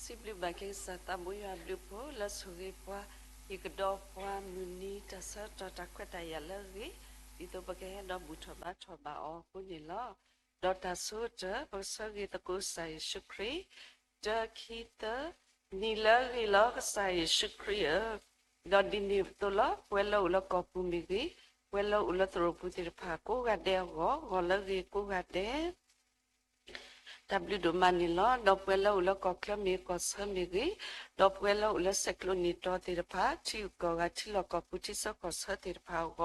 စံးဘျုးဘၣ်က့ၤကစၢ်သးဘိယွၤအဘျုးအဖှိၣ်လၢဆိၣ်ဂ့ၤပှၤ ယကဒီးပှၤမုၢ်နံၤတၢ်ဆၢကတီၢ်တၢ်ခွဲးတၢ်ယာ်လၢအဂ့ၤ ဒ်သိးပကဟဲဒီးဘူၣ်ထီၣ်ဘါထီၣ်ဘၣ်အီၤအဃိန့ၣ်လီၤ. ဒီးတၢ်ဆိကတၢၢ် ပကဆၢဂ့ၤသကိးကစၢ်ယ့ၣ်ၡူးခရံာ် တၢ ခံ သၢ နံၤလၢအဂ့ၤလီၤ ကစၢ်ယ့ၣ်ၡူးခရံာ်ဧၢ, ဒီးဒ်န့ၣ်အသိးလီၤ. ပဝဲလၢအိၣ်လၢကီၢ်ပူၤမ့ၢ်ဂ့ၤ, ပဝဲလၢအိၣ်လၢသရိာ်ပူၤသ့ၣ်တဖၣ်ကိးဂၤဒဲးအဂီၢ်, ဂီၤလၢအဂ့ၤကိးဂၤဒဲး တၢ်ဘျုးဒိၣ်မးန့ၣ်လီၤ. ဒီးပဝဲလၢအိၣ်လၢကီၢ်ချၢမ့ၢ်ဂ့ၤ ကီၢ်ဆၢမ့ၢ်ဂ့ၤ, ဒီးပဝဲလၢအိၣ်လၢဆဲးကျိးနံၣ်တီသ့ၣ်တဖၣ် ထံဂုၤကီၢ်ဂၤ ထံလီၢ်ကီၢ်ပူၤ ထံဆၢကီၢ်ဆၢသ့ၣ်တဖၣ်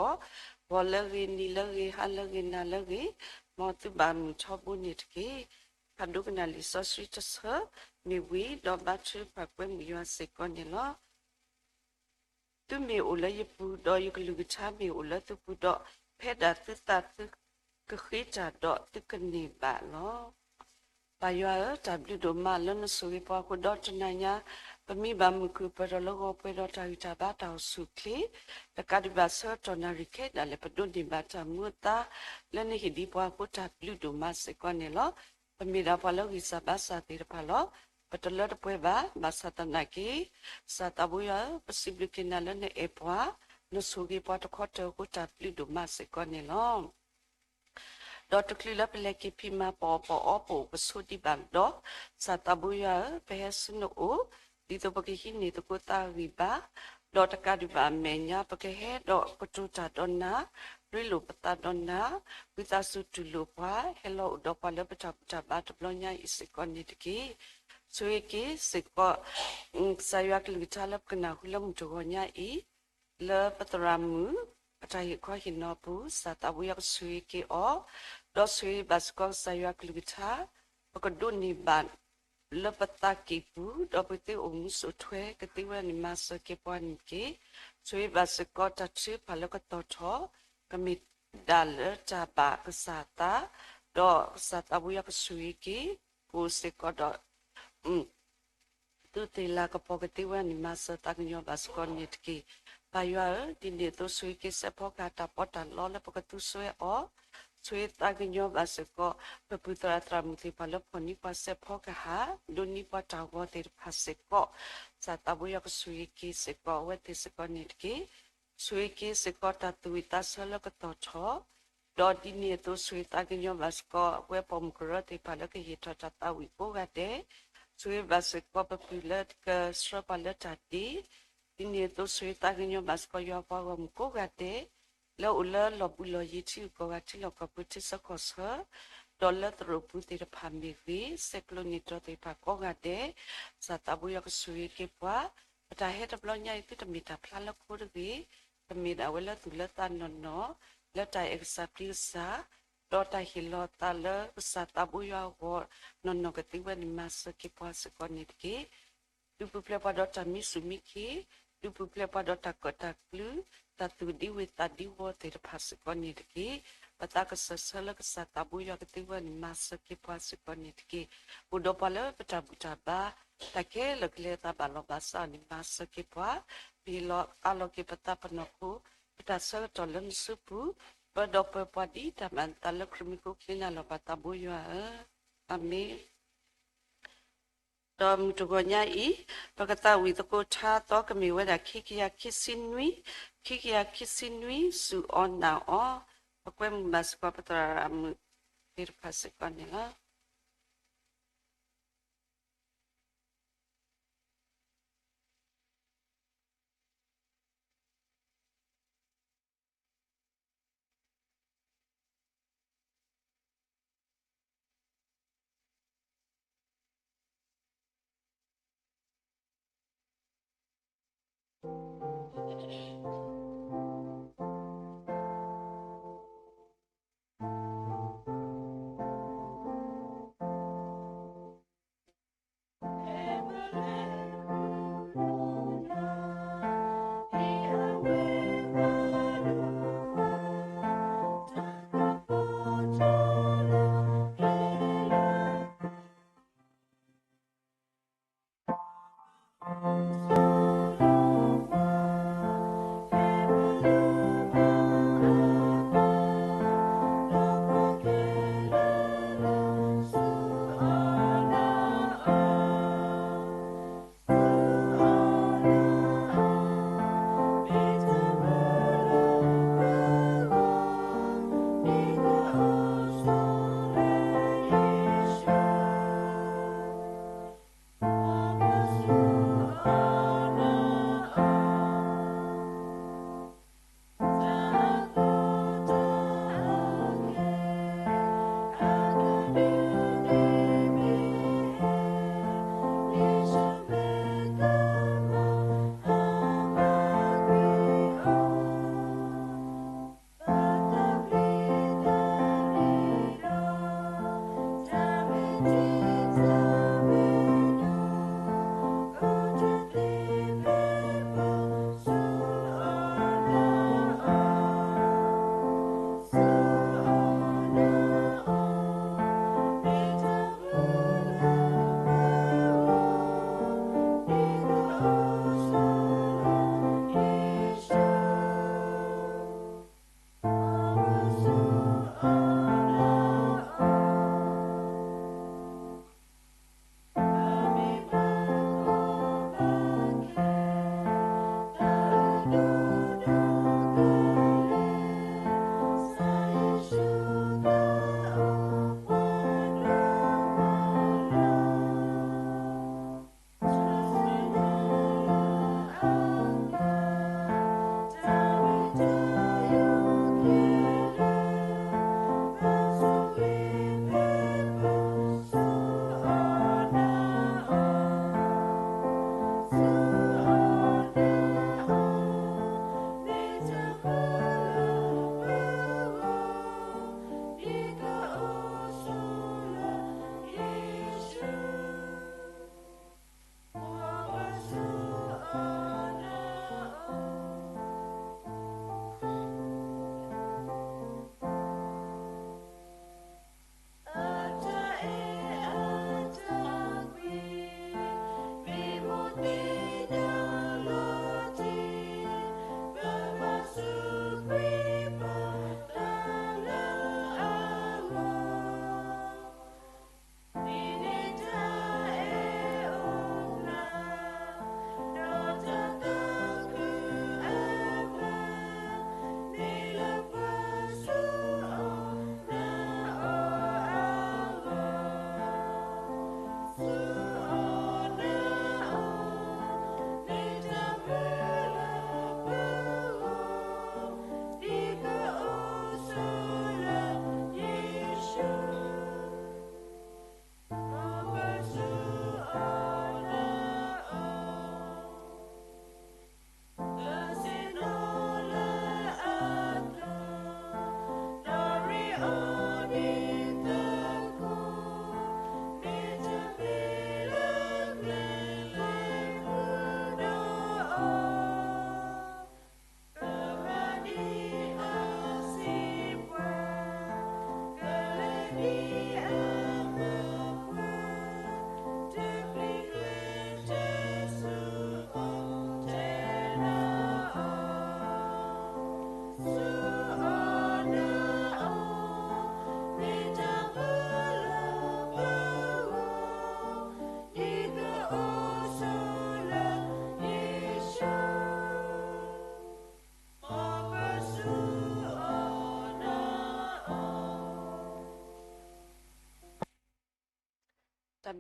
အဂီၢ်, ဂီၤလၢအဂ့ၤ နံၤလၢအဂ့ၤ ဟါလၢအဂ့ၤ နၤလၢအဂ့ၤ, မ်သုဘၣ်မုာ်ထီဘိန့ၣ်တက့ၢ်. ဖးဒိကနၣ်လံာ်စီဆှံတဆၢမ့ၢ်ဝံၤ ဒီးဘါထုကဖၣ်ကွဲမုာ်ယွၤစ့ၢ်ကီးန့ၣ်လီၤ. သုမ့ၢ်အိၣ်လၢယပူၤ ဒီးယကလုၢ်ကထါမ့ၢ်အိၣ်လၢသုပူၤဒီး, ဖဲဒၣ်သုသးသုကဃ့တၢ်ဒီး သုကန့ၢ်ဘၣ်လီၤ. ပၢ်ယွၤဧၢ, တၢ်ဘျုးဒိၣ်မးလၢနဆိၣ်ဂ့ၤပှၤအဃိဒီးတနၤညါ, ပမ့ၢ်ဘၣ်မုာ်ခုၣ်ပၢၢ်ထီၣ်လၢဂီၤပှဲၤဒီးတၢ်ဂံၢ်တၢ်ဘါတၢ်အိၣ်ဆူၣ်အိၣ်ချ့, တကးဒံးဘၣ်ဆၢကတီၢ်နၣ်ရံၣ်ခဲအံၤဒၣ်လဲာ် ပဒိးန့ၢ်ဘၣ်တၢ်မူအသါ လၢနဟ့ၣ်ဒံးပှၤအဃိ တၢ်ဘျုးဒိၣ်မးစ့ၢ်ကီးန့ၣ်လီၤ. ပမ့ၢ်ဒၣ်ပှၤလၢဂံၢ်စၢ်ဘါစၢ်သ့ၣ်တဖၣ်လီၤ. ပတလၢတပှဲၤဘၣ်. ဘၣ်ဆၣ်သနာ်က့ ကစၢ်သးဘိယွၤဧၢ, ပစံးဘျုးက့ၤနၤလၢနအဲၣ်ပှၤ, နဆိၣ်ဂ့ၤပှၤတခီတၢၤအဃိ တၢ်ဘျုးဒိၣ်မးစ့ၢ်ကီးန့ၣ်လီၤ. ဒီးတချုးလၢပလဲၤက့ၤဖံးမၤ ပအီၣ်ပအီ ပအိၣ်ပဆိးဒံးဘၣ်ဒီး, ကစၢ်သးဘိယွၤဧၢ, ပဟဲဆူနအိၣ်, ဒ်သိးပကဟံးန့ၢ်သကိးသးဂံၢ်ဘါ, ဒီးတကးဒံးဘၣ်အမဲာ်ညါ ပကဟဲဒီးကတိၤတၢ်ဒီးနၤ, ရ့လိာ်ပသးဒီးနၤ, ဝံသးစူၤတူၢ်လိာ်ပှၤ, ဟဲလီၤအိၣ်ဒီးပှၤလၢပတၢ်ဘူၣ်တၢ်ဘါတဘျီညါအံၤစ့ၢ်ကီးန့ၣ်တက့ၢ်. ဆိၣ်ဂ့ၤက့ၤစ့ၢ်ကီး ကစၢ်ယွၤကလုၢ်ကထါလၢပကနၢ်ဟူလၢမုၢ်တဂီၤညါအံၤ, လၢပသရၣ်မုၣ် အတၢ်ဟ့ၣ်ခီဟ့ၣ်နီၤအပူၤ ကစၢ်သးဘိယွၤကဆိၣ်ဂ့ၤက့ၤအီၤ, ဒီးဆိၣ်ဂ့ၤဘၣ်စ့ၢ်ကီးကစၢ်ယွၤကလုၢ်ကထါ, ပကဒိးန့ၢ်ဘၣ်လၢပသးကံၢ်ပူၤ, ဒီးပကသ့အိၣ်မူစိာ်ထွဲကသ့ဝဲန့ၣ် မၤစၢၤက့ၤပှၤန့ၣ်တက့ၢ်. ဆိၣ်ဂ့ၤဘၣ်စ့ၢ်ကီးတၢ်ထုကဖၣ်လၢကတီၢ်ထီၣ်, ကမ့ၢ်ဒၣ်လၢတၢ်ဘၣ်ကစၢ်အသး, ဒီးကစၢ်သးဘိယွၤကဆိၣ်ဂ့ၤက့ၤ ပအိၣ်စ့ၢ်ကီးဒီး သုသ့ၣ်လၤကပီၤကသ့ဝဲန့ၣ် မၤစၢၤသးကညီၤဘၣ်စ့ၢ်ကီးန့ၣ်တက့ၢ်. ပၢ်ယွၤဧၢ, ဒ်န့ၣ်အသိးဆိၣ်ဂ့ၤက့ၤစဲးဖီကဟၣ်တၢ်ပီးတၢ်လီလၢပကသူစွဲအီၤ, ဆိၣ်ဂ့ၤသးကညီၤဘၣ်စ့ၢ်ကီး ပပုၢ်သရၣ်သရၣ်မုၣ်သ့ၣ်တဖၣ်လၢဖီၣ်န့ၢ်ပှၤစဲးဖီကဟၣ်, ဒိးန့ၢ်ပှၤတၢ်ဂီၤသ့ၣ်တဖၣ်စ့ၢ်ကီး, ကစၢ်သးဘိယွၤကဆိၣ်ဂ့ၤက့ၤစ့ၢ်ကီးအဝဲသ့ၣ်စ့ၢ်ကီးန့ၣ်တက့ၢ်. ဆိၣ်ဂ့ၤက့ၤစ့ၢ်ကီးတၢ်သူၣ်ဝံၣ်သးဆၢလၢကတီၢ်ထီၣ်, ဒီးဒ်န့ၣ်အသိးဆိၣ်ဂ့ၤသးကညီၤဘၣ်စ့ၢ်ကီး ပဝဲပိာ်မုၣ်ကရၢသ့ၣ်တဖၣ်လၢကဟ့ၣ်ထီၣ်တၢ်သးဝံၣ်ကိးဂၤဒဲး, ဆိၣ်ဂ့ၤဘၣ်စ့ၢ်ကီးပပုၢ်လၢကဆှၢပှၤလၢတၢ်ဒ့, ဒ်န့ၣ်အသိးဆိၣ်ဂ့ၤသးကညီၤဘၣ်စ့ၢ်ကီးယွၤပှၤဂီၢ်မုၢ်ကိးဂၤဒဲး, လၢအိၣ်လၢလီၢ်ဘူးလီၢ်ယံၤ ထံဂုၤကီၢ်ဂၤ ထံလီၢ်ကီၢ်ပူၤ ထံဆၢကီၢ်ဆၢ, ဒီးလၢသရိာ်ပူၤသ့ၣ်တဖၣ်မ့ၢ်ဂ့ၤ, ဆဲးကျိးနံၣ်တီသ့ၣ်တဖၣ်ကိးဂၤဒဲး, ကစၢ်သးဘိယွၤကဆိၣ်ဂ့ၤက့ၤပှၤ, ပတၢ်ဟဲတဘျီညါအံၤ သုတမ့ၢ်တၢ်ဖျါလၢခိတဂ့ၤ, ကမ့ၢ်ဒၣ်ဝဲလၢသူၣ်လၢသးနီၢ်နီၢ်, လၢတၢ်အဲၣ်ကစၢ်ပျံၤကစၢ်, ဒီးတၢ်ဟ့ၣ်လီၤသးလၢကစၢ်သးဘိယွၤအဂီၢ် နီၢ်နီၢ်ကသ့ဝဲန့ၣ် မၤစၢၤက့ၤပှၤစ့ၢ်ကီးန့ၣ်တက့ၢ်. ဒုးပူၤဖျဲးပှၤဒီးတၢ်မံဆူၣ်မံခံ, ဒုးပူၤဖျဲးပှၤဒီးတၢ်ကၢၣ်တၢ်ကျူ, တၢ်သူၣ်ဒံဝုၤသးဒံဝီၤသ့ၣ်တဖၣ်စ့ၢ်ကီးန့ၣ်တက့ၢ်. ပသးကစၢၢ်ဆၢလၢကစၢ်သးဘိယွၤကသ့ဝဲန့ၣ် မၤစၢၤက့ၤပှၤစ့ၢ်ကီးန့ၣ်တက့ၢ်. အိၣ်ဒီးပှၤလၢပတၢ်ဘူၣ်တၢ်ဘါ, တၢ်ခဲလၢာ်ကလဲၤသးဘၣ်လီၤဘၣ်စးန့ၣ် မၤစၢၤက့ၤပှၤ, ပဟ့ၣ်လီၤအးလီၤက့ၤပသးပနီၢ်ခိ, ပတၢ်ဆၢကတီၢ်လၢနစုပူၤ, ပၢဒီးပၢၤပှၤဒ်တၢ်မၤအသးလၢခရံာ်မံၤခိၣ်ချ့နၤလီၤ ပၢ်သးဘိယွၤဧၢ, အၤမ့ၣ်. ဒီးမုၢ်တဂီၤညါအံၤ, ပကသးဝံၣ်သကိးထါသီကမ့ၢ်ဝဲဒၣ်ခံကယၤခံဆံနွံ, ခံကယၤခံဆံနွံ စူၢ်အီၤနာ်အီၤ, ပကွဲမုာ်ဘၣ်စ့ၢ်ကီးပသရၣ်မုၣ်သ့ၣ်တဖၣ်စ့ၢ်ကီးန့ၣ်လီၤ.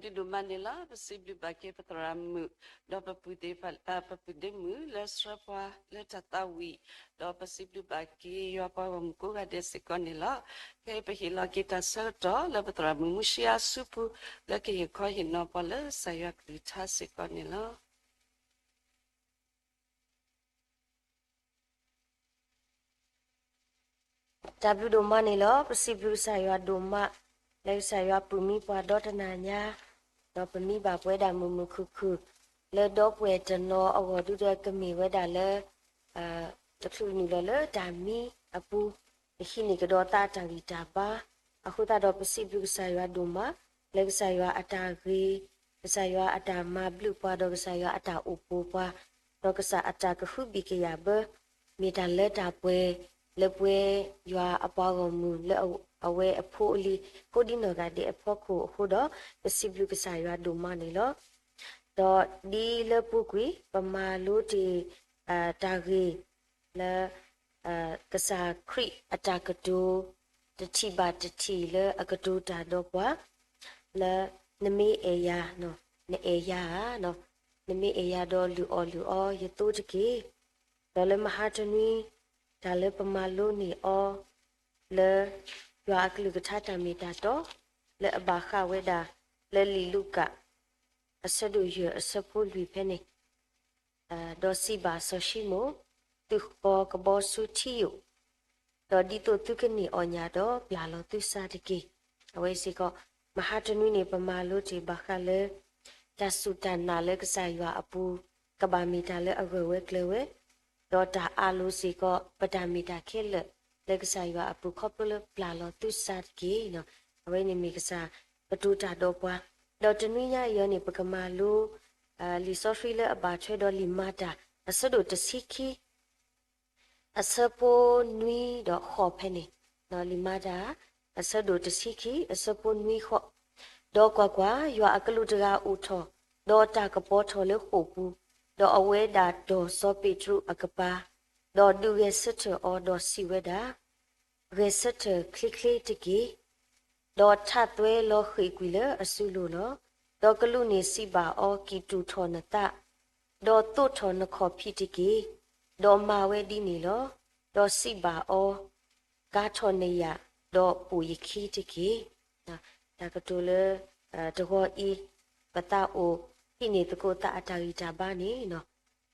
ဒုးဒိၣ်မးန့ၣ်လီၤ. ပစံးဘျုးဘၣ်က့ၤပသရၣ်မုၣ်, ဒီးပပုၢ်သ့ၣ်တဖၣ်, ပပုၢ်သ့ၣ်မုၣ်လၢဆှၢပှၤလၢတၢ်သးဝံၣ်, ဒီးပစံးဘျုးဘၣ်က့ၤယွၤပှၤဂီၢ်မုၢ်ကိးဂၤဒဲးစ့ၢ်ကီးန့ၣ်လီၤ. ခဲအံၤပဟ့ၣ်လီၤက့ၤတၢ်ဆၢကတီၢ်လၢပသရၣ်မုၣ်မူၡံအါဆူပူၤ လၢကဟ့ၣ်ခီဟ့ၣ်နီၤပှၤလၢကစၢ်ယွၤကလုၢ်ကထါစ့ၢ်ကီးန့ၣ်လီၤ. တၢ်ဘျုးဒိၣ်မးန့ၣ်လီၤ. ပစံးဘျုးကစၢ်ယွၤဒိၣ်မး, လၢကစၢ်ယွၤပာ်မူပှၤဒီတနၤညါ, ဒီးပမံဘၣ်ပဝဲဒၣ်မုာ်မုာ်ခုၣ်ခုၣ်, လၢဒီပုၢ်ဝဲၢ်တနီၤအဂီၢ်ဒုဒီးကမ့ၢ်ဝဲဒၣ်လၢ တချုးနုာ်လီၤလၢတၢ်မံအပူၤ, ပဟံးန့ၢ်ကဒီးသးအတၢ်ဂံၢ်တၢ်ဘါ, အဃိသတးဒီးပစံးဘျုးကစၢ်ယွၤဒိၣ်မး, လၢကစၢ်ယွၤအတၢ်ဂ့ၤ, ကစၢ်ယွၤအတၢ်မၤဘျုးပှၤ ဒီးကစၢ်ယွၤအတၢ်အိၣ်ပိာ်ပှၤ, ဒီးကစၢ်အတၢ်ကဟုဘံၣ်ကယာ်ဘၢ မ့ၢ်တၢ်လၢတၢ်ပှဲၤ လၢပဝဲယွၤအပှၤဂီၢ်မုၢ်လၢအဝဲအဖိအလံၤ ဖိဒံနီၢ်ဂၤဒဲးအဖီခိၣ်အဃိဒီး ပစံးဘျုးကစၢ်ယွၤဒိၣ်မးန့ၣ်လီၤ. ဒီးဒ်လၢပူၤကွံာ် ပမၤလိတ့ၢ် တၢ်ဂ့ၢ်လၢ ကစၢ်ခရံာ်အတၢ်ကတိၤ တထံၣ်ဘၣ်တထံၣ်လၢအကတိၤတၢ်ဒီးပှၤ လၢနမ့ၢ်အဲၣ်ယၤ, နအဲၣ်ယၤဧါ, နမ့ၢ်အဲၣ်ယၤဒီးလုၢ်အီၣ်လုၢ်အီ ယသိတက့ၢ်. ဒီးလၢမဟါတနွံ တၢ်လၢပမၤလိန့ၢ်အီၤ လၢယွၤအကလုၢ်ကထါတၢ်မ့ၢ်တၢ်တီ လၢအဘၣ်ဃးဝဲဒၣ် လၢလံာ်လူၤကၣ် အဆၢဒိၣ်ယဲၢ်အဆၢဖိလွံၢ်ဖဲန့ၣ်, ဒီးစံးဘၣ်စီၤၡံမိၣ်, သုဃီၤကဘီဆူထံယိာ်, ဒီးဒ်သိးသုကန့ၢ်အီၣ်ညၣ်ဒီးပျၢ်လီၤသုစၢ်တက့ၢ်. အဝဲစ့ၢ်ကီး မဟါတနွံန့ၣ် ပမၤလိတ့ၢ်ဘၣ်ဃးလၢ တၢ်စူၢ်တၢ်နာ်လၢကစၢ်ယွၤအပူၤ ကဘၣ်မ့ၢ်တၢ်လၢအဂၢၢ်ဝဲကျၢၤဝဲ, ဒီးတၢ်အးလိာ်စ့ၢ်ကီး ပတၢ်မ့ၢ်တၢ်ခဲလၢာ် လၢကစၢ်ယွၤအပူၤခီဖျိလၢပျၢ်လီၤသုစၢ်တက့ၢ်. အဝဲန့ၣ်မ့ၢ်ကစၢ်ကတိၤတၢ်ဒီးပှၤ, ဒီးတနွံညါအံၤအီၤန့ၣ် ပကမၤလိ လံာ်စီဆှံလၢအဘၣ်ထွဲဒီးလံာ်မၤတၢ် အဆၢဒိၣ်တဆံခံ အဆၢဖိနွံဒီးဃိးဖဲန့ၣ်, လံာ်မၤတၢ် အဆၢဒိၣ်တဆံခံ အဆၢဖိနွံဃိး, ဒီးကွၢ်ကွၢ်, ယွၤအကလူးတဂၤအိၣ်ထီၣ်, ဒီးတၢ်ကပီၤထီၣ်လၢဃိာ်ပူၤ, ဒီးအဝဲဒၣ်တီၢ်စီၤပ့းတရူးအကပၤ, ဒီးဒုးဂဲၤဆၢထၢၣ်အီၤဒီးစံးဝဲဒၣ်, ဂဲၤဆၢထၢၣ်ချ့ချ့တက့ၢ်. ဒီးထးသွဲလီၤဃ့ၢ်ကွံာ်လၢအစုလိၤလီၤ. ဒီးကလူးန့ၣ်စံးဘၣ်အီၤ, ကံၣ်တူၢ်ထီၣ်နသး, ဒီးသိးထီၣ်နခီၣ်ဖံးတက့ၢ်. ဒီးမၤဝဲဒ်န့ၣ်လီၤ. ဒီးစံးဘၣ်အီၤ, ကၤထီၣ်နယာ်, ဒီးပိာ်ယခံတက့ၢ်. တၢ်ကတိၤလၢ တဂီၤအံၤ ပသးအိၣ်ဟံးန့ၢ်သကိးသးအတၢ်ဂံၢ်တၢ်ဘါန့ၣ်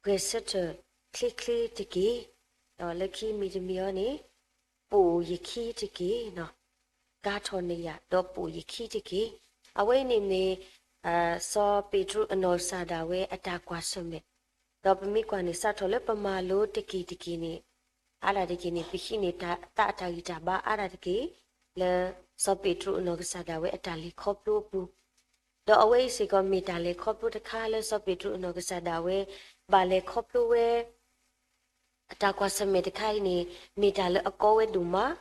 ဂဲၤဆၢထၢၣ်ချ့ချ့တက့ၢ်. ဒီးလၢခံမံၤတမံၤအီၤန့ၣ် ပိာ်ယခံတက့ၢ်. ကၤထီၣ်နယာ် ဒီးပိာ်ယခံတက့ၢ်. အဝဲအံၤန့ၣ်မ့ၢ် စီၤပ့းတရူးအနီၢ်ကစၢ်ဒၣ်ဝဲအတၢ်ကွၢ်ဆၢၣ်မဲာ်, ဒီးပမ့ၢ်ကွၢ်န့ၣ် စးထီၣ်လၢပမၤလိတက့ၢ်တက့ၢ်န့ၣ် အါဒၣ်တက့ၢ်န့ၣ် ပဟံးန့ၢ်သးအတၢ်ဂံၢ်တၢ်ဘါအါဒၣ်တက့ၢ် လၢစီၤပ့းတရူးအနီၢ်ကစၢ်ဒၣ်ဝဲအတၢ်လဲၤခီဖျိအပူၤ, ဒီးအဝဲအံၤစ့ၢ်ကီးမ့ၢ်တၢ်လဲၤခီဖျိတခါလၢစီၤပ့းတရူးအနီၢ်ကစၢ်ဒၣ်ဝဲ ဘၣ်လဲၤခီဖျိဝဲ အတၢ်ကွၢ်ဆၢၣ်မဲာ်တခါအံၤန့ၣ် မ့ၢ်တၢ်လၢအကီဝဲဒိၣ်မး,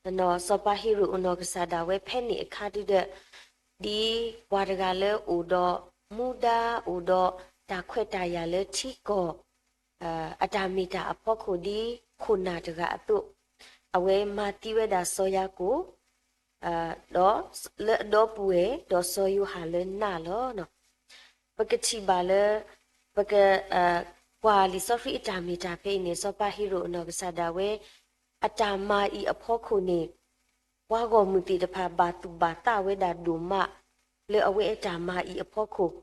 စီၤပၤဟ့ၤရိာ်အနီၢ်ကစၢ်ဒၣ်ဝဲဖဲန့ၣ်အခါဒုဒီး ဒ်ပှၤတဂၤလၢအိၣ်ဒီးမူဒါ အိၣ်ဒီးတၢ်ခွဲးတၢ်ယာ်လၢထံကီၢ် အတၢ်မ့ၢ်တၢ်အဖီခိၣ်ဒ်ခိၣ်နၢ်တဂၤအသိး, အဝဲမၤသံဝဲဒၣ်စီၤယၤကိာ် ဒီးလၢအဒီပုၢ်ဝဲၢ် ဒီးစီၤယိၤဟၣ်လၢနးလီၤ. ပကထံၣ်ဘၣ်လၢ ပက ကွၢ်လံာ်စီဆှံအတၢ်မ့ၢ်တၢ်ဖဲအံၤန့ၣ် စီၤပၤဟ့ၤရိာ်အနီၢ်ကစၢ်ဒၣ်ဝဲ အတၢ်မၤအံၤအဖီခိၣ်န့ၣ် ပှၤဂီၢ်မုၢ်သ့ၣ်တဖၣ်ဘၣ်သူၣ်ဘၣ်သးဝဲဒၣ်ဒိၣ်မး လၢအဝဲအတၢ်မၤအံၤအဖီခိၣ်,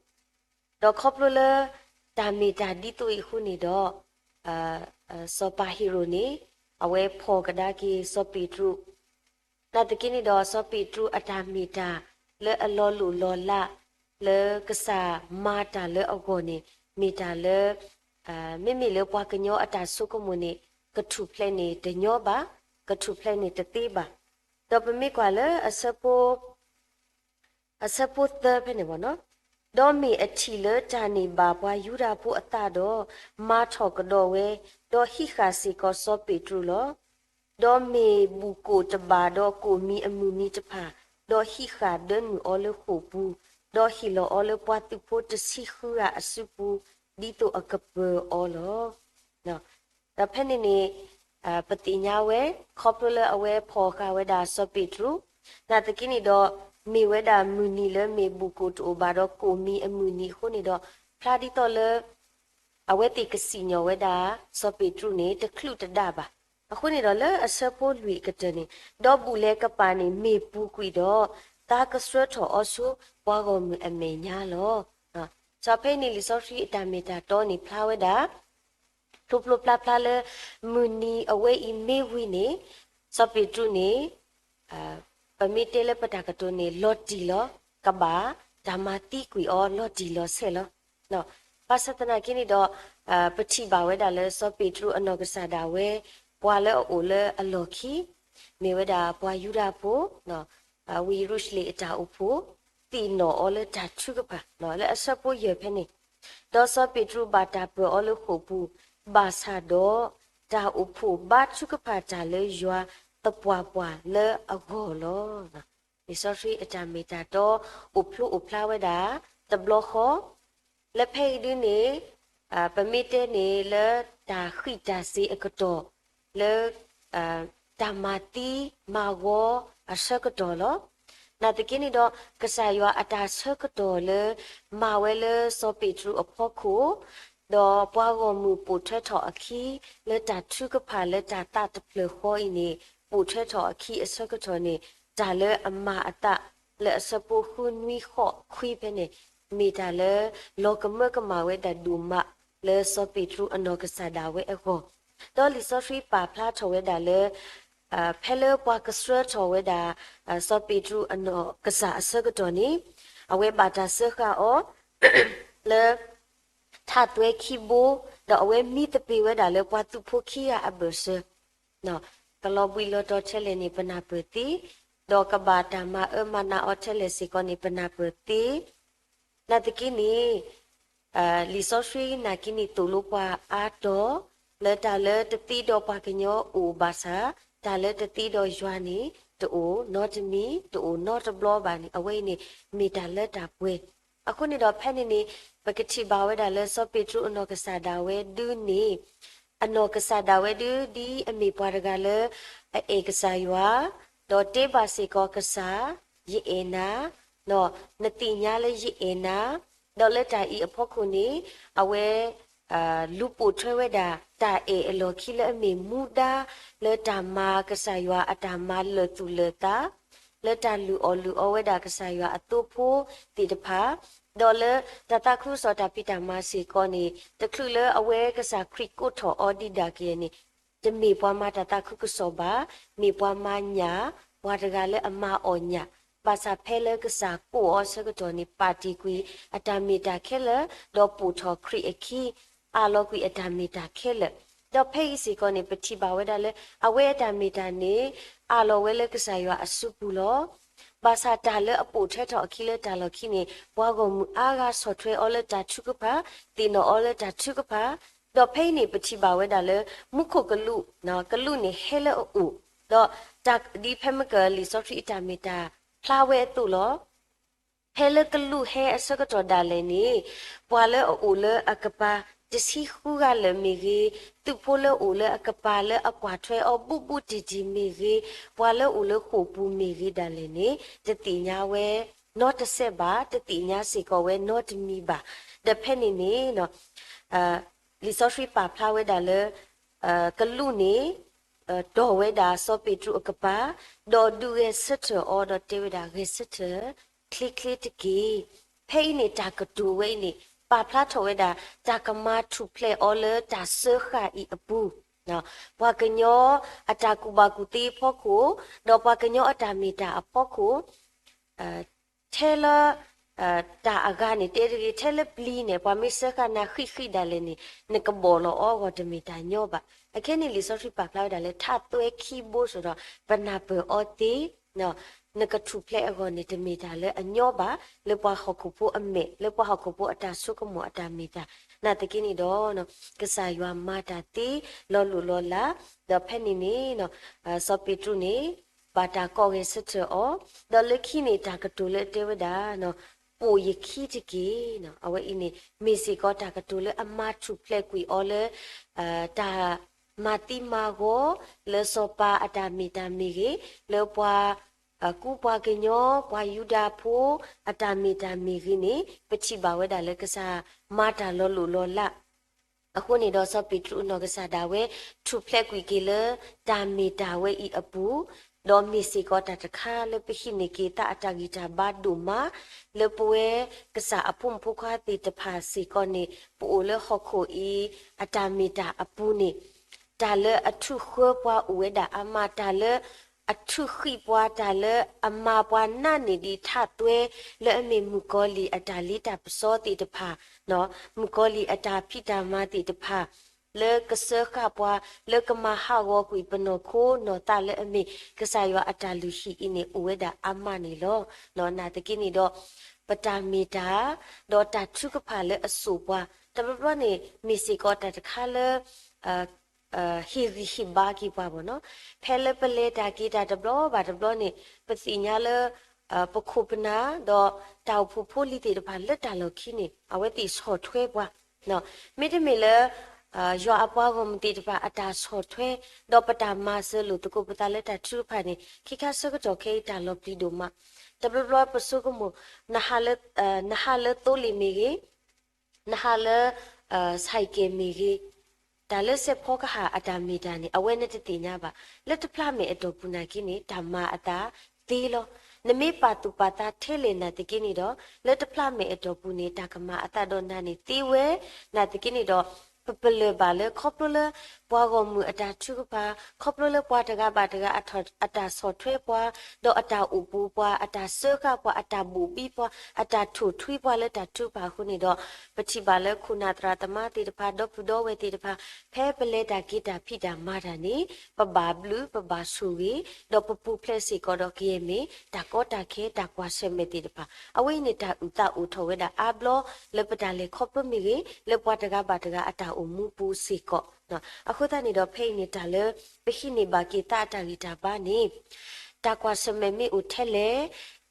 ဒီးခီဖျိလၢ တၢ်မ့ၢ်တၢ်ဒ်သိးအံၤအဃိန့ၣ်ဒီး စီၤပၤဟ့ၤရိာ်န့ၣ် အဝဲဖီၣ်ကဒါက့ၤစီၤပ့းတရူး နာ်သက့န့ၣ်ဒီး စီၤပ့းတရူးအတၢ်မ့ၢ်တၢ်လၢအလီၤလိၢ်လီၤလး လၢကစၢ်မၤတၢ်လၢအဂီၢ်န့ၣ် မ့ၢ်တၢ်လၢ မ့မ့ၢ်လၢပှၤကညီအတၢ်ဆိကမိၣ်န့ၣ် ကထူၣ်ဖျဲးန့ၢ်တညီဘၣ်, ကထူၣ်ဖျဲးန့ၢ်တသ့ဘၣ်. ဒီးပမ့ၢ်ကွၢ်လၢ အဆၢဖိသၢဖဲန့ၣ်ဘၣ်နီၤ, ဒီးမ့ၢ်အထံၣ်လၢတၢ်န့ၣ်ဘၣ်ပှၤယူဒၤဖိအသးဒီး မၤထီၣ်ကဒီးဝဲ, ဒီးဟံးဃာ်စ့ၢ်ကီးစီၤပ့းတရူးလီၤ. ဒီးမ့ၢ်ဘူၣ်ကိၣ်တဘၣ်ဒီးကိၣ်မံၤအမုၢ်နံၤတဖၣ်, ဒီးဟံးဃာ်ဒၢနုာ်အီၤလၢဃိာ်ပူၤ, ဒီးဟ့ၣ်လီၤအီၤလၢပှၤသုးဖိတဆံဃုဂၤအစုပူၤ, ဒ်သိးအကပၢၤအီၤလီၤ. ဒီးဖဲန့ၣ်န့ၣ် ပသ့ၣ်ညါဝဲ ခီဖျိလၢအဝဲဖီၣ်ဃာ်ဝဲဒၣ်စီၤပ့းတရူး, နာ်သက့န့ၣ်ဒီး မ့ၢ်ဝဲဒၣ်မုၢ်နံၤလၢမ့ၢ်ဘူၣ်ကိၣ်တအိၣ်ဘၣ်ဒီးကိၣ်မံၤအမုၢ်နံၤအဃိန့ၣ်ဒီး ဖျါဒ်သိးလၢ အဝဲသ့ၣ်ကစံၣ်ညီၣ်ဝဲဒၣ် စီၤပ့းတရူးန့ၣ် တချုးတဒါဘၣ်. အဃိန့ၣ်ဒီးလၢအဆၢဖိလွံၢ်အကတၢၢ်န့ၣ် ဒီးဘူၣ်လဲၤကပၤန့ၣ်မ့ၢ်ပူၤကွံာ်ဒီး သးကဆှၢထီၣ်အီၤဆူပှၤဂီၢ်မုၢ်အမဲာ်ညါလီၤ. ဖဲအံၤန့ၣ်လံာ်စီဆှံအတၢ်မ့ၢ်တၢ်တီန့ၣ်ဖျါဝဲဒၣ် ဖျိဖျိဖျါဖျါလၢ မုၢ်နံၤအဝဲအံၤမ့ၢ်ဝံၤန့ၣ် စီၤပ့းတရူးန့ၣ် ပမ့ၢ်တဲလၢပတၢ်ကတိၤန့ၣ် လီၤတံၢ်လီၤ ကဘၣ်တၢ်မၤသံကွံာ်အီၤလီၤတံၢ်လီၤဆဲးလီၤ. ဘၣ်ဆၣ်သနာ်က့န့ၣ်ဒီး ပထံၣ်ဘၣ်ဝဲဒၣ်လၢစီၤပ့းတရူးအနီၢ်ကစၢ်ဒၣ်ဝဲ ပှၤလၢအအိၣ်လၢအလီၢ်ခံ မ့ၢ်ဝဲဒၣ်ပှၤယူဒၤဖိ ဝ့ၢ်ယရူၤၡလ့ၣ်အတၢ်အိၣ်ဖှိၣ် သ့ၣ်နီၣ်အီၤလၢတၢ်ထုကဖၣ် လၢအဆၢဖိယဲၢ်ဖဲန့ၣ် ဒီးစီၤပ့းတရူးဘၣ်တၢ်ပၢၢ်အီၤလၢဃိာ်ပူၤ ဘၣ်ဆၣ်ဒီး တၢ်အိၣ်ဖှိၣ်ဘါထုကဖၣ်တၢ်လၢယွၤသပှၢ်ပှၢ်လၢအဂီၢ်လီၤ. လံာ်စီဆှံအတၢ်မ့ၢ်တၢ်တီ အိၣ်ဖျိအိၣ်ဖျါဝဲဒၣ် တဘျီဃီ လၢဖဲအံၤဒုန့ၣ် ပမ့ၢ်တဲန့ၣ်လၢတၢ်ဃံးတၢ်စ့ၤအကတီၢ် လၢ တၢ်မၤသံမၤဂီၤအဆၢကတီၢ်လီၤ. နာ်သက့န့ၣ်ဒီး ကစၢ်ယွၤအတၢ်ဆၢကတီၢ်လၢ မၤဝဲလၢစီၤပ့းတရူးအဖီခိၣ် ဒီးပှၤဂီၢ်မုၢ်ပိာ်ထွဲထီၣ်အခံ လၢတၢ်ထုကဖၣ်လၢတၢ်သးတဖျၢၣ်ဃီအံၤန့ၣ် ပိာ်ထွဲထီၣ်အခံအဆၢကတီၢ်န့ၣ် တၢ်လၢအမၤအသးလၢအဆၢဖိဃုနွံဃိးခွံဖဲန့ၣ် မ့ၢ်တၢ်လၢ လီၤကမၢကမၣ်ဝဲဒၣ်ဒိၣ်မး လၢစီၤပ့းတရူးအနီၢ်ကစၢ်ဒၣ်ဝဲအဂီၢ်, ဒီးလံာ်စီဆှံပာ်ဖျါထီၣ်ဝဲဒၣ်လၢ ဖဲလၢပှၤကဆှၢထီၣ်ဝဲဒၣ် စီၤပ့းတရူးအနီၢ်ကစၢ်အဆၢကတီၢ်န့ၣ် အဝဲဘၣ်တၢ်စၢဃာ်အီၤ လၢ ထးသွဲခံဘိ, ဒီးအဝဲမံသပ့ၤဝဲဒၣ်လၢပှၤသုးဖိခံဂၤအဘၢၣ်စၢၤ ကလီၤဘှံးလီၤတီၤထဲလဲၣ်န့ၣ် ပနၢ်ပၢၢ်သ့, ဒီးကဘၣ်တၢ်မၤအၢမၤနးအီၤထဲလဲၣ်စ့ၢ်ကီးန့ၣ် ပနၢ်ပၢၢ်သ့, နာ်သက့န့ၣ် လံာ်စီဆှံနာ်က့န့ၣ်သိၣ်လိပှၤအါတီၤ လၢတၢ်လၢတသ့ဒီးပှၤကညီအိၣ်ဘၣ်ဆၣ် တၢ်လၢတသ့ဒီးယွၤန့ၣ် တအိၣ်နီတမံၤ တအိၣ်နီတဘျီဘၣ်န့ၣ် အဝဲအံၤန့ၣ် မ့ၢ်တၢ်လၢတၢ်ပှဲၤ. အဃိန့ၣ်ဒီးဖဲန့ၣ်န့ၣ် ပကထံၣ်ဘၣ်ဝဲဒၣ်လၢစီၤပ့းတရူးအနီၢ်ကစၢ်ဒၣ်ဝဲဒုန့ၣ် အနီၢ်ကစၢ်ဒၣ်ဝဲဒု ဒ်အမ့ၢ်ပှၤတဂၤလၢ အအဲၣ်ကစၢ်ယွၤ, ဒီးတဲဘၣ်စ့ၢ်ကီးကစၢ်, ယအဲၣ်နၤ, နသ့ၣ်ညါလၢယအဲၣ်နၤ, ဒီးလၢတၢ်အံၤအဖီခိၣ်န့ၣ် အဝဲ လူၤပိာ်ထွဲဝဲဒၣ် တၢ်အဲၣ်အလီၢ်ခံလၢအမ့ၢ်မူဒါ လၢတၢ်မၤကစၢ်ယွၤအတၢ်မၤလၢာ်သူၣ်လၢာ်သး, လၢတၢ်လုၢ်အီၣ်လုၢ်အီဝဲဒၣ်ကစၢ်ယွၤအသိဖိသ့ၣ်တဖၣ်, ဒီးလၢတၢ်သးခုကစီၣ်တၢ်ဖံးတၢ်မၤစ့ၢ်ကီးန့ၣ် တချုးလၢအဝဲကစၢ်ခရံာ်ကိးထီၣ်အီၤဒံးဒၣ်ကယဲၢ်န့ၣ် တမ့ၢ်ပှၤမၤတၢ်သးခုကစီၣ်ဘၣ်, မ့ၢ်ပှၤမၤညၣ်, ပှၤတဂၤလၢအမၤအီၣ်ညၣ်, ဘၣ်ဆၣ်ဖဲလၢကစၢ်ကိးအီၤဆၢကတီၢ်န့ၣ် ပာ်တ့ၢ်ကွံာ်အတၢ်မ့ၢ်တၢ်ခဲလၢာ်, ဒီးပိာ်ထီၣ်ခရံာ်အခံ, အးလီၤကွံာ်အတၢ်မ့ၢ်တၢ်ခဲလၢာ်, ဒီးဖဲအံၤစ့ၢ်ကီးန့ၣ် ပထံၣ်ဘၣ်ဝဲဒၣ်လၢ အဝဲအတၢ်မ့ၢ်တၢ်န့ၣ် အးလီၤဝဲလၢကစၢ်ယွၤအစုပူၤလီၤ. ဘၣ်ဆၣ်တၢ်လၢအပိာ်ထွဲထီၣ်အခံလၢတၢ်လီၢ်ခံန့ၣ် ပှၤဂီၢ်မုၢ်အါဂၤဆီၣ်ထွဲအီၤလၢတၢ်ထုကဖၣ်, သ့ၣ်နီၣ်အီၤလၢတၢ်ထုကဖၣ်, ဒီးဖဲအံၤန့ၣ် ပထံၣ်ဘၣ်ဝဲဒၣ်လၢ မူခိၣ်ကလူး, ကလူးန့ၣ်ဟဲလၢအအိၣ်, ဒီးဒ်ဖဲမ့ၢ်ကလံာ်စီဆှံအတၢ်မ့ၢ်တၢ်ဖျါဝဲအသိးလီၤ. ဖဲလၢကလူးဟဲအဆၢကတီၢ်ဒၣ်လဲာ်န့ၣ် ပှၤလၢအအိၣ်လၢအကပၤ တဆံဃုဂၤလၢာ်မ့ၢ်ဂ့ၤ, သုးဖိလၢအအိၣ်လၢအကပၤလၢအကွၢ်ထွဲအီၤဘူးဘူးတံၢ်တံၢ်မ့ၢ်ဂ့ၤ, ပှၤလၢအအိၣ်လၢဃိာ်ပူၤမ့ၢ်ဂ့ၤဒၣ်လဲာ်န့ၣ် တသ့ၣ်ညါဝဲနီတစဲးဘၣ်, တသ့ၣ်ညါစ့ၢ်ကီးဝဲနီတမံၤဘၣ်. ဒီးဖဲန့ၣ်န့ၣ် လံာ်စီဆှံပာ်ဖျါဝဲဒၣ်လၢ ကလူးန့ၣ် တီၢ်ဝဲဒၣ်စီၤပ့းတရူးအကပၤ, ဒီးဒုးဂဲၤဆၢထၢၣ်အီၤဒီးတဲဝဲဒၣ်ဂဲၤဆၢထၢၣ်ချ့ချ့တက့ၢ်. ဖဲအံၤန့ၣ်တၢ်ကတိၤဝဲအံၤန့ၣ် ပာ်ဖျါထီၣ်ဝဲဒၣ် တၢ်ကမၤထူၣ်ဖျဲးအီၤလၢတၢ်စၢဃာ်အံၤအပူၤ, ပှၤကညီအတၢ်ကူၣ်ဘၣ်ကူၣ်သ့အဖီခိၣ်, ဒီးပှၤကညီအတၢ်မ့ၢ်တၢ်အဖီခိၣ် ထဲလၢ တၢ်အဂၤန့ၣ် တဲတဂ့ၤ, ထဲလၢပျံၤန့ၣ် ပှၤမ့ၢ်စၢဃာ်နၤဃံးဃံးဒၣ်လဲာ်န့ၣ် နကဘီၣ်လီၤအီၤအဂီၢ်တမ့ၢ်တၢ်ညီဘၣ်. အခဲန့ၣ်လံာ်စီဆှံပာ်ဖျါဝဲဒၣ်လၢထးသွဲခံဘိစ့ၢ်ဒီး ပနၢ်ပၢၢ်အီၤသ့, နကထူၣ်ဖျဲးအဂီၢ်န့ၣ် တမ့ၢ်တၢ်လၢအညီဘၣ်, လၢပှၤဟီၣ်ခိၣ်ဖိအမဲာ်, လၢပှၤဟီၣ်ခိၣ်ဖိအတၢ်ဆိကမိၣ်အတၢ်မ့ၢ်တၢ်. နာ်သက့န့ၣ်ဒီး ကစၢ်ယွၤမၤတၢ်သ့လီၤလိၢ်လီၤလး, ဒီးဖဲန့ၣ်န့ၣ် စီၤပ့းတရူးန့ၣ် ဘၣ်တၢ်ကိးဂဲၤဆၢထၢၣ်အီၤ, ဒီးလၢခံန့ၣ်တၢ်ကတိၤလၢအတဲဝဲဒၣ် ပိာ်ယခံတက့ၢ်. အဝဲအံၤန့ၣ် မ့ၢ်စ့ၢ်ကီးတၢ်ကတိၤလၢအမၤထူၣ်ဖျဲးကွံာ်အီၤလၢ တၢ်မၤသံမၤဂီၤ လၢစီၤပၤအတၢ်မ့ၢ်တၢ်မ့ၢ်ဂ့ၤ, လၢပှၤ ကူပှၤကညီ ပှၤယူဒၤဖိ အတၢ်မ့ၢ်တၢ်မ့ၢ်ဂ့ၤန့ၣ် ပထံၣ်ဘၣ်ဝဲဒၣ်လၢကစၢ်မၤတၢ်လီၤလိၢ်လီၤလး အဃိန့ၣ်ဒီး စီၤပ့းတရူးအနီၢ်ကစၢ်ဒၣ်ဝဲ ထူၣ်ဖျဲးကွံာ်က့ၤလၢတၢ်မ့ၢ်တၢ်ဝဲအံၤအပူၤ, ဒီးမ့ၢ်စ့ၢ်ကီးတၢ်တခါလၢပဟံးန့ၢ်က့ၤသးအတၢ်ဂံၢ်တၢ်ဘါဒိၣ်မး လၢပဝဲကစၢ်အဖိမုၣ်ဖိခွါသ့ၣ်တဖၣ်စ့ၢ်ကီးန့ၣ် ပအိၣ်လၢဟီၣ်ခိၣ်အံၤ အတၢ်မ့ၢ်တၢ်အပူၤန့ၣ် တၢ်လၢအထုးဃၢပှၤအိၣ်ဝဲဒၣ်အါမး, တၢ်လၢအထုးဃံးပှၤ, တၢ်လၢအမၤပှၤနးန့ၢ်ဒံးထးသွဲ လၢအမ့ၢ်မုၣ်ကီၤလံၢ်အတၢ်လ့တၢ်ပစီသ့ၣ်တဖၣ်, မုၣ်ကီၤလံၢ်အတၢ်ဖံးတၢ်မၤသ့ၣ်တဖၣ် လၢကစၢဃာ်ပှၤ လၢကမၤဟးဂီၤကွံာ်ပနီၢ်ခိနီၢ်သးလၢအမ့ၢ်ကစၢ်ယွၤအတၢ်လုၢ်ဟံၣ်အံၤန့ၣ် အိၣ်ဝဲဒၣ်အါမးန့ၣ်လီၤ. နာ်သက့န့ၣ်ဒီး ပတၢ်မ့ၢ်တၢ် ဒီးတၢ်ထုကဖၣ်လၢအစိာ်ပှၤ တဘျီဘျီန့ၣ် မ့ၢ်စ့ၢ်ကီးတၢ်တခါလၢ ဟ့ၣ်ဂံၢ်ဟ့ၣ်ဘါက့ၤပှၤဘၣ်နီၤ. ဖဲလၢပလဲၤတၢ်က့ၤတၢ်တဘျီဘၣ်တဘျီန့ၣ် ပသ့ၣ်ညါလၢ ပခိၣ်ပနၢ် ဒီးတၢ်အိၣ်ဖှိၣ်ဖိလံၤသ့ၣ်တဖၣ်လၢတၢ်လီၢ်ခံန့ၣ် အဝဲသ့ၣ်ဆီၣ်ထွဲပှၤ မ့တမ့ၢ်လၢ ယွၤအပှၤဂီၢ်မုၢ်သ့ၣ်တဖၣ်အတၢ်ဆီၣ်ထွဲ ဒီးပတၢ်မၤစၢၤလိာ်သကိးပသးလၢတၢ်ထုကဖၣ်န့ၣ် ခဲခါဆၢကတီၢ်ခဲအံၤတၢ်လီၤပျံၤဒိၣ်မး. တဘျီဘျီပဆိကမိၣ် နဟးလၢ နဟးလၢသိလ့ၣ်မ့ၢ်ဂ့ၤ, နဟးလၢ ဆိုင်ကယ် မ့ၢ်ဂ့ၤ, တၢ်လၢစဲးဖီကဟၣ်အတၢ်မ့ၢ်တၢ်န့ၣ် အဝဲနတသ့ၣ်ညါဘၣ်. လၢတဖျးမဲာ်အတီၢ်ပူၤနာ်က့န့ၣ် တၢ်မၤအသးသ့လီၤ. နမ့ၢ်ပာ်သူၣ်ပာ်သးထဲလဲၣ်နာ်သက့န့ၣ်ဒီး လၢတဖျးမဲာ်အတီၢ်ပူၤန့ၣ် တၢ်ကမၤအသးဒီးနၤန့ၣ်သ့ဝဲ နာ်သက့န့ၣ်ဒီး ပပလၢၢ်ဘၣ်လၢခီဖျိလၢ ပှၤဂီၢ်မုၢ်အတၢ်ထုကဖၣ်, ခီဖျိလၢပှၤတဂၤဘၣ်တဂၤ အတၢ်ဆီၣ်ထွဲပှၤ, ဒီးအတၢ်အိၣ်ပူၤပှၤ, အတၢ်စၢဃာ်ပှၤ, အတၢ်ဘိၣ်ဘံပှၤ, အတၢ်ထိၣ်ထွံပှၤလၢတၢ်ထုကဖၣ်အဃိန့ၣ်ဒီး ပထံၣ်ဘၣ်လၢခိၣ်နၢ်သရၣ်သမါသ့ၣ်တဖၣ် ဒီပုၢ်ဒီဝဲၢ်သ့ၣ်တဖၣ် ဖဲပလဲၤတၢ်က့ၤတၢ်ဖံးတၢ်မၤတၢ်န့ၣ် ပဘၣ်ဘျုးပဘၣ်ဆိၣ်ဂ့ၤ ဒီးပပူၤဖျဲးစ့ၢ်ကီးဒီးကယဲၢ်မ့ၢ် တၢ်ကီတၢ်ခဲတၢ်ကွၢ်ဆၢၣ်မဲာ်သ့ၣ်တဖၣ် အဝဲအံၤန့ၣ် တၢ်အုၣ်သးအိၣ်ထီၣ်ဝဲဒၣ်အါဘျီ လၢပတၢ်လဲၤခီဖျိမ့ၢ်ဂ့ၤ လၢပှၤတဂၤဘၣ်တဂၤအတၢ်အိၣ်မူပူၤစ့ၢ်ကီး အဃိသတးန့ၣ်ဒီး ဖဲအံၤန့ၣ် တၢ်လၢပဟံးန့ၢ်ဘၣ်က့ၤသးအတၢ်ဂံၢ်တၢ်ဘါန့ၣ် တၢ်ကွၢ်ဆၢၣ်မဲာ်မ့ၢ်အိၣ်ထဲလဲၣ်,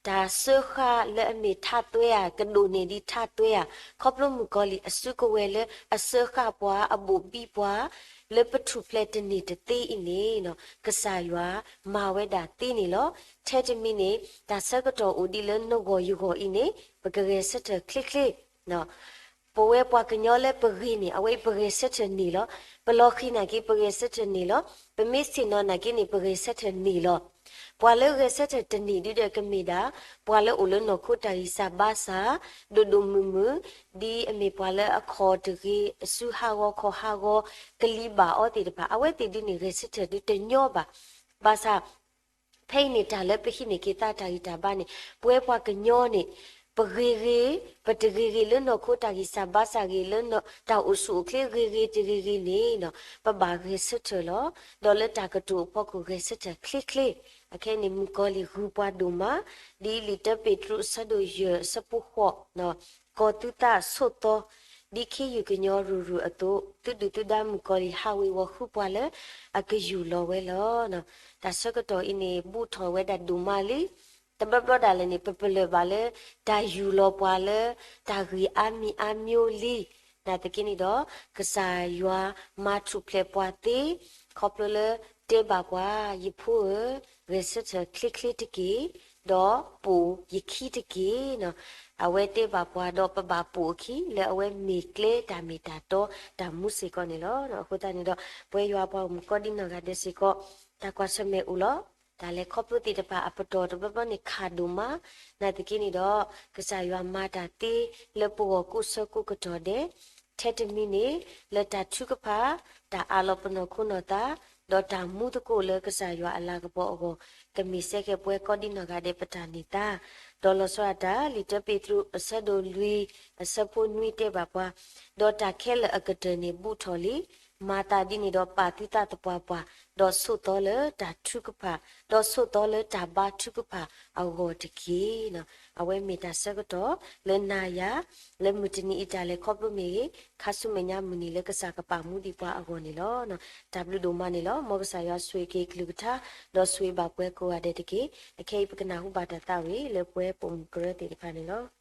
တၢ်စၢဃာ်လၢအမ့ၢ်ထးသွဲဧါ, ကဒိၣ်န့ၢ်ဒံးထးသွဲဧါ, ခီဖျိမုၣ်ကီၤလံၢ်အစုကဝဲၤလၢအစၢဃာ်ပှၤ အဘိၣ်ဘံပှၤ လၢပထူၣ်ဖျဲးတန့ၢ်တသ့အံၤန့ၣ် ကစၢ်ယွၤမၤဝဲဒၣ်သ့န့ၣ်လီၤ. ထဲတမံၤန့ၣ် တၢ်ဆၢကတီၢ်အိၣ်ဒံးလၢနဂီၢ်ယဂီၢ်အံၤန့ၣ် ပကဂဲၤဆၢထၢၣ်ချ့ချ့ ပဝဲပှၤကညီလၢပဂ့ၤန့ၣ် အဝဲအံၤပဂဲၤဆၢထၢၣ်န့ၢ်လီၤ. ပလီၢ်ဃံၤနာ်က့ ပဂဲၤဆၢထၢၣ်န့ၢ်လီၤ. ပမ့ၢ်ဆ့ၣ်နီၤနာ်က့န့ၣ် ပဂဲၤဆၢထၢၣ်န့ၢ်လီၤ. ပှၤလၢဂဲၤဆၢထၢၣ်တန့ၢ်ဒုဒီးကမ့ၢ်ဒၣ် ပှၤလၢအိၣ်လၢနီၢ်ခိတၢ်ဂံၢ်စၢ်ဘါစၢ် ဒိၣ်ဒိၣ်မုၢ်မုၢ် ဒ်အမ့ၢ်ပှၤလၢအခီၣ်တဂ့ၤ အစုဟးဂီၤခီၣ်ဟးဂီၤ ကလံၤဘၣ်အီၤသ့ၣ်တဖၣ် အဝဲသ့ၣ်ဒုန့ၣ် ဂဲၤဆၢထၢၣ်ဒုတညီဘၣ်. ဘၣ်ဆၣ် ဖဲအံၤန့ၣ်တၢ်လၢပဟံးန့ၢ်က့ၤသးတၢ်ဂံၢ်တၢ်ဘါန့ၣ် ပဝဲပှၤကညီန့ၣ် ပဂ့ၤဂ့ၤ ပတဂ့ၤဂ့ၤလၢနီၢ်ခိတၢ်ဂံၢ်စၢ်ဘါစၢ်ဂ့ၤ လၢတၢ်အိၣ်ဆူၣ်အိၣ်ချ့ဂ့ၤဂ့ၤတဂ့ၤဂ့ၤန့ၣ် ပဘၣ်ဂဲၤဆၢထၢၣ်လီၤ. ဒီးလၢတၢ်ကတိၤအဖီခိၣ်ဂဲၤဆၢထၢၣ်ချ့ချ့ အခဲအံၤန့ၣ် မုၣ်ကီၤလံၢ်ဂုၤပှၤဒိၣ်မး ဒ်လံာ်တၢပ့းတရူးအဆၢဒိၣ်ယဲၢ်အဆၢဖိဃိး ကီၤသုသးဆိးသီ ဒ်ခ့ယုၢ်ကညီရူၤရူၤအသိး သုဒုၣ်သုဒါမုၣ်ကီၤလံၢ်ဟးဝ့ၤဝီၤဃုပှၤလၢအကယူၢ်လီၤဝဲလီၤ. တၢ်ဆၢကတီၢ်အံၤန့ၣ် ဘူးထီၣ်ဝဲဒၣ်ဒိၣ်မးလံ. တဘျီဘျီဒၣ်လဲာ်န့ၣ် ပပလၢၢ်ဘၣ်လၢ တၢ်ယူၢ်လီၤပှၤလၢ တၢ်ဂ့ၢ်အါမံၤအါမံၤလံ. နာ်သက့န့ၣ်ဒီး ကစၢ်ယွၤမၤထူၣ်ဖျဲးပှၤသ့ ခီဖျိလၢတဲဘၣ်ပှၤ ယဖိဧၢ, ဂဲၤဆၢထၢၣ်ချ့ချ့တက့ၢ်, ဒီးပိာ်ယခံတက့ၢ်. အဝဲတဲဘၣ်ပှၤဒီးပဘၣ်ပိာ်အခံ လၢအဝဲမ့ၢ်ကျဲတၢ်မ့ၢ်တၢ်တီတၢ်မူစ့ၢ်ကီးန့ၣ်လီၤ. အဃိသတးန့ၣ်ဒီး ပဝဲယွၤအပှၤဂီၢ်မုၢ်ကိးဒံနီၢ်ဂၤဒဲးစ့ၢ်ကီး တၢ်ကွၢ်ဆၢၣ်မဲာ်အိၣ်လီၤ. တၢ်လဲၤခီဖျိသ့ၣ်တဖၣ်အပတီၢ်တဘျီဘျီန့ၣ်ခးဒိၣ်မး, နာ်သက့န့ၣ်ဒီး ကစၢ်ယွၤမၤတၢ်သ့လၢပဂီၢ်ကိးဆၢကိးကတီၢ်ဒဲး, ထဲတမံၤန့ၣ် လၢတၢ်ထုကဖၣ် တၢ်အးလီၤပနီၢ်ခိနီၢ်သး, ဒီးတၢ်မူသကိးလၢကစၢ်ယွၤအလၤကပီၤအဂီၢ်, ကမ့ၢ်စဲကဲပဝဲကိးဒံနီၢ်ဂၤဒဲးပတၢ်န့ၢ်သါ, ဒီးလီၤဆီဒၣ်တၢ် လံာ်တၢပ့းတရူး အဆၢဒိၣ်လွံၢ် အဆၢဖိနွံတဲဘၣ်ပှၤ, ဒီးတၢ်ခဲလၢာ်အကတၢၢ်န့ၣ်ဘူးထီၣ်လံ, မၤသးဒ်န့ၣ်ဒီးပာ်သုသးသပှၢ်ပှၢ်, ဒီးဆိးသီလၢတၢ်ထုကဖၣ်, ဒီးဆိးသီလၢတၢ်ဘါထုကဖၣ်အဂီၢ်တက့ၢ်. အဝဲမ့ၢ်တၢ်ဆၢကတီၢ်လၢနၤယၤ လၢမုၢ်တနံၤအံၤတၢ်လဲၤခီဖျိမ့ၢ်ဂ့ၤ, ခါဆူမဲာ်ညါမုၢ်နံၤလၢကစၢ်ကပာ်မူဒံးပှၤအဂီၢ်န့ၣ်လီၤ. တၢ်ဘျုးဒိၣ်မးန့ၣ်လီၤ. မ်ကစၢ်ယွၤဆိၣ်ဂ့ၤက့ၤကလုၢ်ကထါ, ဒီးဆိၣ်ဂ့ၤဘၣ်ပှၤကိးဂၤဒဲးတက့ၢ်. အခဲအံၤပကနၢ်ဟူဘၣ်တၢ်သးဝံၤလၢပှၤပိာ်မုၣ်ကရၢသ့ၣ်တဖၣ်န့ၣ်လီၤ.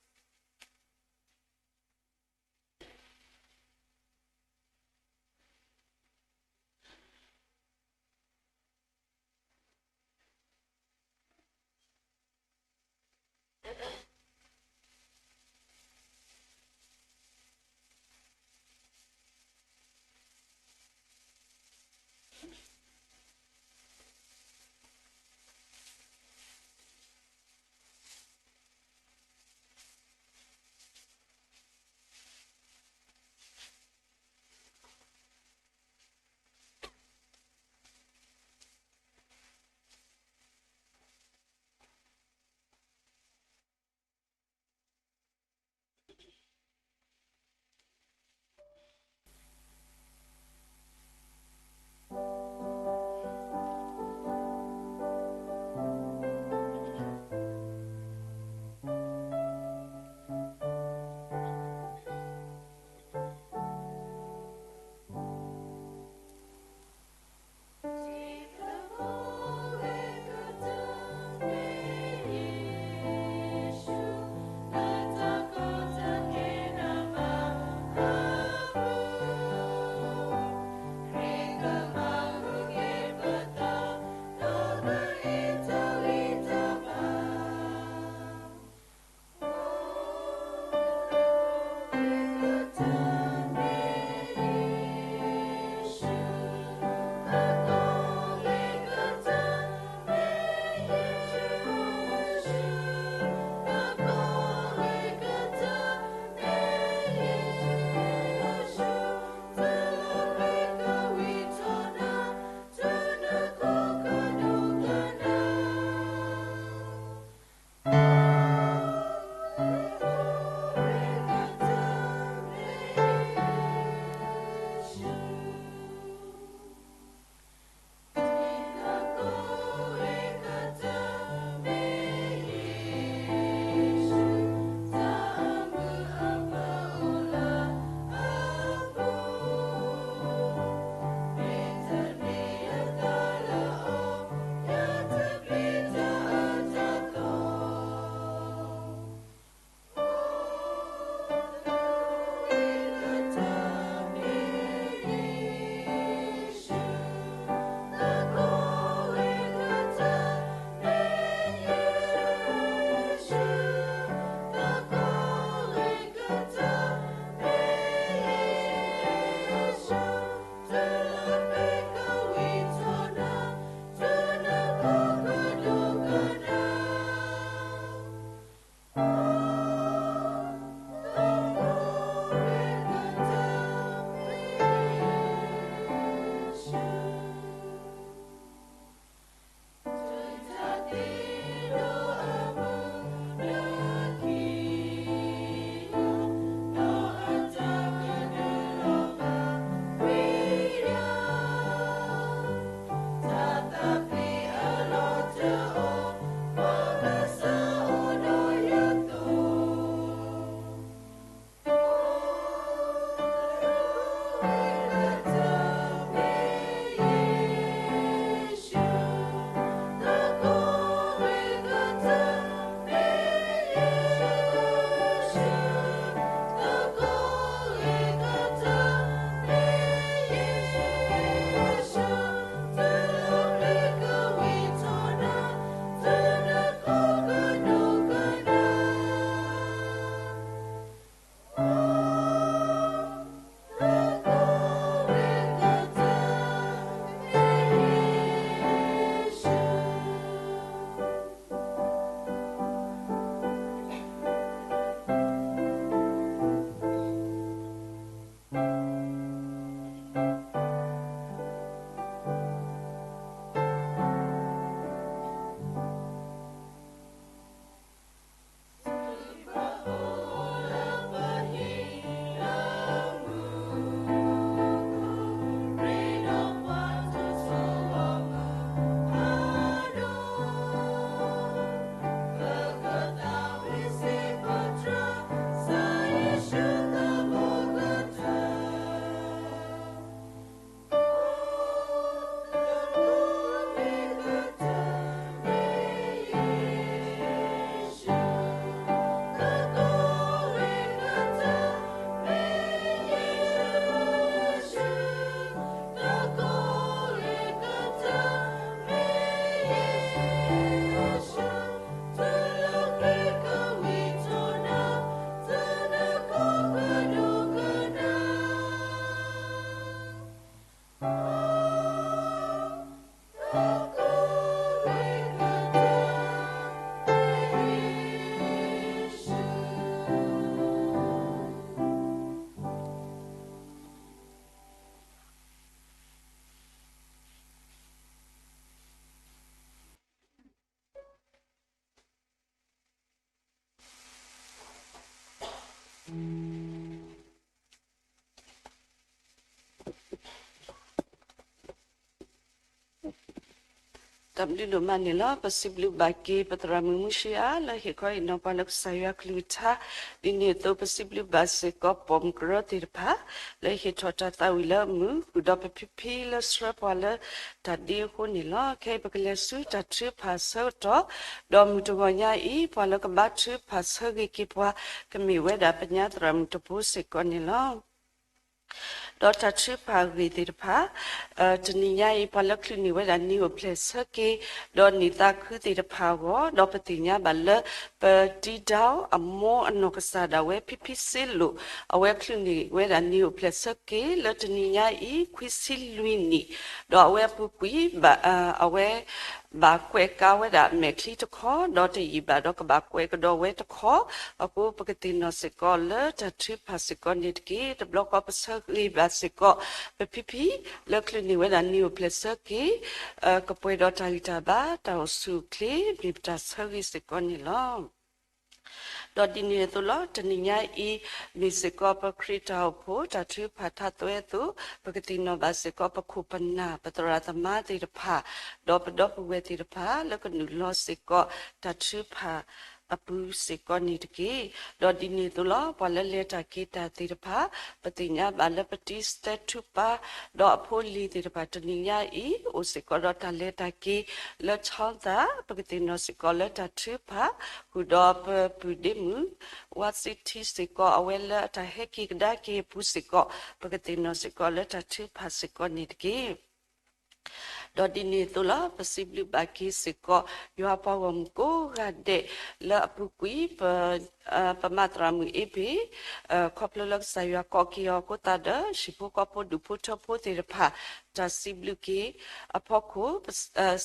တၢ်ဘျုးဒိၣ်မးန့ၣ်လီၤ. ပစံးဘျုးဘၣ်က့ၤ ပသရၣ်မုၣ်မုၢ်ဆှံအါ လၢဟ့ၣ်ခီဟ့ၣ်နီၤပှၤလၢကစၢ်ယွၤကလုၢ်ကထါ, ဒ်န့ၣ်အသိး ပစံးဘျုးဘၣ်စ့ၢ်ကီးပိာ်မုၣ်ကရၢသ့ၣ်တဖၣ် လၢဟ့ၣ်ထီၣ်တၢ်သးဝံၣ်လၢအမုာ် ဃုာ်ဒီးပဖံဖံလၢဆှၢပှၤလၢတၢ်ဒ့အဃိန့ၣ်လီၤ. ခဲအံၤပကလဲၤဆူတၢ်ထုကဖၣ်အဆၢကတီၢ်, ဒီးမုၢ်တဂီၤညါအံၤ ပှၤလၢကဘါထုကဖၣ်ဆၢဂ့ၤက့ၤပှၤ ကမ့ၢ်ဝဲဒၣ်ပညါသရၣ်မုၣ်တဘိစ့ၢ်ကီးန့ၣ်လီၤ. ဒီးတၢ်ထုကဖၣ်အဂ့ၢ်သ့ၣ်တဖၣ်, တနံၤညါအံၤ ပှၤလၢချုးန့ၢ်ဝဲဒၣ်နံၤအိၣ်ဖျဲၣ်ဆၢက့ၤ ဒီးနံၤသးခုသ့ၣ်တဖၣ်အဂီၢ်, ဒီးပသ့ၣ်ညါဘၣ်လၢ ပတံဒါအမိၢ်အနီၢ်ကစၢ်ဒၣ်ဝဲ ဖံဖံစ့လိၣ် အဝဲချုးန့ၢ်ဝဲဒၣ်နံၤအိၣ်ဖျဲၣ်ဆၢက့ၤ လၢတနံၤညါအံၤ ခွံဆံလွံၢ်နံၣ်, ဒီးအဝဲအပူၤကွံာ် အဝဲ ဘၣ်ကွဲးကါဝဲဒၣ်အမဲာ်ချံတခီ, ဒီးတယံာ်ဘၣ်ဒီးကဘၣ်ကွဲးကဒီးဝဲတခီ, အဃိပကသ့ၣ်နီၣ်စ့ၢ်ကီးလၢတၢ်ထုကဖၣ်စ့ၢ်ကီးန့ၣ်တက့ၢ်. တဘျီဃီပဆၢဂ့ၤဘၣ်စ့ၢ်ကီး ပဖံဖံလၢချုးန့ၢ်ဝဲဒၣ်နံၤအိၣ်ဖျဲၣ်ဆၢက့ၤ ကပှဲၤဒီးတၢ်ဂံၢ်တၢ်ဘါ တၢ်အိၣ်ဆူၣ်အိၣ်ချ့ မ့ၢ်ပတၢ်ဆၢဂ့ၤစ့ၢ်ကီးန့ၣ်လီၤ. ဒီးဒ်န့ၣ်အသိးလီၤ. တနံၤညါအံၤ မ့ၢ်စ့ၢ်ကီးပခရံာ်တၢ်အိၣ်ဖှိၣ်တၢ်ထုကဖၣ်ထါသွဲအသိး, ပကသ့ၣ်နီၣ်ဘၣ်စ့ၢ်ကီး ပခိၣ်ပနၢ် ပသရၣ်သမါသ့ၣ်တဖၣ်, ဒီးပဒီပုၢ်ဝဲၢ်သ့ၣ်တဖၣ် လၢကနုာ်လီၤစ့ၢ်ကီး တၢ်ထုကဖၣ်အပူၤစ့ၢ်ကီးန့ၣ်တက့ၢ်. ဒီးဒ်န့ၣ်အသိးလီၤ. ပှၤလၢလဲၤတၢ်က့ၤတၢ်သ့ၣ်တဖၣ်, ပသ့ၣ်ညါဘၣ်လၢပတံစတဲထူပၢ် ဒီးအဖိအလံၤသ့ၣ်တဖၣ် တနံၤညါအံၤ အိၣ်စ့ၢ်ကီးဒီးတၢ်လဲၤတၢ်က့ၤလၢ ချီသၣ်, ပကသ့ၣ်နီၣ်စ့ၢ်ကီးလၢတၢ်ထုကဖၣ် ဃုာ်ဒီးပပုၢ်ဒ့မုၣ် ဝါစံထံစ့ၢ်ကီး အဝဲလၢအတၢ်ဟဲက့ၤကဒါက့ၤအပူၤစ့ၢ်ကီး, ပကသ့ၣ်နီၣ်စ့ၢ်ကီးလၢတၢ်ထုကဖၣ်စ့ၢ်ကီးန့ၣ်တက့ၢ်. ဒီးဒ်န့ၣ်အသိးလီၤ. ပစံးဘျုးဘၣ်က့ၤစ့ၢ်ကီး ယွၤပှၤဂီၢ်မုၢ်ကိးဂၤဒဲး လၢအပူၤကွံာ် ပမၤသရၣ်မုၣ်အ့ဘ့ၣ် ခီဖျိလၢကစၢ်ယွၤကိးက့ၤအီၤအဃိသတးဒီး ဟံၣ်ဖိဃီဖိဒူၣ်ဖိထၢဖိသ့ၣ်တဖၣ် တၢ်စံးဘျုးက့ၤအဖီခိၣ်,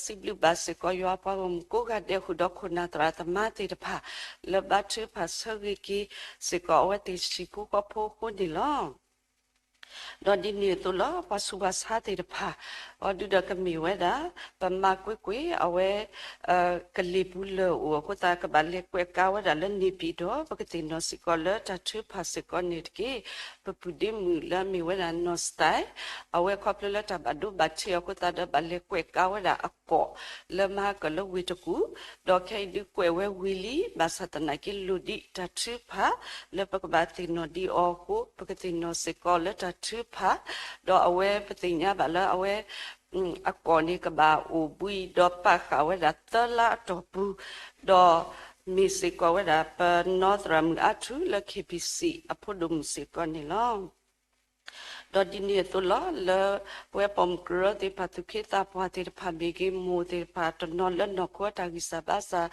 စံးဘျုးဘၣ်စ့ၢ်ကီး ယွၤပှၤဂီၢ်မုၢ်ကိးဂၤဒဲး ဃုာ်ဒီးခိၣ်နၢ်သရၣ်သမါသ့ၣ်တဖၣ် လၢဘါထုကဖၣ်ဆၢဂ့ၤက့ၤစ့ၢ်ကီး အဝဲသ့ၣ်ဟံၣ်ဖိဃီဖိအဃိန့ၣ်လီၤ. ဒီးဒ်န့ၣ်အသိးလီၤ. ပှၤဆူးပှၤဆါသ့ၣ်တဖၣ် အီၤဒုဒီးကမ့ၢ်ဝဲဒၣ် ပမၤကွ့ၢ်ကွ့ၢ် အဝဲ ကလံၤပူၤလၢာ်အိၣ်အဃိသတး ကဘၣ်လဲၤကွဲးကါဝဲဒၣ်လၢန့ၣ်ပံၤဒီး ပကသ့ၣ်နီၣ်စ့ၢ်ကီးလၢတၢ်ထုကဖၣ်စ့ၢ်ကီးန့ၣ်တက့ၢ်. ပပုၢ်ဒ့မုၣ်လၢအမ့ၢ်ဝဲဒၣ် နီၢ်စတဲး အဝဲခီဖျိလၢတၢ်ဘၣ်ဒိဘၣ်ထံးအဃိသတးဒီး ဘၣ်လဲၤကွဲးကါဝဲဒၣ်အကိာ် လၢမၤကၢၢ်လၢဝ့ၢ်တကူၣ်, ဒီးခဲအံၤဒုးကွဲးဝဲဝံၤလံ ဘၣ်ဆၣ်သနာ်က့လိၣ်ဒံးတၢ်ထုကဖၣ် လၢပကဘၣ်သ့ၣ်နီၣ်ဒံးအီၤအဃိ ပကသ့ၣ်နီၣ်စ့ၢ်ကီးလၢတၢ်ထုကဖၣ်, ဒီးအဝဲပသ့ၣ်ညါဘၣ်လၢအဝဲ အကိာ်န့ၣ်ကဘၣ်အိၣ်ဘှံးဒီးပာ်ဃာ်ဝဲဒၣ်သၢလါအတီၢ်ပူၤ, ဒီးမ့ၢ်စ့ၢ်ကီးဝဲဒၣ် ပနီၢ်သရၣ်မုၣ်အါထူၣ်လၢ ခ့ပံၣ်စံၣ် အဖိဒိၣ်မုၣ်စ့ၢ်ကီးန့ၣ်လီၤ. ဒီးဒ်န့ၣ်အသိးလီၤ. လၢပဝဲပိာ်မုၣ်ကရၢသ့ၣ်တဖၣ် သူၣ်က့သးပှၢ်သ့ၣ်တဖၣ်မ့ၢ်ဂ့ၤ, မိၢ်သ့ၣ်တဖၣ် တနီၤလၢနီၢ်ခိအတၢ်ဂံၢ်စၢ်ဘါစၢ်,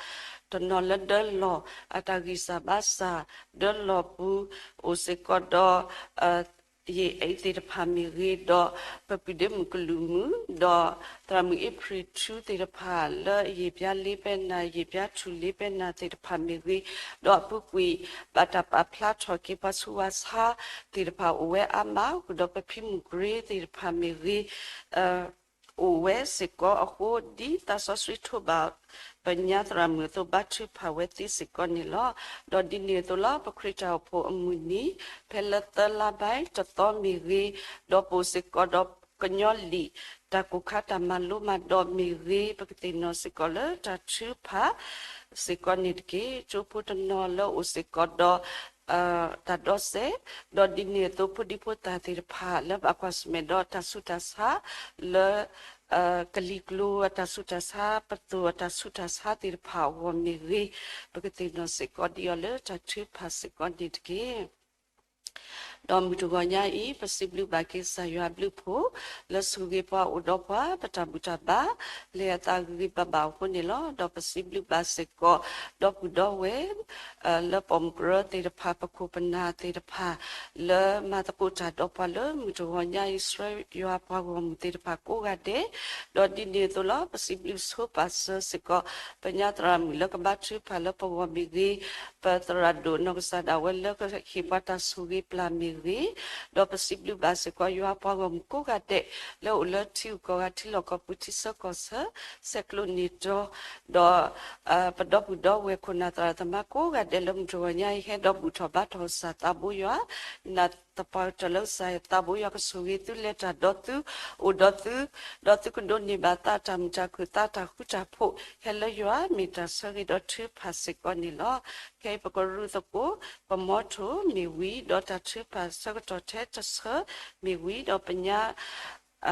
တနီၤလၢဒၢလီၢ်အတၢ်ဂံၢ်စၢ်ဘါစၢ်, ဒၢလီၢ်ပူၤ အိၣ်စ့ၢ်ကီးဒီး ယ့ၣ်အဲးသ့ၣ်တဖၣ်မ့ၢ်ဂ့ၤ, ဒီးပပုၢ်ဒ့မုၣ်ကလုာ်မုၣ်, ဒီးသရၣ်မုၣ်အ့ဖြ့ၣ်ထူသ့ၣ်တဖၣ် လၢယ့ၣ်ပျါလ့ပဲနၤ, ယ့ၣ်ပျါထူၣ်လ့ပဲနၤသ့ၣ်တဖၣ်မ့ၢ်ဂ့ၤ, ဒီးအပူၤကွံာ် ဘၣ်တၢ်ပာ်ဖျါထီၣ်က့ၤပှၤဆူးပှၤဆါသ့ၣ်တဖၣ်အိၣ်ဝဲအါမး, ဃုာ်ဒီးပဖံမုၣ်ကရ့သ့ၣ်တဖၣ်မ့ၢ်ဂ့ၤ အိၣ်ဝဲစ့ၢ်ကီးအဃိ, ဒ်သးစီဆှံထိးဘၣ်ပညါသရၣ်မုၣ်အသိး ဘါထုကဖၣ်ဝဲသ့စ့ၢ်ကီးန့ၣ်လီၤ. ဒီးဒ်န့ၣ်အသိးလီၤ. ပခရံာ်တၢ်အိၣ်ဖှိၣ်အမုၢ်နံၤ ဖဲလၢသၢလါဘၣ်တသီမ့ၢ်ဂ့ၤ, ဒီးပအိၣ်စ့ၢ်ကီးဒီးကညီလံာ် တၢ်ကိၢ်ခါတၢ်မၤလိမၤဒိးမ့ၢ်ဂ့ၤ, ပကသ့ၣ်နီၣ်စ့ၢ်ကီးလၢတၢ်ထုကဖၣ်စ့ၢ်ကီးန့ၣ်တက့ၢ်. ကၠိဖိတနီၤလၢအိၣ်စ့ၢ်ကီးဒီး တၢ်ဒီးစဲး, ဒီးဒ်န့ၣ်အသိး ဖိဒံဖိသၣ်သ့ၣ်တဖၣ် လၢဘၣ်ကွၢ်ဆၢၣ်မဲာ်ဒီးတၢ်ဆူးတၢ်ဆါ လၢ ကလံၤကျိၤအတၢ်ဆူးတၢ်ဆါ, ပသိၣ်အတၢ်ဆူးတၢ်ဆါသ့ၣ်တဖၣ်အဂီၢ်မ့ၢ်ဂ့ၤ, ပကသ့ၣ်နီၣ်စ့ၢ်ကီးဒံးအီၤလၢတၢ်ထုကဖၣ်စ့ၢ်ကီးန့ၣ်တက့ၢ်. ဒီးမုၢ်တဂီၤညါအံၤ ပစံးဘျုးဘၣ်က့ၤကစၢ်ယွၤအဘျုးအဖှိၣ် လၢဆိၣ်ဂ့ၤပှၤအိၣ်ဒီးပှၤ ပတၢ်ဘူၣ်တၢ်ဘါ လဲၤအသးဂ့ၤဂ့ၤဘၣ်ဘၣ်အဃိန့ၣ်လီၤ. ဒီးပစံးဘျုးဘၣ်စ့ၢ်ကီး ဒီပုၢ်ဒီဝဲၢ် လၢပိာ်မုၣ်ကရၢသ့ၣ်တဖၣ် ပခိၣ်ပနၢ်သ့ၣ်တဖၣ် လၢမၤသကိးတၢ်ဒီးပှၤလၢမုၢ်တဂီၤညါအံၤ ဆှၢယွၤပှၤဂီၢ်မုၢ်သ့ၣ်တဖၣ်ကိးဂၤဒဲး, ဒီးဒ်န့ၣ်အသိးလီၤ ပစံးဘျုးဆိပာ်စၢၤစ့ၢ်ကီး ပညါသရၣ်မုၣ်လၢကဘါထုကဖၣ်လၢပဂီၢ်မ့ၢ်ဂ့ၤ, ပသရၣ်ဒိၣ်နီၢ်ကစၢ်ဒၣ်ဝဲလၢကဟ့ၣ်ပှၤတၢ်ဆိၣ်ဂ့ၤပျၢ်မ့ၢ်ဂ့ၤ, ဒီးပစံးဘျုးဘၣ်စ့ၢ်ကီးယွၤပှၤဂီၢ်မုၢ်ကိးဂၤဒဲး လၢအိၣ်လၢထံဂုၤကီၢ်ဂၤ ထံလီၢ်ကီၢ်ပူၤ ထံဆၢကီၢ်ဆၢ ဆဲးကျိးန့ၢ်တီ ဒီး ပဒီပုၢ်ဒီဝဲၢ်ခိၣ်နၢ်သရၣ်သမါကိးဂၤဒဲးလၢမုၢ်တဂီၤညါအံၤ ဟဲဒီးဘူၣ်ထီၣ်ဘါထီၣ်ကစၢ်သးဘိယွၤ, နာ်သပှၢ်ကတၢၢ်လၢကစၢ်ယွၤသးဘိယွၤကဆိၣ်ဂ့ၤသုလဲၤတၢ်ဒီးသု, အိၣ်ဒီးသု, ဒီးသုကဒိးန့ၢ်ဘၣ်သးတၢ်မုာ်တၢ်ခုၣ်သးတၢ်ဃူတၢ်ဖိး ဟဲလၢယွၤမ့ၢ်တၢ်ဆၢဂ့ၤဒီးထုကဖၣ်စ့ၢ်ကီးန့ၣ်လီၤ. ခဲအံၤပကရူၢ်သကိး ပမီထိၣ်မ့ၢ်ဝံၤ ဒီးတၢ်ထုကဖၣ်ဆၢကတီၢ်ထဲတဆၢမ့ၢ်ဝံၤ ဒီးပညါ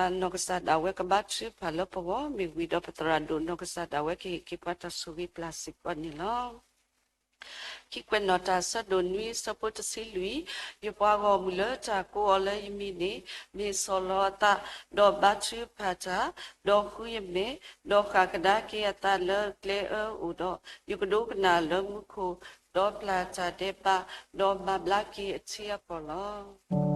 နီၢ်ကစၢ်ဒၣ်ဝဲကဘါထုကဖၣ်လၢပဂီၢ်မ့ၢ်ဝံၤ ဒီးပသရၣ်ဒိၣ်နီၢ်ကစၢ်ဒၣ်ဝဲကဟ့ၣ်က့ၤပှၤတၢ်ဆိၣ်ဂ့ၤပျၢ်စ့ၢ်ကီးန့ၣ်လီၤ. ခံကွဲးနီၣ်တၢ် အဆၢဒိၣ်နွံ အဆၢဖိတဆံလွံၢ်, ယပှၤဂီၢ်မုၢ်လၢတၢ်ကိးအီၤလၢယမံၤန့ၣ် မ့ၢ်ဆီၣ်လီၤအသး, ဒီးဘါထုကဖၣ်တၢ်, ဒီးဃုယမဲာ်, ဒီးဃၣ်ကဒါက့ၤအသးလၢကျဲအၢအိၣ်ဒီး, ယကဒိကနၣ်လၢမူခိၣ်, ဒီး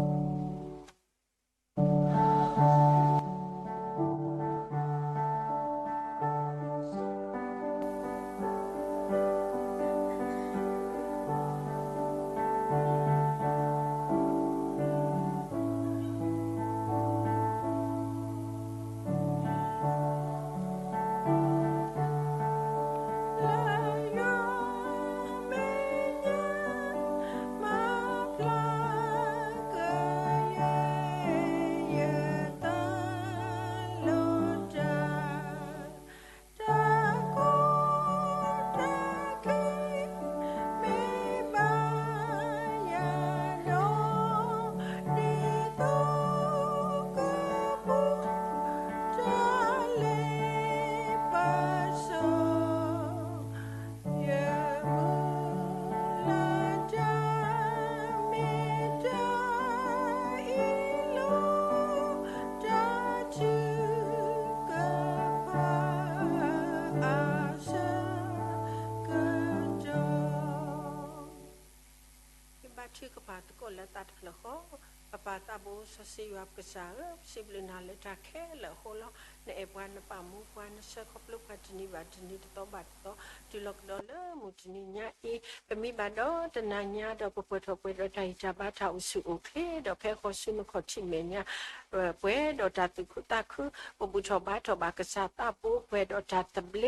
ပျၢ်တၢ်ဒဲးဘး, ဒီးမၤဘျါက့ၤအထံအကီၢ်လီၤ. ဘါထုကဖၣ်သကိးလၢသးတဖျၢၣ်ဃီ, ပပၢ်သးဘိစီဆှံယွၤပကစၢ်ဧၢ, ပစံးဘျုးနၤလၢတၢ်ခဲလၢာ်အဃိလီၤ. နအဲၣ်ပှၤနပာ်မူပှၤ နဆှၢခီဖျိပှၤတနံၤဘၣ်တနံၤ တသီဘၣ်တသီ တုၤလီၤကဒီးလၢမုၢ်တနံၤညါအံၤ, ပမံဘၣ်ဒီးတနၤညါဒီး ပပှဲၤထီၣ်ပှဲၤဒီးတၢ်ဟ့ၣ်တၢ်ဘါတၢ်အိၣ်ဆူၣ်အိၣ်ချ့, ဒီးဖဲဃီၤဆူနခီၣ်ထံးမဲာ်ညါ ပှဲၤဒီးတၢ်သူၣ်ခုသးခု, ပဘူၣ်ထီၣ်ဘါထီၣ်ဘၣ်ကစၢ်သးဘိ ပှဲၤဒီးတၢ်သဘျ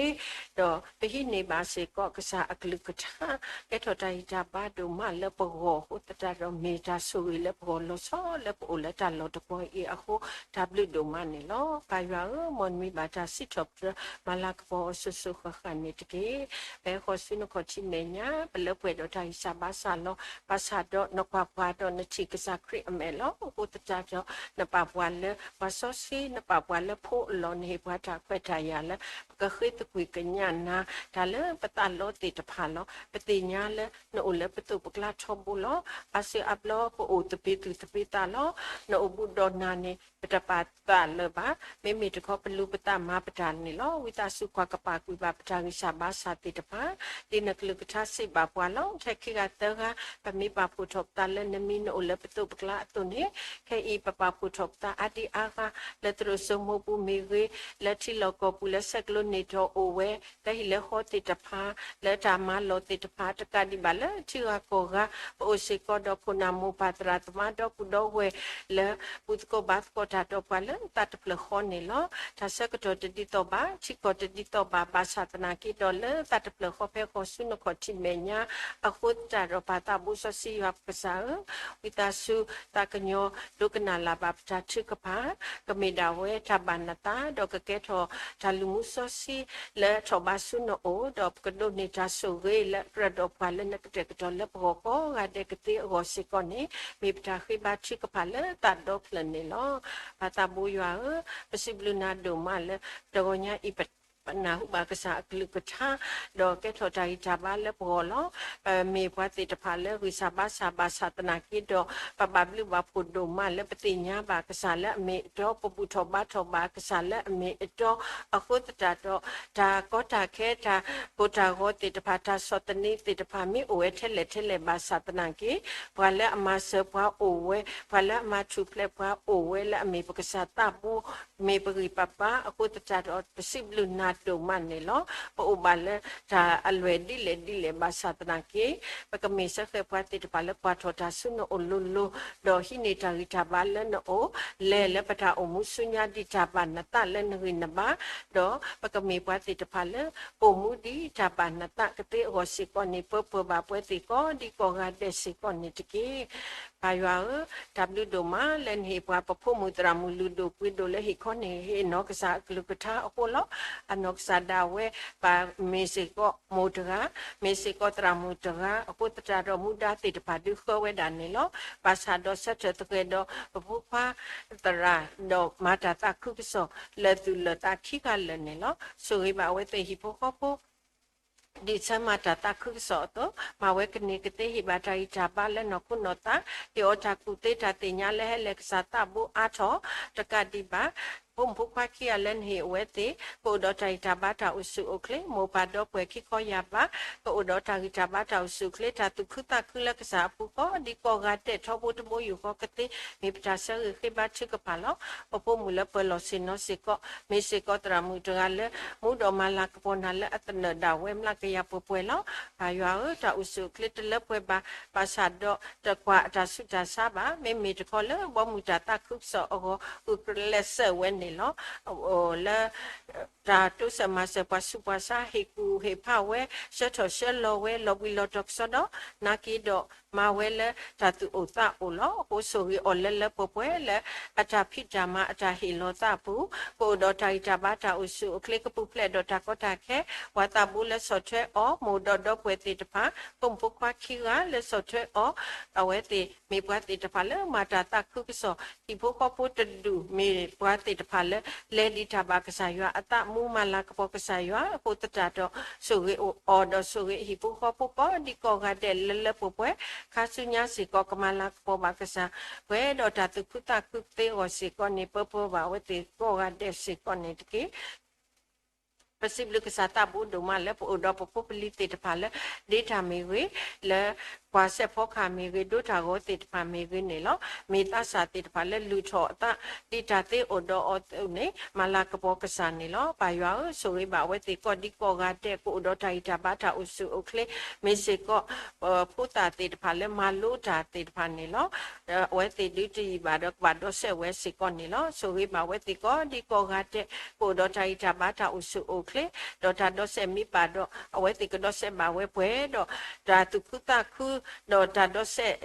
့, ဒီးပဟံးန့ၢ်ဘၣ်စ့ၢ်ကီးကစၢ်အကလုၢ်ကထါ, ကဲထီၣ်တၢ်ဟ့ၣ်တၢ်ဘါဒိၣ်မးလၢပဂီၢ်အဃိသတးဒီး မ့ၢ်တၢ်ဆိၣ်ဂ့ၤလၢပဂီၢ်လီၤဆီလၢပအိၣ်လၢတၢ်လီၢ်တပီၤအံၤအဃိ, တၢ်ဘျုးဒိၣ်မးန့ၣ်လီၤ. ပၢ်ယွၤဧၢ, မ်နမံဘၣ်တၢ်စံးထီၣ်ပတြၢၤ မၤလၤကပီၤအီၤစိၤစိၤဃၣ်ဃၣ်န့ၣ်တက့ၢ်. ဖဲဃီၤဆူနခီၣ်ထံးမဲာ်ညါ ပလၢပှဲၤဒီးတၢ်ဂံၢ်စၢ်ဘါစၢ်လီၤ. ဘၣ်ဆၣ်ဒီးနကွၢ်ပှၤဒီးနထံၣ်ကစၢ်ခရံာ်အမဲာ်လီၤ. အဃိသတးဒီး နပာ်ပှၤလၢပှၤစီဆှံ, နပာ်ပှၤလၢဖိအလီၢ်, နဟ့ၣ်ပှၤတၢ်ခွဲးတၢ်ယာ်လၢ ပကဃ့သကွံၢ်ကညးနၤ တၢ်လၢပသးလီသ့ၣ်တဖၣ်လီၤ. ပသ့ၣ်ညါလၢနအိၣ်လၢပသိးပကျါထီဘိလီၤ. ဘၣ်ဆၣ်အါဘျီပအိၣ်သပ့ၤသူၣ်သပ့ၤသးလီၤ. နအိၣ်ဘူးဒီးနၤန့ၣ် ပတပာ်သးလၢၤဘၣ်. မ့မ့ၢ်တခီ ပလူၤပသးမၤပတၢ်န့ၣ်လီၤ. ဝံသးစူၤကွၢ်ကပာ်ကွံာ်ဘၣ်ပတၢ်ဂံၢ်စၢ်ဘါစၢ်သ့ၣ်တဖၣ် ဒ်နကလုၢ်ကထါစံးဘၣ်ပှၤလီၤ. ထဲခံဂၤသၢဂၤ ပမ့ၢ်ပာ်ဖှိၣ်ထီၣ်ပသးလၢနမံၤ နအိၣ်လၢပသိးပကျါအသိးန့ၣ်, ခဲအံၤပပာ်ဖှိၣ်ထီၣ်ပသးအါဒံအါဂၤ လၢသရိာ်စိမိပူၤမ့ၢ်ဂ့ၤ, လၢထံလီၢ်ကီၢ်ပူၤလၢဆဲးကျိးန့ၢ်တီအိၣ်ဝဲ, လၢဟံၣ်လၢဃီသ့ၣ်တဖၣ်, လၢတၢ်မၤလီၢ်သ့ၣ်တဖၣ် တကးဒံးဘၣ်လၢထံဂၤကီၢ်ဂၤ, ပအိၣ်စ့ၢ်ကီးဒီးခိၣ်နၢ်မိၢ်ပၢ်သရၣ်သမါဒီပုၢ်ဒီဝဲၢ် လၢဘူၣ်သကိးဘါသကိးတၢ်ဒီးပှၤလၢသးတဖျၢၣ်ဃီန့ၣ်လီၤ. တၢ်ဆၢကတီၢ်တဒ်သိးဘၣ်, ထံကီၢ်တဒ်သိးဘၣ်, ဘၣ်ဆၣ်သနာ်က့ဒီးလၢသးတဖျၢၣ်ဃီဖဲဃီၤဆူနခီၣ်ထံးမဲာ်ညါ အဃိသတးဒီးပၢ်သးဘိစီဆှံယွၤပကစၢ်ဧၢ, ဝံသးစူၤသးကညီၤဒိကနၣ်လၢ်ဘၣ်ပတၢ်ထုကဖၣ်, ကမ့ၢ်ဒၣ်ဝဲတၢ်ဘၣ်နသး, ဒီးကကဲထီၣ်တၢ်လုၢ်မူစီဆှံလၢထီၣ်ဘးဆူနအိၣ်, ဒီးပကဒိးန့ၢ်တၢ်ဆိၣ်ဂ့ၤလၢကြၢးဒီးပှၤလၢနကတဲာ်ကတီၤလၢပဂီၢ်ကိးဂၤဒဲးကသ့အဂီၢ်စ့ၢ်ကီးန့ၣ်, မ့ၢ်ပတၢ်ဃ့ဘါထုကဖၣ်လၢသးဒီဖျၢၣ်န့ၣ်လီၤ. ပၢ်သးဘိယွၤဧၢ, ပစံးဘျုးနၤဒိၣ်မးလၢ တဂီၤညါအံၤပ နၢ်ဟူဘၣ်ကစၢ်အကလုၢ်ကထါ, ဒီးကဲထီၣ်တၢ်ဂံၢ်တၢ်ဘါလၢပဂီၢ်လီၤ. ပမ့ၢ်ပှၤသ့ၣ်တဖၣ်လၢဂံၢ်စၢ်ဘါစၢ်ဘၣ်ဆၣ်သနာ်က့ဒီး ပဘၣ်ဘျုးဘၣ်ဖှိၣ်ဒိၣ်မးလၢပသ့ၣ်ညါဘၣ်ကစၢ်လၢအမ့ၢ်အတီ, ပဘူၣ်ထီၣ်ဘါထီၣ်ဘၣ်ကစၢ်လၢအမ့ၢ်အတီ, အဃိသတးဒီး တၢ်ကီတၢ်ခဲ တၢ်ကိၢ်တၢ်ဂီၤသ့ၣ်တဖၣ် တၢ်ဆီၣ်သနံးသ့ၣ်တဖၣ် မ့ၢ်အိၣ်ဝဲထဲလဲၣ်ထဲလဲၣ်ဘၣ်ဆၣ်သနာ်က့, ပှၤလၢအမၤစၢၤပှၤအိၣ်ဝဲ, ပှၤလၢအမၤထူၣ်ဖျဲးပှၤအိၣ်ဝဲလၢအမ့ၢ်ပကစၢ်သးဘိ, မ့ၢ်ပဂံၢ်ပဘါအဃိသတးဒီး ပစံးဘျုးနၤဒိၣ်မးန့ၣ်လီၤ. ပအိၣ်ဘၣ်လၢတၢ်အလွဲၢ်ဒ်လဲၣ်ဒ်လဲၣ်ဘၣ်ဆၣ်သနာ်က့, ပကမ့ၢ်စ့ၢ်ကီးပှၤသ့ၣ်တဖၣ်လၢကွၢ်ထီၣ်တၢ်ဆူနအိၣ်လိၤလိၤ, ဒီးဟံးန့ၢ်တၢ်ဂံၢ်တၢ်ဘါလၢနအိၣ်, လဲၤလၢပတၢ်အိၣ်မူဆူညါဒ်တၢ်ဘၣ်နသးလၢနဂံၢ်နဘါ, ဒီးပကမ့ၢ်ပှၤသ့ၣ်တဖၣ်လၢ အိၣ်မူဒ်တၢ်ဘၣ်နသးကသ့အဂီၢ်စ့ၢ်ကီးန့ၣ် ပၢပှဲၤဘၣ်ပဝဲသ့ၣ်ကိးဒံကိးဂၤဒဲးစ့ၢ်ကီးန့ၣ်တက့ၢ်. ပၢ်ယွၤဧၢ, တၢ်ဘျုးဒိၣ်မးလၢနဟ့ၣ်ပှၤပဖိမုၣ်သရၣ်မုၣ်လုၢ်ဒိၣ်ပှ့ၤဒိၣ်လၢဟ့ၣ်ခီန့ၢ်ဟ့ၣ်နီၤကစၢ်အကလုၢ်ကထါအဃိလီၤ. အနီၢ်ကစၢ်ဒၣ်ဝဲ ပၢ်မ့ၢ်စ့ၢ်ကီးမိၢ်တဂၤ, မ့ၢ်စ့ၢ်ကီးသရၣ်မုၣ်တဂၤ အဃိသတးဒီးမူဒါသ့ၣ်တဖၣ်ဒုးဃၢဝဲဒၣ်န့ၣ်လီၤ. ဘၣ်ဆၣ်ဒီးဆၢထၢၣ်သဃဲးဒီးပဖိခွါသရၣ် ဒီးမၤတၢ်သးခုကစီၣ်လၢာ်သူၣ်လၢာ်သးခံဂၤလၢာ်န့ၣ်လီၤ. ဆိၣ်ဂ့ၤဘၣ်အဝဲသ့ၣ်ဟံၣ်ဖိဃီဖိ ဒ်ဆၢမၤတၢ်သးခုကစီၣ်အသိး, မၤဝဲကန့ၢ်ကသ့ ဟ့ၣ်ဘၣ်တၢ်ဂံၢ်တၢ်ဘါလၢနီၢ်ခိနီၢ်သး, ဟ့ၣ်အီၤတၢ်ကူၣ်သ့တၢ်သ့ၣ်ညါလၢဟဲလဲၤကစၢ်သးဘိအါထီၣ်တကးဒံးဘၣ်. ဖိမုၣ်ဖိခွါခံဂၤလၢနဟ့ၣ်အဝဲသ့ၣ် ကအိၣ်ဒီးတၢ်ဂံၢ်တၢ်ဘါတၢ်အိၣ်ဆူၣ်အိၣ်ချ့ မိၢ်ပၢ်ဒီပုၢ်ဝဲၢ်ခံခီယၢ်ဘး ကအိၣ်ဒီးတၢ်ဂံၢ်တၢ်ဘါတၢ်အိၣ်ဆူၣ်အိၣ်ချ့ တၢ်သူၣ်ခုသးခုလၢကစၢ်အပူၤကိးဒံကိးဂၤဒဲးထီဘိတဘိယူၢ်ဃီကသ့ မ့ၢ်ပတၢ်ဆၢဂ့ၤဃ့ဘါထုကဖၣ်လီၤ. ပဖိမုၣ်လၢပၢၤလီၢ်ဆ့ၣ်နီၤစ့ၢ်ကီး မ့ၢ်စ့ၢ်ကီးသရၣ်မုၣ်တဂၤလၢ မူဒီးမၤလၤကပီၤနၤလၢအသနၢၣ်ဒၣ်ဝဲမျးကယၤပှဲၤပှဲၤလီၤ. ပၢ်ယွၤဧၢ, တၢ်အိၣ်ဆူၣ်အိၣ်ချ့တလၢပှဲၤဘၣ်, ဘၣ်ဆၣ်ဒီးတကွၢ်အတၢ်ဆူးတၢ်ဆါဘၣ်, မ့မ့ၢ်တခီလၢဘီမုၢ်တၢ်သးခုကစီၣ်အဂီၢ် ဂုာ်ကျဲးစၢးဝဲန့ၣ်လီၤ. လၢ တၢ်တိစၢၤမၤစၢၤပှၤဆူးပှၤဆါ ဟ့ၣ်ကူၣ်ဟ့ၣ်ဖးဝဲ ဆှၢထီၣ်ဆှၢလီၤဝဲ လီၤဘှံးလီၤတီၤကစီဒီ, နာ်က့ဒီးမၤဝဲလၢတၢ်သူၣ်အိၣ်သးအိၣ်လီၤ. အဃိဆိၣ်ဂ့ၤအီၤလၢလၢပှဲၤပှဲၤလၢ အတၢ်ဖံးတၢ်မၤအတၢ်ဟ့ၣ်လီၤသးအပူၤ, ကအိၣ်ဒီးတၢ်ဂံၢ်တၢ်ဘါတၢ်အိၣ်ဆူၣ်အိၣ်ချ့ ကပူၤဖျဲးဒီးတၢ်ကီတၢ်ခဲ, ပှၤသးဘိလၢဆီၣ်ထွဲအီၤ, မိၢ်ဒီးဒီပုၢ်ဝဲၢ်သ့ၣ်တဖၣ်, ဖိမုၣ်ဖိခွါခံဂၤလၢဆီၣ်ထွဲအီၤ, အဝဲသ့ၣ်မ့ၢ်ပှၤသ့ၣ်တဖၣ်လၢမၤတၢ်သးခုကစီၣ်, ဟံၣ်ဖိဃီဖိတဒူၣ် မ့ၢ်ပှၤသ့ၣ်တဖၣ်လၢ လဲၤဒံးတၢ်ဘၣ်ကစၢ်ယွၤအသး မူမၤလၤကပီၤကစၢ်ယွၤအဃိသတးဒီး ဆိၣ်ဂ့ၤအီၤဒီးဆိၣ်ဂ့ၤဟံၣ်ဖိဃီဖိကိးဒံကိးဂၤဒဲးလၢလၢပှဲၤပှဲၤ, ခါဆူညါစ့ၢ်ကီးကမၤလၤကပီၤဘၣ်ကစၢ် ပှဲၤဒီးတၢ်သူၣ်ခုသးခုသ့အဂီၢ်စ့ၢ်ကီးန့ၣ် ပၢပၢဘၣ်အဝဲသ့ၣ်ကိးဂၤဒဲးစ့ၢ်ကီးန့ၣ်တက့ၢ်. ပစံးဘျုးကစၢ်သးဘိဒိၣ်မးလၢပအိၣ်ဒီးပဖိပလံၤသ့ၣ်တဖၣ်လၢ ဒ့တၢ်မ့ၢ်ဂ့ၤ, လၢကွၢ်စဲးဖီကဟၣ်မ့ၢ်ဂ့ၤ, ဒိတၢ်ဂီၤသ့ၣ်တဖၣ်မ့ၢ်ဂ့ၤန့ၣ်လီၤ. မ့ၢ်သးစၢ်သ့ၣ်တဖၣ်လၢလုၢ်ထီၣ်အသး ဒ်တၢ်သ့အိၣ်ဒီးအီၤအသိးန့ၣ် မၤလၤကပီၤကစၢ်န့ၣ်လီၤ. ပၢ်ယွၤဧၢ, ဆိၣ်ဂ့ၤဘၣ်အဝဲသ့ၣ်ကိးဒံကိးဂၤဒဲး ကအိၣ်ဒီးတၢ်ဂံၢ်တၢ်ဘါတၢ်အိၣ်ဆူၣ်အိၣ်ချ့, မ့ၢ်စ့ၢ်ကီး ဖိသၣ်သ့ၣ်တဖၣ်လၢမၤလိတၢ်သ့ၣ်တဖၣ်န့ၣ်လီၤ. အဝဲသ့ၣ်ဒုးတယံာ်ဘၣ်ဒီးကဘၣ်ဒီးစဲးဝဲစ့ၢ်ကီးန့ၣ်လီၤ. ဆိၣ်ဂ့ၤဘၣ်အဝဲသ့ၣ်ကိးဒံကိးဂၤဒဲး ကအိၣ်ဒီးတၢ်ဂံၢ်တၢ်ဘါတၢ်အိၣ်ဆူၣ်အိၣ်ချ့, ဒီးတၢ်ဒီးစဲးမ့ၢ်ဘၣ်ဒီး အဝဲသ့ၣ်ကဒီးစဲးဘၣ်ဝဲပှဲၤဒီး တၢ်သူၣ်ခုသးခု ဒီးတၢ်ဒီးစဲး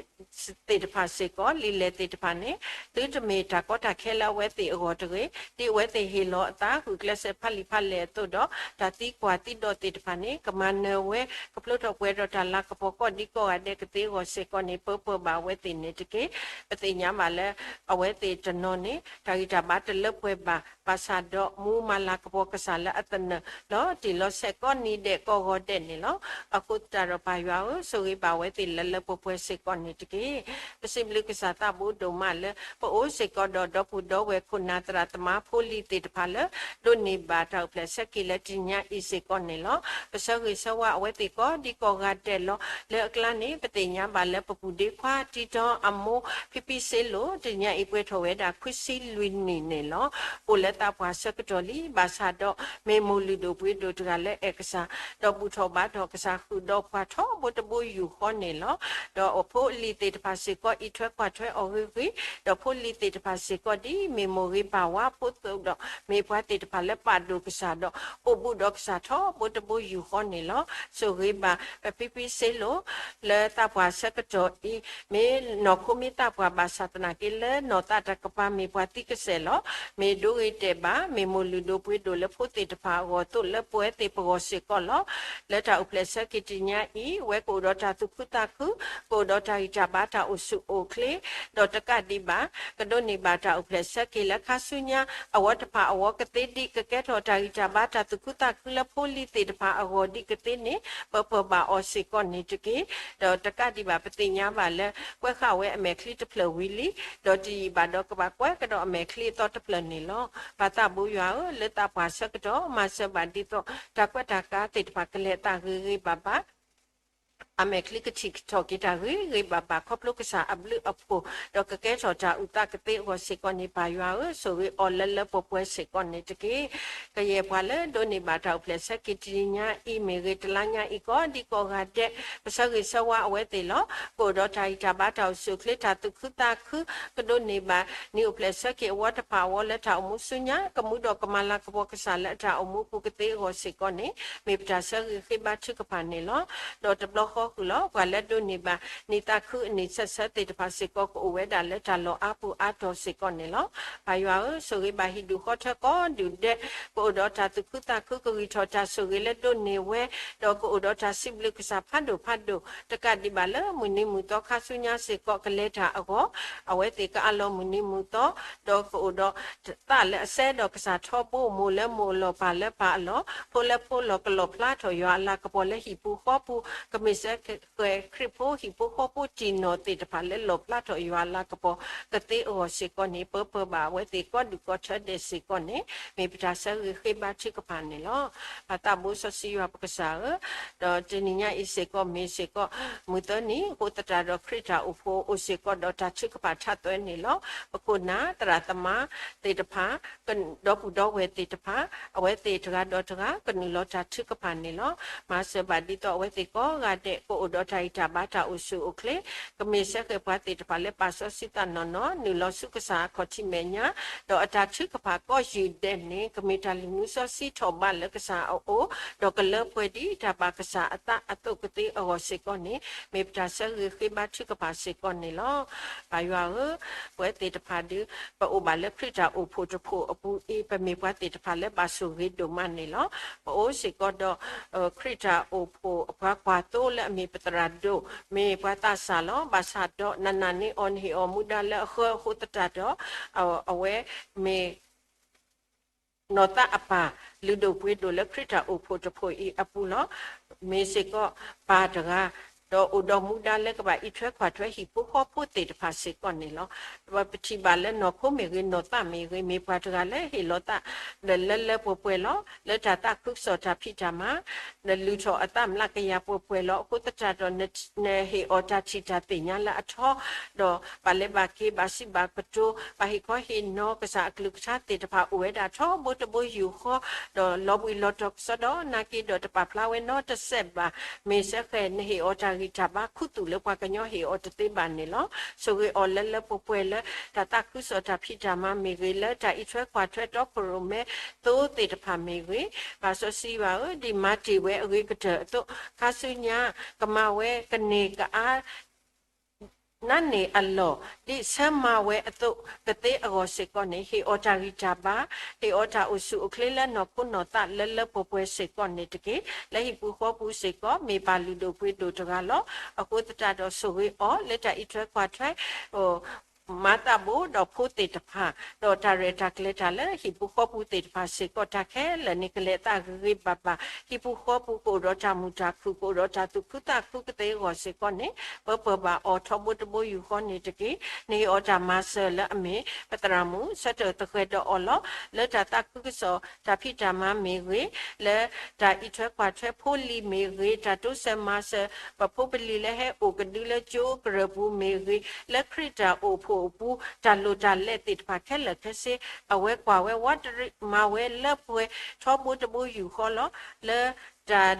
သ့ၣ်တဖၣ်စ့ၢ်ကီး လံာ်လဲၢ်သ့ၣ်တဖၣ်န့ၣ် သုတမ့ၢ်တၢ်ကီတၢ်ခဲလၢအဝဲသ့ၣ်အဂီၢ်တဂ့ၤ, ဒ်အဝဲသ့ၣ်ဟ့ၣ်လီၤအသးဂုာ်ကျဲးစၢးဖးလံာ်ဖးလဲၢ်အသိးဒီး တၢ်သံကွၢ်သံဒိးသ့ၣ်တဖၣ်န့ၣ် ကမၤနၢၤဝဲ ကဖျိထီၣ်ပှဲၤဒီးတၢ်လၤကပီၤကိးဒံကိးဂၤဒဲးကသ့အဂီၢ်စ့ၢ်ကီးန့ၣ် ပၢပၢဘၣ်အဝဲသ့ၣ်န့ၣ်တက့ၢ်. ပသ့ၣ်ညါဘၣ်လၢ အဝဲသ့ၣ်တနီၤန့ၣ် တၢ်ဂံၢ်တၢ်ဘါတလၢပှဲၤဘၣ်, ဘၣ်ဆၣ်ဒီးမူမၤလၤကပီၤကစၢ်လၢအသနၢၣ် လီၤတံၢ်လီၤဆဲးကိးနံၤဒဲးကိးဂီၤဒဲးန့ၣ်လီၤ. အဃိသတးဒီးပၢ်ယွၤဧၢ, ဆိၣ်ဂ့ၤဘၣ်အဝဲသ့ၣ်လၢလၢပှဲၤပှဲၤ, ဆိၣ်ဂ့ၤဘၣ်အဝဲသ့ၣ်လၢလၢပှဲၤပှဲၤစ့ၢ်ကီးန့ၣ်တက့ၢ်. ပစံးဘျုးကစၢ်သးဘိဒိၣ်မးလၢ ပအိၣ်စ့ၢ်ကီးဒီးဒီပုၢ်ဒီဝဲၢ်ခိၣ်နၢ်သရၣ်သမါဖိလံၤသ့ၣ်တဖၣ်လၢ ဒိးန့ၢ်ဘၣ်တၢ်အိၣ်ဖျဲၣ်ဆၢက့ၤလၢတနံၤညါအံၤစ့ၢ်ကီးန့ၣ်လီၤ. ပဆၢဂ့ၤဆၢဝါအဝဲသ့ၣ်ကိးဒံကိးဂၤဒဲးလီၤ. လၢအကျါန့ၣ် ပသ့ၣ်ညါဘၣ်လၢပပုၢ်ဒ့ခွါတံတီအမိၢ် ဖံဖံစ့လိၤ တနံၤညါအံၤပှဲၤထီၣ်ဝဲဒၣ်ခွံဆံလွံၢ်နံၣ်န့ၣ်လီၤ. အိၣ်လၢသးပှၢ်ဆၢကတီၢ်လံ, ဘၣ်ဆၣ်ဒီးမ့ၢ်မိၢ်လုၢ်ဒိၣ်ပှ့ၤဒိၣ်တဂၤလၢအဲၣ်ကစၢ်, ဒီးဘူၣ်ထီၣ်ဘါထီၣ်ကစၢ်ဃုာ်ဒီးပှၤထီဘိတဘိယူၢ်ဃီန့ၣ်လီၤ. ဒီးအဖိအလံၤသ့ၣ်တဖၣ်စ့ၢ်ကီး အံးထွဲကွၢ်ထွဲအီၤဂ့ၤဂ့ၤ, ဒီးဖိလံၤသ့ၣ်တဖၣ်စ့ၢ်ကီးဒ်မ့ၢ်မိၢ်ဂ့ၤပၢ်ဝါဖိအသိးဒီး မ့ၢ်ပှၤသ့ၣ်တဖၣ်လၢပာ်ဒိၣ်ကစၢ်ဒီး အိၣ်ဘူးဒီးကစၢ်ထီဘိတဘိယူၢ်ဃီန့ၣ်လီၤ. ဆိၣ်ဂ့ၤဘၣ်ပဖံဖံစ့လိၤ လၢသးပှၢ်ဆၢကတီၢ်အံၤ, မ့ၢ်နီၢ်ခိမ့ၢ်သးပှၢ်ဘၣ်ဆၣ်သနာ်က့ လၢနီၢ်သးတကပၤမ့ၢ်ပှၤသံကစဲးလီၤ. မ့ၢ်ဒိဂ့ၤ တၢ်တဂ့ၤတၢ်တကျိၤတၢ်တဂ့ၤတၢ်တတဲာ်ဘၣ် မ့ၢ်မိၢ်လုၢ်ဒိၣ်ပှ့ၤဒိၣ်လၢဖိသ့ၣ်တဖၣ်အဂီၢ်အသိး လၢပဝဲသ့ၣ်ပဂီၢ်စ့ၢ်ကီးလီၤ. လၢတၢ်အိၣ်ဖျဲၣ်ဆၢက့ၤတနံၤညါအံၤ ဝဲကအိၣ်ဒီးတၢ်သူၣ်ခုသးခု, ကအိၣ်ဒီးတၢ်ဂံၢ်တၢ်ဘါတၢ်အိၣ်ဆူၣ်အိၣ်ချ့, ဒီးတကးဒံးဘၣ် ကဒိးန့ၢ်ဘၣ်တၢ်အိၣ်ဖျဲၣ်ဆၢက့ၤလၢခါဆူညါ အဝီတဖၣ်အဝီကသ့ဒံး ကကဲထီၣ်တၢ်ဂံၢ်တၢ်ဘါတၢ်သူၣ်ခုသးခုလၢဖိလံၤသ့ၣ်တဖၣ်အဂီၢ်ဒံးကသ့န့ၣ် ပပၢၤဘၣ်အီၤစ့ၢ်ကီးန့ၣ်တက့ၢ်. ဒီးတကးဒံးဘၣ် ပသ့ၣ်ညါဘၣ်လၢ ကွဲးဃာ်ဝဲအမဲာ်ချံတဖျၢၣ်ဝံၤလံ, ဒီးတယံာ်ဘၣ်ဒီး ကဘၣ်ကွဲးကဒီးအမဲာ်ချံအသီတဖျၢၣ်န့ၣ်လီၤ. ပၢ်သးဘိယွၤဧၢ, လၢသးပှၢ်ဆၢကတီၢ် မၤစၢၤဘၣ်ဒ်သိး တၢ်ကွဲးတၢ်ကါသ့ၣ်တဖၣ်ကလဲၤအသးဂ့ၤဂ့ၤဘၣ်ဘၣ် အမဲာ်ချံကထံၣ်ကထီၣ်က့ၤတၢ်ဂ့ၤဂ့ၤဘၣ်ဘၣ် ခီဖျိကစၢ်အဘျုးအဖှိၣ် ဒီးကကဲထီၣ်တၢ်အုၣ်သးကသ့အဂီၢ်စ့ၢ်ကီးန့ၣ် ပၢ်ယွၤဧၢ, ဆိၣ်ဂ့ၤအီၤလၢလၢပှဲၤပှဲၤစ့ၢ်ကီးန့ၣ်တက့ၢ်. ကယဲၢ်ပှၤလၢဒိးန့ၢ်ဘၣ်တၢ်အိၣ်ဖျဲၣ်ဆၢက့ၤတနံၤညါအံၤ မ့ၢ်ဂ့ၤ, တလါညါအံၤကီး ဒ်ကိးဂၤဒဲး ပဆၢဂ့ၤဆၢဝါအဝဲသ့ၣ်လီၤ. ကအိၣ်ဒီးတၢ်ဂံၢ်တၢ်ဘါတၢ်အိၣ်ဆူၣ်အိၣ်ချ့ တၢ်သူၣ်ခုသးခု, ကဒိးန့ၢ်ဘၣ် နံၣ်အိၣ်ဖျဲၣ်ဆၢက့ၤအဝီတဖၣ်အဝီလၢတၢ်အိၣ်မူဆူညါ ကမူဒီးကမၤလၤကပီၤကစၢ်လၢအတၢ်အိၣ်မူအပူၤကသ့အဂီၢ်စ့ၢ်ကီးန့ၣ် မ့ၢ်ပတၢ်ဆၢဂ့ၤဃ့ဘါထုကဖၣ်န့ၣ်လီၤ. ဒီးတဘျီဃီဃုာ်လီၤ ပှၤလၢဒိးန့ၢ်ဘၣ် နံၣ်သးခုအနံၣ်ဆၢဆၢသ့ၣ်တဖၣ်စ့ၢ်ကီး ကအိၣ်ဝဲဒၣ်လၢတၢ်လီၢ်အါပူၤအါတီၢ်စ့ၢ်ကီးန့ၣ်လီၤ. ပၢ်ယွၤဧၢ, ဆိၣ်ဂ့ၤဘၣ်ဟံၣ်ဒူၣ်ဃီထၢကိးဒူၣ်ဒဲး, ကအိၣ်ဒီးတၢ်သူၣ်ခုသးခု ကဂံၢ်ထီၣ်တၢ်ဆိၣ်ဂ့ၤလၢဒိးန့ၢ်ဝဲ, ဒီးကအိၣ်ဒီးတၢ်စံးဘျုးကစၢ်ဖးဒိၣ်ဖးဒိၣ်, တကးဒံးဘၣ်လၢမုၢ်နံၤမုၢ်သီခါဆူညါစ့ၢ်ကီး ကလဲၤတၢ်အဂီၢ်, အဝဲသ့ၣ်ကအးလီၤမုၢ်နံၤမုၢ်သီ, ဒီးကအိၣ်ဒီးသးလၢအစဲဒီးကစၢ်ထီဘိ မိၢ်လၢမိၢ်အလီၢ် ပၢ်လၢပၢ်အလီၢ် ဖိလၢဖိအလီၢ် ကလီၣ်ဖျါထီၣ်ယွၤအလၤကပီၤလၢဟံၣ်ပူၤဃီပူၤ, ကမ့ၢ်စ့ၢ်ကီးခရံာ်ဖိဟံၣ်ဖိဃီဖိတံၢ်နီၢ်သ့ၣ်တဖၣ်လၢလီၣ်ဖျါထီၣ်ယွၤအလၤကပီၤကသ့အဂီၢ်စ့ၢ်ကီးန့ၣ် ပပၢၤဘၣ်အဝဲသ့ၣ်ကိးဒူၣ်ကိးထၢဒဲးစ့ၢ်ကီးန့ၣ် မ့ၢ်ပတၢ်ဆၢဂ့ၤဃ့ဘါထုကဖၣ်န့ၣ်လီၤ. ပၢ်သးဘိစီဆှံယွၤပကစၢ်ဧၢ, ဒီးတနံၤညါအံၤစ့ၢ်ကီးမ့ၢ်စ့ၢ်ကီး မုၢ်သၢနံၤ အဃိသတးဒီးခရံာ်တၢ်အိၣ်ဖှိၣ်အိၣ်စ့ၢ်ကီးဒီးတၢ်ထုကဖၣ်ထးသွဲန့ၣ်လီၤ. ပခိၣ်နၢ်သရၣ်သမါသ့ၣ်တဖၣ် ဒီပုၢ်ဒီဝဲၢ်သ့ၣ်တဖၣ် အဝဲသ့ၣ်တဂၤဒီးတဂၤ ကနုာ်လီၤတၢ်ထုကဖၣ်န့ၣ်လီၤ. မၤစၢၤဘၣ်ဒ်သိးအဝဲသ့ၣ်ကိးဂၤဒဲး ကအိၣ်ဒီးတၢ်ဂံၢ်တၢ်ဘါတၢ်အိၣ်ဆူၣ်အိၣ်ချ့, ကမ့ၢ်စ့ၢ်ကီးပှၤသ့ၣ်တဖၣ်လၢပာ်စီဆှံသးနီၢ်နီၢ် နုာ်လီၤဆူကစၢ်အခီၣ်ထံးမဲာ်ညါ, ဒီးအတၢ်ထုကဖၣ်ကိးယုၢ်ဒဲးန့ၣ် ကမ့ၢ်တၢ်လုၢ်မူစီဆှံထီၣ်ဘးလၢကစၢ်အအိၣ်, ဒီးကလၢပှဲၤဒ်တၢ်ဘၣ်ကစၢ်အသးအသိးကသ့အဂီၢ်စ့ၢ်ကီးန့ၣ် မ့ၢ်ပတၢ်ဆၢဂ့ၤဃ့ဘါထုကဖၣ်စ့ၢ်ကီးန့ၣ်လီၤ. ပၢ်ယွၤဧၢ, ပဝဲသ့ၣ်တဖၣ်ဒုး ပအိၣ်ဘၣ်လၢခရံာ်တၢ်အိၣ်ဖှိၣ်တဖှိၣ်အပူၤအံၤ ပမ့ၢ်ပှၤသ့ၣ်တဖၣ်လၢဘၣ်ဆိၣ်ဂ့ၤဒိၣ်မးန့ၣ်လီၤ. ပအိၣ်စ့ၢ်ကီးဒီး ခရံာ်တၢ်အိၣ်ဖှိၣ်အပှၤကွၢ်သိလၢအမ့ၢ်ပသရၣ်ဒိၣ် မ့ၢ်ပှၤသးစၢ်လီၤ. ဘၣ်ဆၣ်ဒီးနးနးန့ၢ်အီၤ နဟ့ၣ်အီၤမူဒါလၢအဃၢအဃိသတးဒီး အဝဲမ့ၢ် နီၢ်သးအပၢ်လုၢ်ဒိၣ်ပှ့ၤဒိၣ်လၢခရံာ်တၢ်အိၣ်ဖှိၣ်တဖှိၣ်အံၤအပူၤလီၤ. မ့ၢ်စ့ၢ်ကီးပၢ်တဂၤ ဒီးအိၣ်ဒီးမူဒါလၢကဘၣ်အံးထွဲကွၢ်ထွဲဟံၣ်ဖိဃီဖိသ့ၣ်တဖၣ်စ့ၢ်ကီးန့ၣ်လီၤ. ပထံၣ်ဘၣ်လၢနီၢ်ခိမ့ၢ်ဂ့ၤ နီၢ်သးမ့ၢ်ဂ့ၤ မ့ၢ်ပှၤတဂၤလၢဟ့ၣ်လီၤသး လၢလၢပှဲၤပှဲၤလီၤ. လၢတၢ်သးခုကစီၣ်တၢ်ဖံးတၢ်မၤ နလုၢ်ထီၣ်အသးမျးကယၤပှဲၤပှဲၤလီၤ. အဃိသတးဒီး နဟ့ၣ်အီၤတၢ်ထံၣ်တၢ်သ့ၣ်ညါလၢအထီ ဒီးဘၣ်လဲၤဘၣ်က့ၤ ဘၣ်စံးဘၣ်ကတိၤ ဘၣ်ဟ့ၣ်ခီဟ့ၣ်နီၤ ကစၢ်အကလုၢ်ကထါသ့ၣ်တဖၣ်အိၣ်ဝဲဒၣ်ထီဘိတဘိယူၢ်ဃီ, ဒီးလီၤဘှံးလီၤတီၤကစီဒီ နာ်က့ဒီးတပာ်ဖျါဝဲနီတစဲးဘၣ်. မ့ၢ်စ့ၢ်ကီး နဟ့ၣ်အီၤတၢ်ဂံၢ်တၢ်ဘါခူသူၣ်လၢပှၤကညီဟ့ၣ်အီၤတသ့ဘၣ်န့ၣ်လီၤ. ဆိၣ်ဂ့ၤအီၤလၢလၢပှဲၤပှဲၤလၢ တၢ်သးခုကစီၣ်တၢ်ဖံးတၢ်မၤမ့ၢ်ဂ့ၤ လၢတၢ်အံးထွဲကွၢ်ထွဲတီခိၣ်ရိၣ်မဲသိသ့ၣ်တဖၣ်မ့ၢ်ဂ့ၤ, ပၢ်စီဆှံယွၤဧၢ, ဒ်မၤတ့ၢ်ဝဲအဂ့ၤကတၢၢ်အသိး ခါဆူညါ ကမၤဝဲကန့ၢ်ကအါ နါန့ၢ်အလီၢ် ဒ်ဆၢမၤဝဲအသိးကသ့အဂီၢ်စ့ၢ်ကီးန့ၣ် ဟ့ၣ်အီၤတၢ်ဂံၢ်တၢ်ဘါ, ဟ့ၣ်အီၤတၢ်အိၣ်ဆူၣ်အိၣ်ချ့လၢနီၢ်ခိနီၢ်သးလၢလၢပှဲၤပှဲၤစ့ၢ်ကီးန့ၣ်တက့ၢ်. လၢဟံၣ်ပူၤဃီပူၤစ့ၢ်ကီး မ့ၢ်ပၢ်လုၢ်ဒိၣ်ပှ့ၤဒိၣ်တဂၤလီၤ. အဃိသတးဒီးဆိၣ်ဂ့ၤအီၤလၢတၢ်အံးထွဲကွၢ်ထွဲ မၤသးဘိဒီးဖိသ့ၣ်တဖၣ်, ဒီးတၢ်ရဲၣ်တၢ်ကျဲၤတၢ်လၢဟံၣ်ပူၤဃီပူၤသ့ၣ်တဖၣ်စ့ၢ်ကီး တၢ်ခဲလၢာ်န့ၣ် ကလဲၤသးဂ့ၤဂ့ၤဘၣ်ဘၣ်, ဟံၣ်ပူၤဃီပူၤကအိၣ်ဒီးတၢ်မုာ်တၢ်ခုၣ် ကအိၣ်ဒီးတၢ်သူၣ်ခုသးခုကသ့အဂီၢ်စ့ၢ်ကီးန့ၣ် ပပၢၤဘၣ်အီၤထီဘိတဘိယူၢ်ဃီန့ၣ်တက့ၢ်. နဟ့ၣ်အီၤတၢ်မၤစၢၤလၢအမ့ၢ် ပသရၣ်မုၣ် ဆၢထၢၣ်သဃဲၤဒီးအီၤလီၤ. လၢတၢ်သးခုကစီၣ်တၢ်ဖံးတၢ်မၤမ့ၢ်ဂ့ၤ, လၢတၢ်အံးထွဲကွၢ်ထွဲဖိလံၤမ့ၢ်ဂ့ၤ, တၢ်တိစၢၤမၤစၢၤ ပဖိပလံၤလၢဟဲအိၣ်ကဒုလၢကၠိကရၢၢ်ပူၤမ့ၢ်ဂ့ၤ, လၢခရံာ်တၢ်အိၣ်ဖှိၣ်အပူၤ တၢ်လိၣ်တၢ်လဲသ့ၣ်တဖၣ်ခဲလၢာ်ခဲဆ့ အဝဲကွၢ်ဝဲဝးတရံး မၤဝဲလၢပှဲၤထီဘိတဘိယူၢ်ဃီလီၤ. လၢတၢ်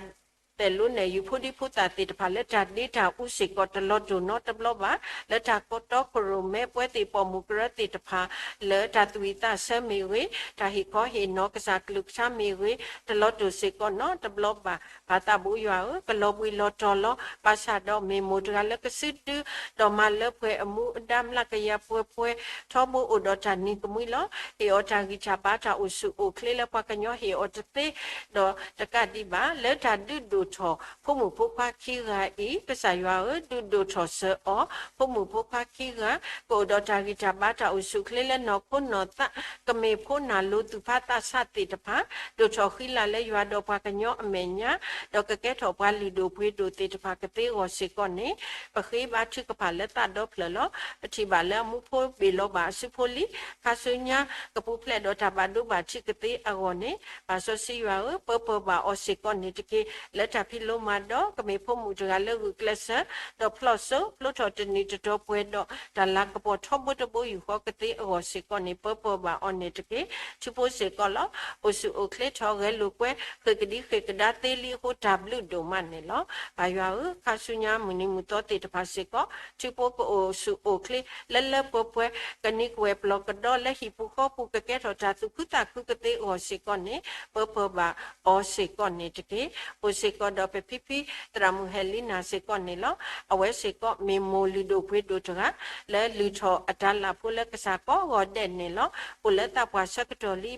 တဲလိန့ၣ် ယုၢ်ဖိဒံဖိသၣ်သ့ၣ်တဖၣ်လၢတၢ်ဒ့တၢ်အူစ့ၢ်ကီး တလီၤတိာ်နီတဘျီဘၣ်. လၢတၢ်ကတီၤကရိၣ်မဲ ပဝဲသ့ၣ်ပိာ်မုၣ်ကရၢသ့ၣ်တဖၣ် လၢတၢ်သူၣ်ဝံၣ်သးဆၢမ့ၢ်ဂ့ၤ, တၢ်ဟ့ၣ်ခီဟ့ၣ်နီၤကစၢ်ကလုၢ်ကထါမ့ၢ်ဂ့ၤ, တလီၤတိာ်စ့ၢ်ကီးနီတဘျီဘၣ်. ပၢ်သးဘိယွၤဧၢ, ကလီၤဘှံးလီၤတီၤလီၤ. ဘၣ်ဆၣ်ဒီးမ့ၢ်မိၢ်တဂၤလၢကစုဒု ဒီးမၤလၢပှဲၤအမူအဒါ မျးကယၤပှဲၤပှဲၤ, ထီဘိအိၣ်ဒီးတၢ်နံၤကမှံလီၤ. ဟ့ၣ်အီၤတၢ်ဂံၢ်တၢ်ဘါ တၢ်အိၣ်ဆူၣ်အိၣ်ချ့လၢပှၤကညီဟ့ၣ်အီၤတသ့, ဒီးတကးဒံးဘၣ် လၢတၢ်ဒုးဒိၣ်ထီၣ် ဖိမုၣ်ဖိခွါခံဂၤအံၤ, ကစၢ်ယွၤဧၢ, ဒုးဒိၣ်ထီၣ်စၢၤအီၤ, ဖိမုၣ်ဖိခွါခံဂၤ ကအိၣ်ဒီးတၢ်ဂံၢ်တၢ်ဘါ တၢ်အိၣ်ဆူၣ်အိၣ်ချ့လၢနီၢ်ခိနီၢ်သး, ကမ့ၢ်ဖိနၢ်လိၤသူၣ်ဖးသးဆးသ့ၣ်တဖၣ်, ဒိၣ်ထီၣ်ဃံလၤလၢယွၤဒီးပှၤကညီအမဲာ်ညါ, ဒီးကကဲထီၣ်ပှၤလုၢ်ဒိၣ်ပှ့ၤဒိၣ်သ့ၣ်တဖၣ်ကသ့အဂီၢ်စ့ၢ်ကီးန့ၣ်, ပဃ့ဘါထုကဖၣ်လၢသးဒီဖျၢၣ်လီၤ. ပထံၣ်ဘၣ်လၢအမူဖိဘ့ၣ်လီၤဘၣ်အစုဖိလံ, ခါဆူညါကပူၤဖျဲးဒီးတၢ်ဘၣ်ဒိဘၣ်ထံးကသ့အဂီၢ်န့ၣ်, ပၢ်စီဆှံယွၤဧၢ, ပၢပၢၢ်ဘၣ်အီၤစ့ၢ်ကီးန့ၣ်တက့ၢ်. လၢတၢ်ဖံးလိမၤဒိး ကမ့ၢ်ဖိမုၣ်တဂၤလၢဂုာ်ကျဲးစၢး, ဒီးဖျီၣ်စိဖျိထီၣ်တနံၤတတီၤပှဲၤဒီး တၢ်လၤကပီၤထီဘိတဘိယူၢ်ဃီကသ့အဂီၢ်စ့ၢ်ကီးန့ၣ်, ပၢပၢၢ်ဘၣ်အီၤန့ၣ်တက့ၢ်. ထံဖိစ့ၢ်ကီးလီၤ. အိၣ်ဆူၣ်အိၣ်ချ့ထီၣ် ဂဲၤလိာ်ကွဲ ဃ့ၢ်ကဒံဃ့ၢ်ကဒါသ့လံအဃိ တၢ်ဘျုးဒိၣ်မးန့ၣ်လီၤ. ပၢ်ယွၤဧၢ, ခါဆူညါမုၢ်နံၤမုၢ်သီသ့ၣ်တဖၣ်စ့ၢ်ကီး, ထံဖိကအိၣ်ဆူၣ်အိၣ်ချ့ လၢလၢပှဲၤပှဲၤ, ကနံၤကဝဲၢ်ပျီၢ်ကဒီးလၢဟံၣ်ပူၤဃီပူၤ ကကဲထီၣ်တၢ်သူၣ်ခုသးခုကသ့အဂီၢ်စ့ၢ်ကီးန့ၣ်, ပၢပၢၢ်ဘၣ်အီၤစ့ၢ်ကီးန့ၣ်တက့ၢ်. အိၣ်စ့ၢ်ကီးဒီးပဖံဖံ သရၣ်မုၣ်ဟဲလံနၤစ့ၢ်ကီးန့ၣ်လီၤ. အဝဲစ့ၢ်ကီးမ့ၢ်မိၢ်လုၢ်ဒိၣ်ပှ့ၤဒိၣ်တဂၤ လၢလုၢ်ထီၣ်အတၢ်လၢ်ဖိလၢကစၢ်ကိးဂီၤဒဲးန့ၣ်လီၤ. အိၣ်လၢသးပှၢ်ဆၢကတီၢ်လံ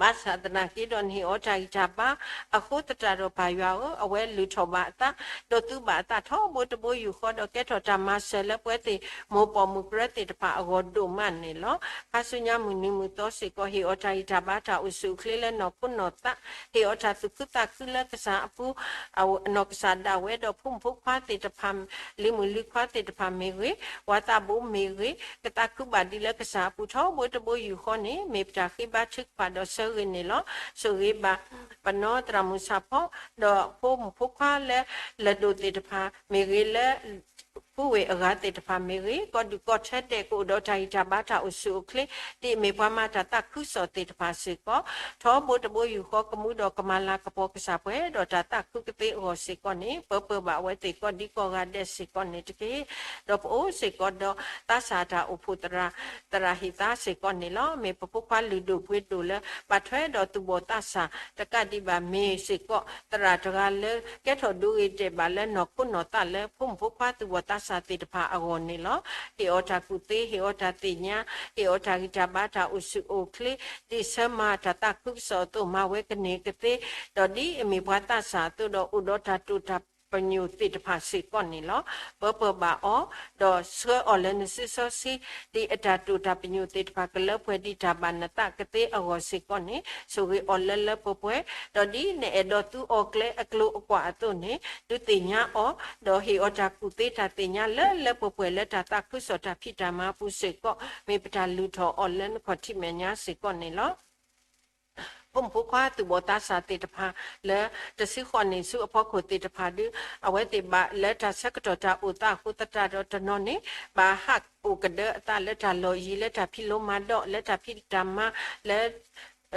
ဘၣ်ဆၣ်သနာ်က့ဒီး နဟ့ၣ်အီၤတၢ်ဂံၢ်တၢ်ဘါအဃိသတးဒီး ပၢ်ယွၤဧၢ, အဝဲလုၢ်ထီၣ်ဘၣ်အသး, ဒီးသူဘၣ်အသးထီဘိတဘိယူၢ်ဃီဒီး ကဲထီၣ်တၢ်မၤစၢၤလၢပဝဲသ့ၣ် မိၢ်ပိာ်မုၣ်ကရၢသ့ၣ်တဖၣ်အဂီၢ်ဒိၣ်မးန့ၣ်လီၤ. ခါဆူညါမုၢ်နံၤမုၢ်သီစ့ၢ်ကီး ဟ့ၣ်အီၤတၢ်ဂံၢ်တၢ်ဘါ တၢ်အိၣ်ဆူၣ်အိၣ်ချ့လၢနီၢ်ခိနီၢ်သး, ဟ့ၣ်အီၤတၢ်သူၣ်ခုသးခုလၢကစၢ်အပူၤ, အနီၢ်ကစၢ်ဒၣ်ဝဲဒီးဖိမုၣ်ဖိခွါသ့ၣ်တဖၣ်, လံၤမုၣ်လံၤခွါသ့ၣ်တဖၣ်မ့ၢ်ဂ့ၤ, ပှၤသးဘိမ့ၢ်ဂ့ၤ, ကသးခုဘၣ်ဒံးလၢကစၢ်အပူၤထီဘိတဘိယူၢ်ဃီန့ၣ်, မ့ၢ်ပတၢ်ဃ့ဘါထုကဖၣ်ဒီးဆၢဂ့ၤန့ၣ်လီၤ. ဆိၣ်ဂ့ၤဘၣ် ပနီၢ်သရၣ်မုၣ်ဆၣ်ဖီ, ဒီးဖိမုၣ်ဖိခွါလၢ လၢၢ်ဒိၣ်သ့ၣ်တဖၣ်မ့ၢ်ဂ့ၤ, လၢ ပုၢ်ဝဲၢ်အဂၤသ့ၣ်တဖၣ်မ့ၢ်ဂ့ၤ, ကီၢ်ဒူၣ်ကီၢ်ထဲဒဲး ကအိၣ်ဒီးတၢ်ဂံၢ်တၢ်ဘါ တၢ်အိၣ်ဆူၣ်အိၣ်ချ့, ဒ်အမ့ၢ်ပှၤမၤတၢ်သးခုကစီၣ်သ့ၣ်တဖၣ်စ့ၢ်ကီး, ထီဘိတဘိယူၢ်ဃီ ကမူဒီးကမၤလၤကပီၤကစၢ်ပှဲၤဒီး တၢ်သးခုကသ့အဂီၢ်စ့ၢ်ကီးန့ၣ်, ပၢပၢၢ်ဘၣ်အဝဲသ့ၣ်ကိးဒံကိးဂၤဒဲးစ့ၢ်ကီးန့ၣ်တက့ၢ်. ဒီးပအိၣ်စ့ၢ်ကီးဒီး သးစၢ်တၢ်အိၣ်ဖှိၣ်သရၣ်, သရၣ်ဟ့ၣ်သါစ့ၢ်ကီးန့ၣ်လီၤ. မ့ၢ်ပဖိခွါလုၢ်ဒိၣ်ပှ့ၤဒိၣ်လၢ ဘၣ်ထွဲဒီးသူၣ်ဘီၣ်သးစၢ် တကးဒံးဘၣ် မ့ၢ်စ့ၢ်ကီး သရၣ်တဂၤလၢ ကဲထီၣ်ဒိဂ့ၤဒဲးဘၣ်လၢနီၢ်ခိနီၢ်သးလၢ ဖိမုၣ်ဖိခွါသူၣ်ဘီၣ်သးစၢ်သ့ၣ်တဖၣ်အဂီၢ်န့ၣ်လီၤ. ဟ့ၣ်အီၤတၢ်ကူၣ်သ့, ဟ့ၣ်အီၤတၢ်သ့ၣ်ညါ, ဟ့ၣ်အီၤတၢ်ဂံၢ်တၢ်ဘါ တၢ်အိၣ်ဆူၣ်အိၣ်ချ့, ဒ်ဆၢမၤတၢ်သးခုကစီၣ်အသိး မၤဝဲကန့ၢ်ကသ့, ဒီးဒ်အမ့ၢ်ပှၤသးစၢ်အသိးဒီး အိၣ်ဒီးတၢ်တိာ်တၢ်ပညိၣ်သ့ၣ်တဖၣ်စ့ၢ်ကီးန့ၣ်လီၤ. ပၢပၢၢ်ဘၣ်အီၤ, ဒီးဆှၢအီၤလၢနစုစီဆှံ, ဒ်အတၢ်တိာ်တၢ်ပညိၣ်သ့ၣ်တဖၣ် ကလၢပှဲၤဒံးတၢ်ဘၣ်နသးကသ့အဂီၢ်စ့ၢ်ကီးန့ၣ်, ဆိၣ်ဂ့ၤအီၤလၢလၢပှဲၤပှဲၤ, ဒီးဒ်နအဲၣ်ဒိးသူအီၤကျဲအကျိၤအကွာ်အသိးန့ၣ်, ဒုးသ့ၣ်ညါအီၤ, ဒီးဟ့ၣ်အီၤတၢ်ကူၣ်သ့တၢ်သ့ၣ်ညါလၢလၢပှဲၤပှဲၤလၢ တၢ်သးခုကစီၣ်တၢ်ဖံးတၢ်မၤအပူၤစ့ၢ်ကီး, မ့ၢ်ပတၢ်လုၢ်ထီၣ်အီၤလၢနခီၣ်ထံးမဲာ်ညါစ့ၢ်ကီးန့ၣ်လီၤ. ဖိမုၣ်ဖိခွါသူၣ်ဘီၣ်သးစၢ်သ့ၣ်တဖၣ် လၢတဆံဃိးနံၣ်ဆူအဖီခိၣ်သ့ၣ်တဖၣ်ဒီး အဝဲသ့ၣ်ဘၣ်လၢတၢ်ဆၢကတီၢ်တၢ်အိၣ်သးအဃိသတးဒီး တနီၤန့ၣ် ဘၣ်ဟးအိၣ်ကဒၢအသးလၢတၢ်လီၢ်ယံၤ လၢတၢ်ဖံးလိမၤဒိး လၢတၢ်ဖံးတၢ်မၤ လၢ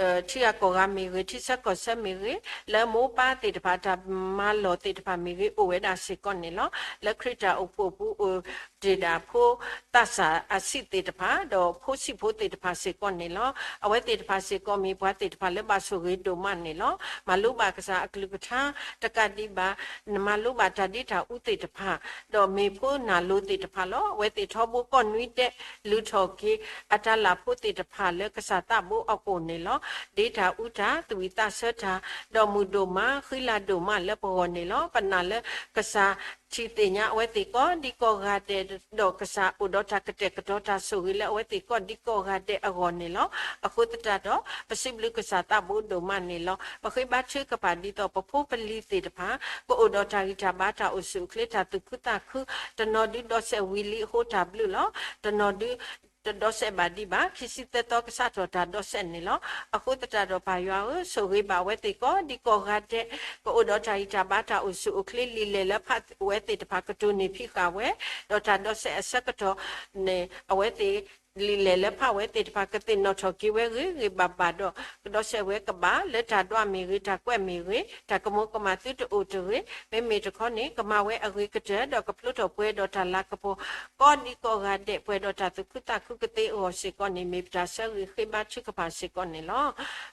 ထံဂၤကီၢ်ဂၤမ့ၢ်ဂ့ၤ, ထံဆၢကီၢ်ဆၢမ့ၢ်ဂ့ၤ, လၢမိၢ်ပၢ်သ့ၣ်တဖၣ်တၢ်မၤလီၢ်သ့ၣ်တဖၣ်မ့ၢ်ဂ့ၤ အိၣ်ဝဲဒၣ်စ့ၢ်ကီးန့ၣ်လီၤ. လၢခရံာ်တၢ်အိၣ်ဖှိၣ်ပူၤအိၣ်တ့ၢ်ဒၣ်ဖိသးစၢ်အဆံးသ့ၣ်တဖၣ် ဒီးဖိဆံးဖိသ့ၣ်တဖၣ်စ့ၢ်ကီးန့ၣ်လီၤ. အဝဲသ့ၣ်တဖၣ်စ့ၢ်ကီးမ့ၢ်ပှၤသ့ၣ်တဖၣ်လၢဘၣ်ဆိၣ်ဂ့ၤဒိၣ်မးန့ၣ်လီၤ. မၤလိဘၣ်ကစၢ်အကလုၢ်ကထါ တကးဒံးဘၣ် နမၤလိဘၣ်တၢ်ဒ့တၢ်အူသ့ၣ်တဖၣ် ဒီးမ့ၢ်ဖိနၢ်လိၤသ့ၣ်တဖၣ်လီၤ. အဝဲသ့ၣ်ထီဘိကိးနွံဒဲး လုၢ်ထီၣ်က့ၤ အတၢ်လၢ်ဖိသ့ၣ်တဖၣ်လၢကစၢ်သးဘိအအိၣ်န့ၣ်လီၤ. ဒ့တၢ်အူတၢ် သူၣ်ဝံၣ်သးဆၢတၢ် ဒီးမုာ်ဒိၣ်မး ဃံလၤဒိၣ်မးလၢပဂီၢ်န့ၣ်လီၤ. ပနာ်လၢကစၢ်ထံၣ်သ့ၣ်ညါအဝဲသ့ၣ်ကိးဒံကိးဂၤဒဲး ဒီးကစၢ်အိၣ်ဒီးတၢ်ကတဲာ်ကတီၤတၢ်ဆိၣ်ဂ့ၤလၢအဝဲသ့ၣ်ကိးဒံကိးဂၤဒဲးအဂီၢ်န့ၣ်လီၤ. အဃိသတးဒီး ပစံးဘျုးကစၢ်သးဘိဒိၣ်မးန့ၣ်လီၤ. ပဃ့ဘါထုကဖၣ်ဒ်သိးပဖိပလံၤသ့ၣ်တဖၣ် ကအိၣ်ဒီးတၢ်ဂံၢ်တၢ်ဘါ တၢ်အိၣ်ဆူၣ်အိၣ်ချ့ တၢ်သူၣ်ခုသးခု, တနီၤဒုးဒီးစဲးဝံၤလံအဃိတၢ်ဘျုးလီၤ. တနီၤဒုး တဒီးစဲးဘၣ်ဒံးဘၣ် ခံဆံသၢသီကစးထီၣ်တၢ်ဒီးစဲးန့ၣ်လီၤ. အဃိသတးဒီးပၢ်ယွၤဧၢ, ဆိၣ်ဂ့ၤဘၣ်အဝဲသ့ၣ်ကိးဒံကိးဂၤဒဲး ကအိၣ်ဒီးတၢ်ဂံၢ်တၢ်ဘါ တၢ်အိၣ်ဆူၣ်အိၣ်ချ့ လံာ်လဲၢ်လၢဖးဝဲသ့ၣ်တဖၣ် ကတိၤန့ၢ်ဖံးဃာ်ဝဲ, ဒီးတၢ်ဒီးစဲးအဆၢကတီၢ်န့ၣ် အဝဲသ့ၣ် လံာ်လဲၢ်လၢဖးဝဲသ့ၣ်တဖၣ် ကသ့ၣ်နီၣ်ထီၣ်က့ၤဝဲဂ့ၤဂ့ၤဘၣ်ဘၣ်ဒီး ကဒီးစဲးဝဲကဘၣ်လၢတၢ်ဒွးမ့ၢ်ဂ့ၤ, တၢ်ကွဲးမ့ၢ်ဂ့ၤ, တၢ်ကမူၤကမၣ်သုတအိၣ်တဂ့ၤ. မ့မ့ၢ်တခီန့ၣ် ကမၤဝဲအဂ့ၤကတၢၢ် ဒီးကဖျိထီၣ်ပှဲၤဒီးတၢ်လၤကပီၤ ကိးဒံကိးဂၤဒဲး ပှဲၤဒီးတၢ်သူၣ်ခုသးခုကသ့အဂီၢ်စ့ၢ်ကီးန့ၣ် မ့ၢ်ပတၢ်ဆၢဂ့ၤဃ့ဘါထုကဖၣ်စ့ၢ်ကီးန့ၣ်လီၤ.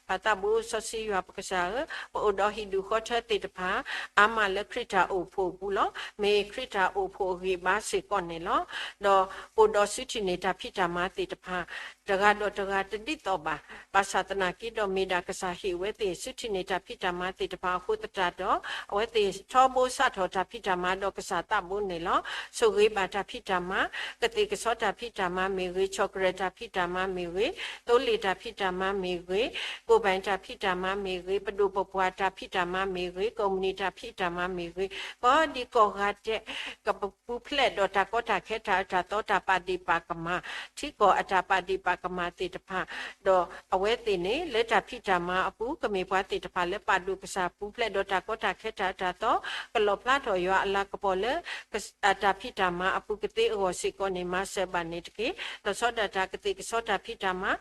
ပၢ်သးဘိစီဆှံယွၤပကစၢ်ဧၢ, ပအိၣ်ဒီးဟံၣ်ဒူၣ်ဃီထၢသ့ၣ်တဖၣ် အါမးလၢခရံာ်တၢ်အိၣ်ဖှိၣ်အပူၤလီၤ. မ့ၢ်ခရံာ်တၢ်အိၣ်ဖှိၣ်အဂံၢ်အဘါစ့ၢ်ကီးန့ၣ်လီၤ. ဒီးအိၣ်ဒီးစုထံၣ်န့ၢ်တၢ်ဖံးတၢ်မၤသ့ၣ်တဖၣ် တဂၤဒီးတဂၤတဒ်သိးဘၣ်. ဘၣ်ဆၣ်သနာ်က့ဒီး မ့ၢ်ဒၣ်ကစၢ်ဟ့ၣ်ဝဲသ့ၣ် စုထံၣ်န့ၢ်တၢ်ဖံးတၢ်မၤသ့ၣ်တဖၣ်အဃိသတးဒီး အဝဲသ့ၣ်ထီဘိစးထီၣ်တၢ်ဖံးတၢ်မၤဒီးကစၢ်သးဘိန့ၣ်လီၤ. ဆိၣ်ဂ့ၤဘၣ်တၢ်ဖံးတၢ်မၤ, ကသ့ၣ်ကဆီတၢ်ဖံးတၢ်မၤမ့ၢ်ဂ့ၤ, ဆီၣ်ကရဲၣ်တၢ်ဖံးတၢ်မၤမ့ၢ်ဂ့ၤ, သိလ့ၣ်တၢ်ဖံးတၢ်မၤမ့ၢ်ဂ့ၤ, ကိၢ်ဘၣ်တၢ်ဖံးတၢ်မၤမ့ၢ်ဂ့ၤ, ပဒိၣ်ပပှၢ်တၢ်ဖံးတၢ်မၤမ့ၢ်ဂ့ၤ, ကိးမုၢ်နံၤတၢ်ဖံးတၢ်မၤမ့ၢ်ဂ့ၤ, ကိးဒံကိးဂၤဒဲး ကပပူၤဖျဲးဒီးတၢ်ကီတၢ်ခဲတၢ်အၢတၢ်သီ တၢ်ပာ်ဒ့ၣ်ပာ်ကမၣ် ထံကီၢ်အတၢ်ပာ်ဒ့ၣ်ပာ်ကမၣ်သ့ၣ်တဖၣ်, ဒီးအဝဲသ့ၣ်န့ၣ် လၢတၢ်ဖံးတၢ်မၤအပူၤ ကမ့ၢ်ပှၤသ့ၣ်တဖၣ်လၢပာ်ဒိၣ်ကစၢ် ပူၤဖျဲးဒီးတၢ်ကီတၢ်ခဲတၢ်အၢတၢ်သီ, ကလီၣ်ဖျါထီၣ်ယွၤအလၤကပီၤလၢ တၢ်ဖံးတၢ်မၤအပူၤကသ့အဂီၢ်စ့ၢ်ကီးန့ၣ် မၤစၢၤဘၣ်န့ၣ်တက့ၢ်. လီၤဆီဒၣ်တၢ်ကသ့ၣ်ကဆီတၢ်ဖံးတၢ်မၤ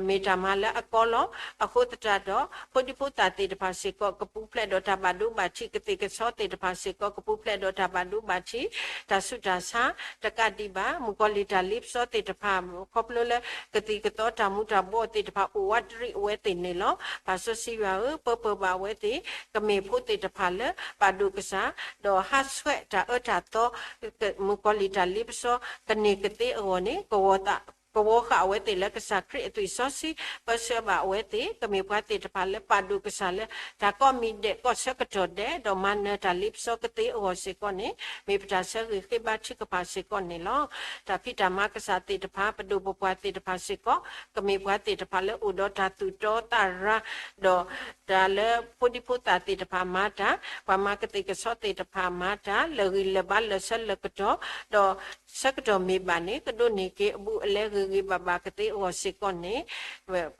မ့ၢ်တၢ်မၤလၢအကီလီၤ. အဃိသတးဒီး ဖိဒံဖိသၣ်သ့ၣ်တဖၣ်စ့ၢ်ကီး ကပူၤဖျဲးဒီးတၢ်ဘၣ်ဒိဘၣ်ထံး, ကသ့ၣ်ကဆီသ့ၣ်တဖၣ်စ့ၢ်ကီး ကပူၤဖျဲးဒီးတၢ်ဘၣ်ဒိဘၣ်ထံး, တၢ်ဆူးတၢ်ဆါ တကးဒံးဘၣ် မုၣ်ကီၤလံၢ်တၢ်လ့ပစီသ့ၣ်တဖၣ် ခီဖျိလၢ ကသံၣ်ကသီတၢ်မူၤတၢ်ဘှီးသ့ၣ်တဖၣ် အိၣ်ဝးတရံးအဝဲသ့ၣ်န့ၣ်လီၤ. ပၢ်စီဆှံယွၤဧၢ, ပၢပၢၢ်ဘၣ်အဝဲသ့ၣ် ကမ့ၢ်ဖိသ့ၣ်တဖၣ်လၢ ပာ်ဒိၣ်ကစၢ် ဒီးဟးဆှဲးတၢ်အၢတၢ်သီ မုၣ်ကီၤလံၢ်တၢ်လ့ပစီ ကန့ၢ်ကသ့အဂီၢ်န့ၣ် ကဝီၤဃာ်အဝဲသ့ၣ်လၢကစၢ်ခရံာ်အသွံၣ်စီဆှံ, ပၢဆှၢဘၣ်အဝဲသ့ၣ် ကမ့ၢ်ပှၤသ့ၣ်တဖၣ်လၢပာ်ဒိၣ်ကစၢ်လၢ တၢ်ကိးမံၤဒဲးကိးဆၢကတီၢ်ဒဲး ဒီးမၤနၢၤတၢ်လ့ပစီကသ့အဂီၢ်စ့ၢ်ကီးန့ၣ် မ့ၢ်ပတၢ်ဆၢဂ့ၤဃ့ဘါထုကဖၣ်စ့ၢ်ကီးန့ၣ်လီၤ. တၢ်ဖံးတၢ်မၤကစၢ်သ့ၣ်တဖၣ် ပဒိၣ်ပပှၢ်သ့ၣ်တဖၣ်စ့ၢ်ကီး ကမ့ၢ်ပှၤသ့ၣ်တဖၣ်လၢအိၣ်ဒီးတၢ်သူၣ်တီသးရၤ ဒီး တၢ်လၢဖိဒံဖိသၣ်သ့ၣ်တဖၣ်မၤတၢ်, ပှၤမၤကသ့ၣ်ကဆီသ့ၣ်တဖၣ်မၤတၢ် လၢာ်ဂံၢ်လၢာ်ဘါလၢာ်ဆၢလၢာ်ကတီၢ်, ဒီးဆၢကတီၢ်မ့ၢ်ဘၣ်န့ၣ် ကဒိးန့ၢ်က့ၤအဘူးအလဲဂ့ၤဂ့ၤဘၣ်ဘၣ်ကသ့အဂီၢ်စ့ၢ်ကီးန့ၣ်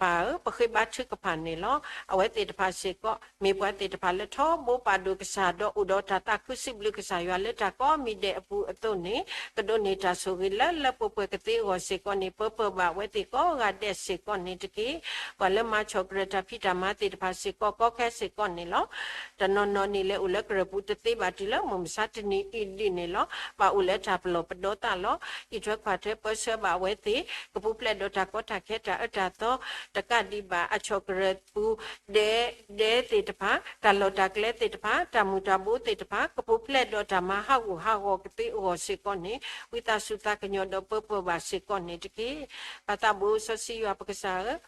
ပၢ်ဧၢ, ပဃ့ဘါထုကဖၣ်န့ၣ်လီၤ. အဝဲသ့ၣ်တဖၣ်စ့ၢ်ကီး မ့ၢ်ပှၤသ့ၣ်တဖၣ်လၢထီဘိပာ်ဒိၣ်ကစၢ် ဒီးအိၣ်ဒီးတၢ်သးခုစံးဘျုးကစၢ်ယွၤလၢတၢ်ကိးမံၤဒဲးအပူၤအသိးန့ၣ် ကဒိးန့ၢ်တၢ်ဆိၣ်ဂ့ၤလၢလၢပှဲၤပှဲၤကသ့အဂီၢ်စ့ၢ်ကီးန့ၣ် ပၢပၢၢ်ဘၣ်အဝဲသ့ၣ်ကိးဂၤဒဲးစ့ၢ်ကီးန့ၣ်တက့ၢ်. ပှၤလၢမၤဆီၣ်ကရဲၣ်တၢ်ဖံးတၢ်မၤသ့ၣ်တဖၣ်စ့ၢ်ကီး ကီခဲစ့ၢ်ကီးန့ၣ်လီၤ. တနီၤနီၤန့ၣ်လဲၤအိၣ်လၢကရၢၢ်ပူၤတသ့ဘၣ်တုၤလၢ မုၢ်မဆါတနံၤအံၤဒ်န့ၣ်လီၤ. ဘၣ်အိၣ်လၢတၢ်ပလီၢ်ပဒီသးလီၤ. အံးထွဲကွၢ်ထွဲပၢဆှၢဘၣ်အဝဲသ့ၣ် ကပူၤဖျဲးဒီးတၢ်ကီတၢ်ခဲတၢ်အၢတၢ်သီ တကးဒံးဘၣ်အဆီၣ်ကရဲၣ်ပူၤ ဒဲ ဒဲသ့ၣ်တဖၣ် တၢ်လီၢ်တၢ်ကျဲသ့ၣ်တဖၣ် တၢ်မူၤတၢ်ဘိးသ့ၣ်တဖၣ် ကပူၤဖျဲးဒီးတၢ်မၤဟးဂူာ်ဟးဂီၤကသ့အဂီၢ်စ့ၢ်ကီးန့ၣ် ဝံသးစူၤသးကညီၤဒီးပၢပၢၢ်ဘၣ်စ့ၢ်ကီးန့ၣ်တက့ၢ်. ပၢ်သးဘိစီဆှံယွၤပကစၢ်ဧၢ,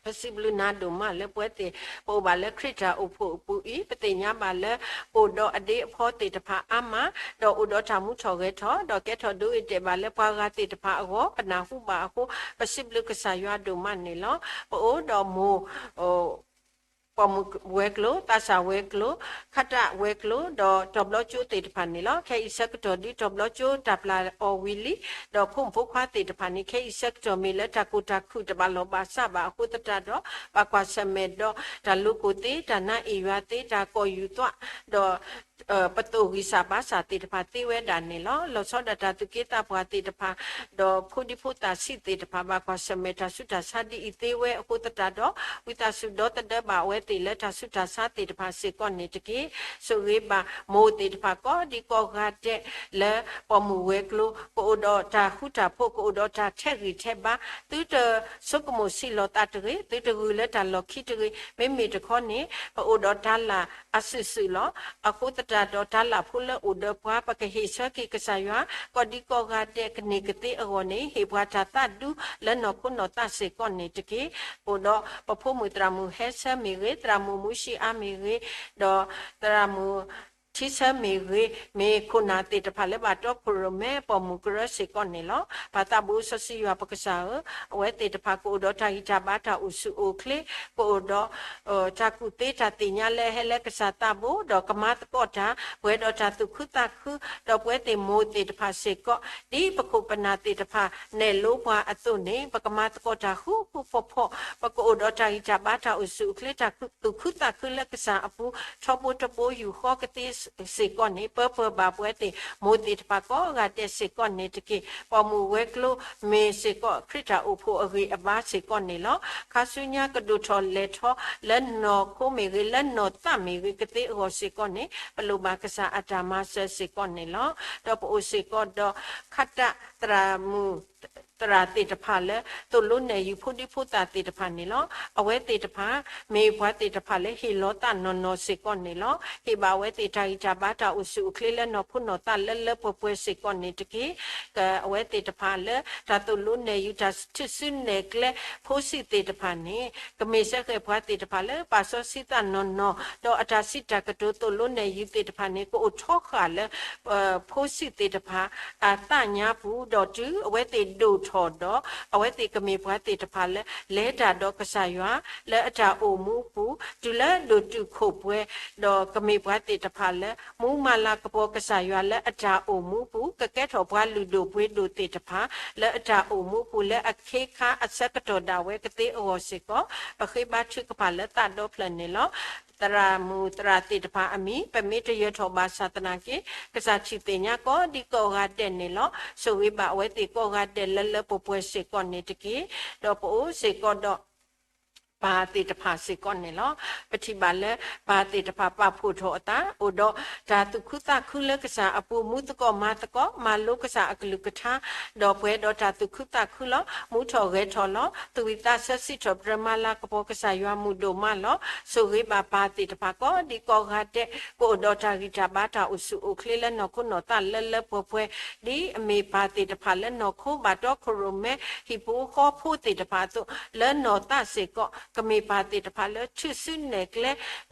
ပစံးဘျုးနၤဒိၣ်မးလၢပဝဲသ့ၣ် ပအိၣ်ဘၣ်လၢခရံာ်တၢ်အိၣ်ဖှိၣ်အပူၤအံၤ ပသ့ၣ်ညါဘၣ်လၢ အိၣ်ဒီးအဒ့အဖီသ့ၣ်တဖၣ်အါမး, ဒီးအိၣ်ဒီးတၢ်မူထီၣ်ဂဲၤထီၣ် ဒီးကဲထီၣ်ဒိဂ့ၤတဲာ်ဘၣ်လၢပှၤဂၤသ့ၣ်တဖၣ်အဂီၢ် ပနၢ်ဟူဘၣ်အဃိ ပစံးဘျုးကစၢ်ယွၤဒိၣ်မးန့ၣ်လီၤ. ပအိၣ်ဒီးမိၢ် ပိာ်မုၣ်ဝဲၤကျိၤ, သးစၢ်ဝဲၤကျိၤ, ခးတၢ်ဝဲၤကျိၤ, ဒီးတီၤဘျီကၠိသ့ၣ်တဖၣ်န့ၣ်လီၤ. ခဲအံၤဆၢကတီၢ်ဒုး တီၤဘျီကၠိတၢ်ပျၢ်အီၤဝံၤလံ, ဒီးဖိမုၣ်ဖိခွါသ့ၣ်တဖၣ်န့ၣ် ခဲအံၤဆၢကတီၢ်မ့ၢ်လၢတၢ်ကိၢ်တၢ်ခုၣ်တဘၣ်လီၢ်ဘၣ်စးဘၣ်အဃိသတးဒီး ဘၣ်ကွၢ်ဆၢၣ်မဲာ်ဒီးတၢ်လိၤကိၢ်သ့, တၢ်နါအ့ၣ်ယွၤသ့, တၢ်ကိာ်ယူၤသွး, ဒီး ပသိၣ်ဂံၢ်စၢ်ဘါစၢ်သ့ၣ်တဖၣ်သ့ဝဲဒၣ်န့ၣ်လီၤ. လီၤဆီဒၣ်တၢ်သူၣ်က့သးပှၢ်သ့ၣ်တဖၣ်, ဒီးဖိဒံဖိသၣ်ဆံးသ့ၣ်တဖၣ် ဘၣ်ကွၢ်ဆၢၣ်မဲာ်တၢ်ဆူးတၢ်ဆါဒ်အံၤသ့ဝဲအဃိသတးဒီး ဝံသးစူၤဒီသဒၢဘၣ်အဝဲသ့ၣ်လၢတၢ်ဆူးတၢ်ဆါသ့ၣ်တဖၣ်စ့ၢ်ကီးန့ၣ်တက့ၢ်. ဆိၣ်ဂ့ၤဘၣ်မိၢ်သ့ၣ်တဖၣ်ကိးဒံကိးဂၤဒဲးလၢပိာ်မုၣ်ဝဲၤကျိၤ ကအိၣ်ဒီးတၢ်ဃူတၢ်ဖိး ကအိၣ်ဒီးတၢ်ထဲးဂံၢ်ထဲးဘါ, သုတဆိကမိၣ်ဆံးလီၤသးတဂ့ၤ, သုတဂုာ်လၢတၢ်လီၢ်ခံတဂ့ၤ, မ့မ့ၢ်တခီန့ၣ် ပအိၣ်ဒီးတၢ်လၢ်အစုာ်စုာ်လီၤ. အဃိသတးဒီးတၢ်လၢ်ဖိလၢအိၣ်ဒီးပှၤ ပကဟ့ၣ်ဆၢက့ၤကစၢ်ယွၤ ကိးဒံကိးဂၤဒဲးကန့ၢ်ကသ့အဂီၢ်န့ၣ် ဟ့ၣ်ပှၤတၢ်သးဒူလၢနီၢ်ခိနီၢ်သးစ့ၢ်ကီးန့ၣ်တက့ၢ်. အိၣ်ဒီးပဖိမုၣ်သရၣ်မုၣ်ဟဲဆၢမ့ၢ်ဂ့ၤ, သရၣ်မုၣ်မူရှံအါမ့ၢ်ဂ့ၤ, ဒီးသရၣ်မုၣ် ထံဆၢမ့ၢ်ဂ့ၤ, မ့ၢ်ခိၣ်နၢ်သ့ၣ်တဖၣ်လၢဘၣ်တီခိၣ်ရိၣ်မဲပိာ်မုၣ်ကရၢစ့ၢ်ကီးန့ၣ်လီၤ. ပၢ်သးဘိစီဆှံယွၤပကစၢ်ဧၢ, အဝဲသ့ၣ်တဖၣ်ကအိၣ်ဒီးတၢ်ဂံၢ်တၢ်ဘါတၢ်အိၣ်ဆူၣ်အိၣ်ချ့, ကအိၣ်ဒီး တၢ်ကူၣ်သ့တၢ်သ့ၣ်ညါလၢဟဲလၢကစၢ်သးဘိ, ဒီးကမၤသကိးတၢ် ပှဲၤဒီးတၢ်သူၣ်ခုသးခု, ဒီးပဝဲသ့ၣ်မိၢ်သ့ၣ်တဖၣ်စ့ၢ်ကီး, ဒ်ပခိၣ်ပနၢ်သ့ၣ်တဖၣ်နဲၣ်လိပှၤအသိးန့ၣ် ပကမၤသကိးတၢ်ဃူဃူဖိးဖိး, ပကအိၣ်ဒီးတၢ်ဂံၢ်တၢ်ဘါတၢ်အိၣ်ဆူၣ်အိၣ်ချ့ တၢ်သူၣ်ခုသးခုလၢကစၢ်အပူၤ ထီဘိတဘိယူၢ်ဃီကသ့ စ့ၢ်ကီးန့ၣ် ပၢပၢဘၣ်ပဝဲသ့ၣ်မိၢ်သ့ၣ်တဖၣ်ကိးဂၤဒဲးစ့ၢ်ကီးန့ၣ်တက့ၢ်. ပိာ်မုၣ်ဝဲၤကျိၤမ့ၢ်စ့ၢ်ကီး ခရံာ်တၢ်အိၣ်ဖှိၣ်အဂံၢ်အဘါစ့ၢ်ကီးန့ၣ်လီၤ. ခါဆူညါကဒိၣ်ထီၣ်လဲၤထီၣ်လၢနီၢ်ခိမ့ၢ်ဂ့ၤ, လၢနီၢ်သးမ့ၢ်ဂ့ၤကသ့အဂီၢ်စ့ၢ်ကီးန့ၣ် ပလိၣ်ဘၣ်ကစၢ်အတၢ်မၤစၢၤစ့ၢ်ကီးန့ၣ်လီၤ. ဒီးပအိၣ်စ့ၢ်ကီးဒီး ခးတၢ်သရၣ်မုၣ် သရၣ်သ့ၣ်တဖၣ်လၢ သိၣ်လိနဲၣ်ယုၤဖိဒံဖိသၣ်သ့ၣ်တဖၣ်န့ၣ်လီၤ. အဝဲသ့ၣ်တဖၣ် မ့ၢ်ပှၤသ့ၣ်တဖၣ်လၢဟ့ၣ်လီၤသးနီၢ်နီၢ်စ့ၢ်ကီးန့ၣ်လီၤ. ဟ့ၣ်ဘၣ်အဝဲသ့ၣ်တၢ်ဂံၢ်တၢ်ဘါတၢ်အိၣ်ဆူၣ်အိၣ်ချ့လၢနီၢ်ခိနီၢ်သးလၢလၢပှဲၤပှဲၤစ့ၢ်ကီးန့ၣ်တက့ၢ်. အဝဲသ့ၣ်တဖၣ်လၢ တၢ်သိၣ်လိနဲၣ်ယုၤတၢ်ထုးစုနဲၣ်ကျဲ ဖိဆံးသ့ၣ်တဖၣ်န့ၣ် ကမ့ၢ်စ့ၢ်ကီးပှၤသ့ၣ်တဖၣ်လၢ ပာ်စီဆှံသးနီၢ်နီၢ်, ဒီးအတၢ်စံးတၢ်ကတိၤသိၣ်လိနဲၣ်ယုၤသ့ၣ်တဖၣ်န့ၣ် ကအိၣ်ထီဃာ်လၢ ဖိဆံးသ့ၣ်တဖၣ် အသးညါပူၤ, ဒီးတုၤအဝဲသ့ၣ်ဒိၣ်ထီၣ်ဒီး အဝဲသ့ၣ်ကမ့ၢ်ပှၤသ့ၣ်တဖၣ်လၢ လဲၤတၢ်ဒီးကစၢ်ယွၤ လၢအတၢ်အိၣ်မူပူၤ, တုၤလၢဒိၣ်တုာ်ခိၣ်ပှဲၤ, ဒီးကမ့ၢ်ပှၤသ့ၣ်တဖၣ်လၢ မူမၤလၤကပီၤကစၢ်ယွၤလၢအတၢ်အိၣ်မူပူၤ, ကကဲထီၣ်ပှၤလုၢ်ဒိၣ်ပှ့ၤဒိၣ်သ့ၣ်တဖၣ် လၢအတၢ်အိၣ်မူပူၤ လၢအခ့ခါအဆၢကတီၢ်ဒၣ်ဝဲကသ့အဂီၢ်စ့ၢ်ကီး, ပဃ့ဘါထုကဖၣ်လၢသးဒီဖျၢၣ်န့ၣ်လီၤ. သရၣ်မုၣ်သရၣ်သ့ၣ်တဖၣ်အမံၤ ပမ့ၢ်တယၢၤထီၣ်ဘၣ်ဆၣ်သနာ်က့ ကစၢ်ထံၣ်သ့ၣ်ညါကိးဒံကိးဂၤဒဲးန့ၣ်လီၤ. ဆိၣ်ဂ့ၤဘၣ်အဝဲသ့ၣ်ကိးဂၤဒဲးလၢလၢပှဲၤပှဲၤစ့ၢ်ကီးန့ၣ်တက့ၢ်. ဒီးပအိၣ်စ့ၢ်ကီးဒီး ပၢ်သ့ၣ်တဖၣ်စ့ၢ်ကီးန့ၣ်လီၤ. ပထံၣ်ဘၣ်လၢ ပၢ်သ့ၣ်တဖၣ်ပာ်ဖှိၣ်ထီၣ်အသး အိၣ်ဒီးတၢ်သူၣ်ခုသးခုလၢကစၢ်အပူၤ, မူသကိးမၤသကိး မၤလိကစၢ်အကလုၢ်ကထါ, ဒီးပှဲၤဒီးတၢ်သူၣ်ခုသးခုလီၤ. မူထီၣ်ဂဲၤထီၣ်လီၤ. သူၣ်ဝံၣ်သးဆၢစံးထီၣ်ပတြၢၤ မၤလၤကပီၤကစၢ်ယွၤမုၢ်ဒိၣ်မးလီၤ. ဆိၣ်ဂ့ၤဘၣ်ပၢ်သ့ၣ်တဖၣ်ကိးဒံကိးဂၤဒဲး ကအိၣ်ဒီးတၢ်ဂံၢ်တၢ်ဘါတၢ်အိၣ်ဆူၣ်အိၣ်ချ့လၢနီၢ်ခိနီၢ်သးလၢလၢပှဲၤပှဲၤ ဒ်အမ့ၢ်ပၢ်သ့ၣ်တဖၣ်လၢနီၢ်ခိဘၣ်တီခိၣ်ရိၣ်မဲ ဟံၣ်ဖိဃီဖိသ့ၣ်တဖၣ်အသိး လၢနီၢ်သးစ့ၢ်ကီး ကမ့ၢ်ပၢ်သ့ၣ်တဖၣ်လၢထုးစုနဲၣ်ကျဲ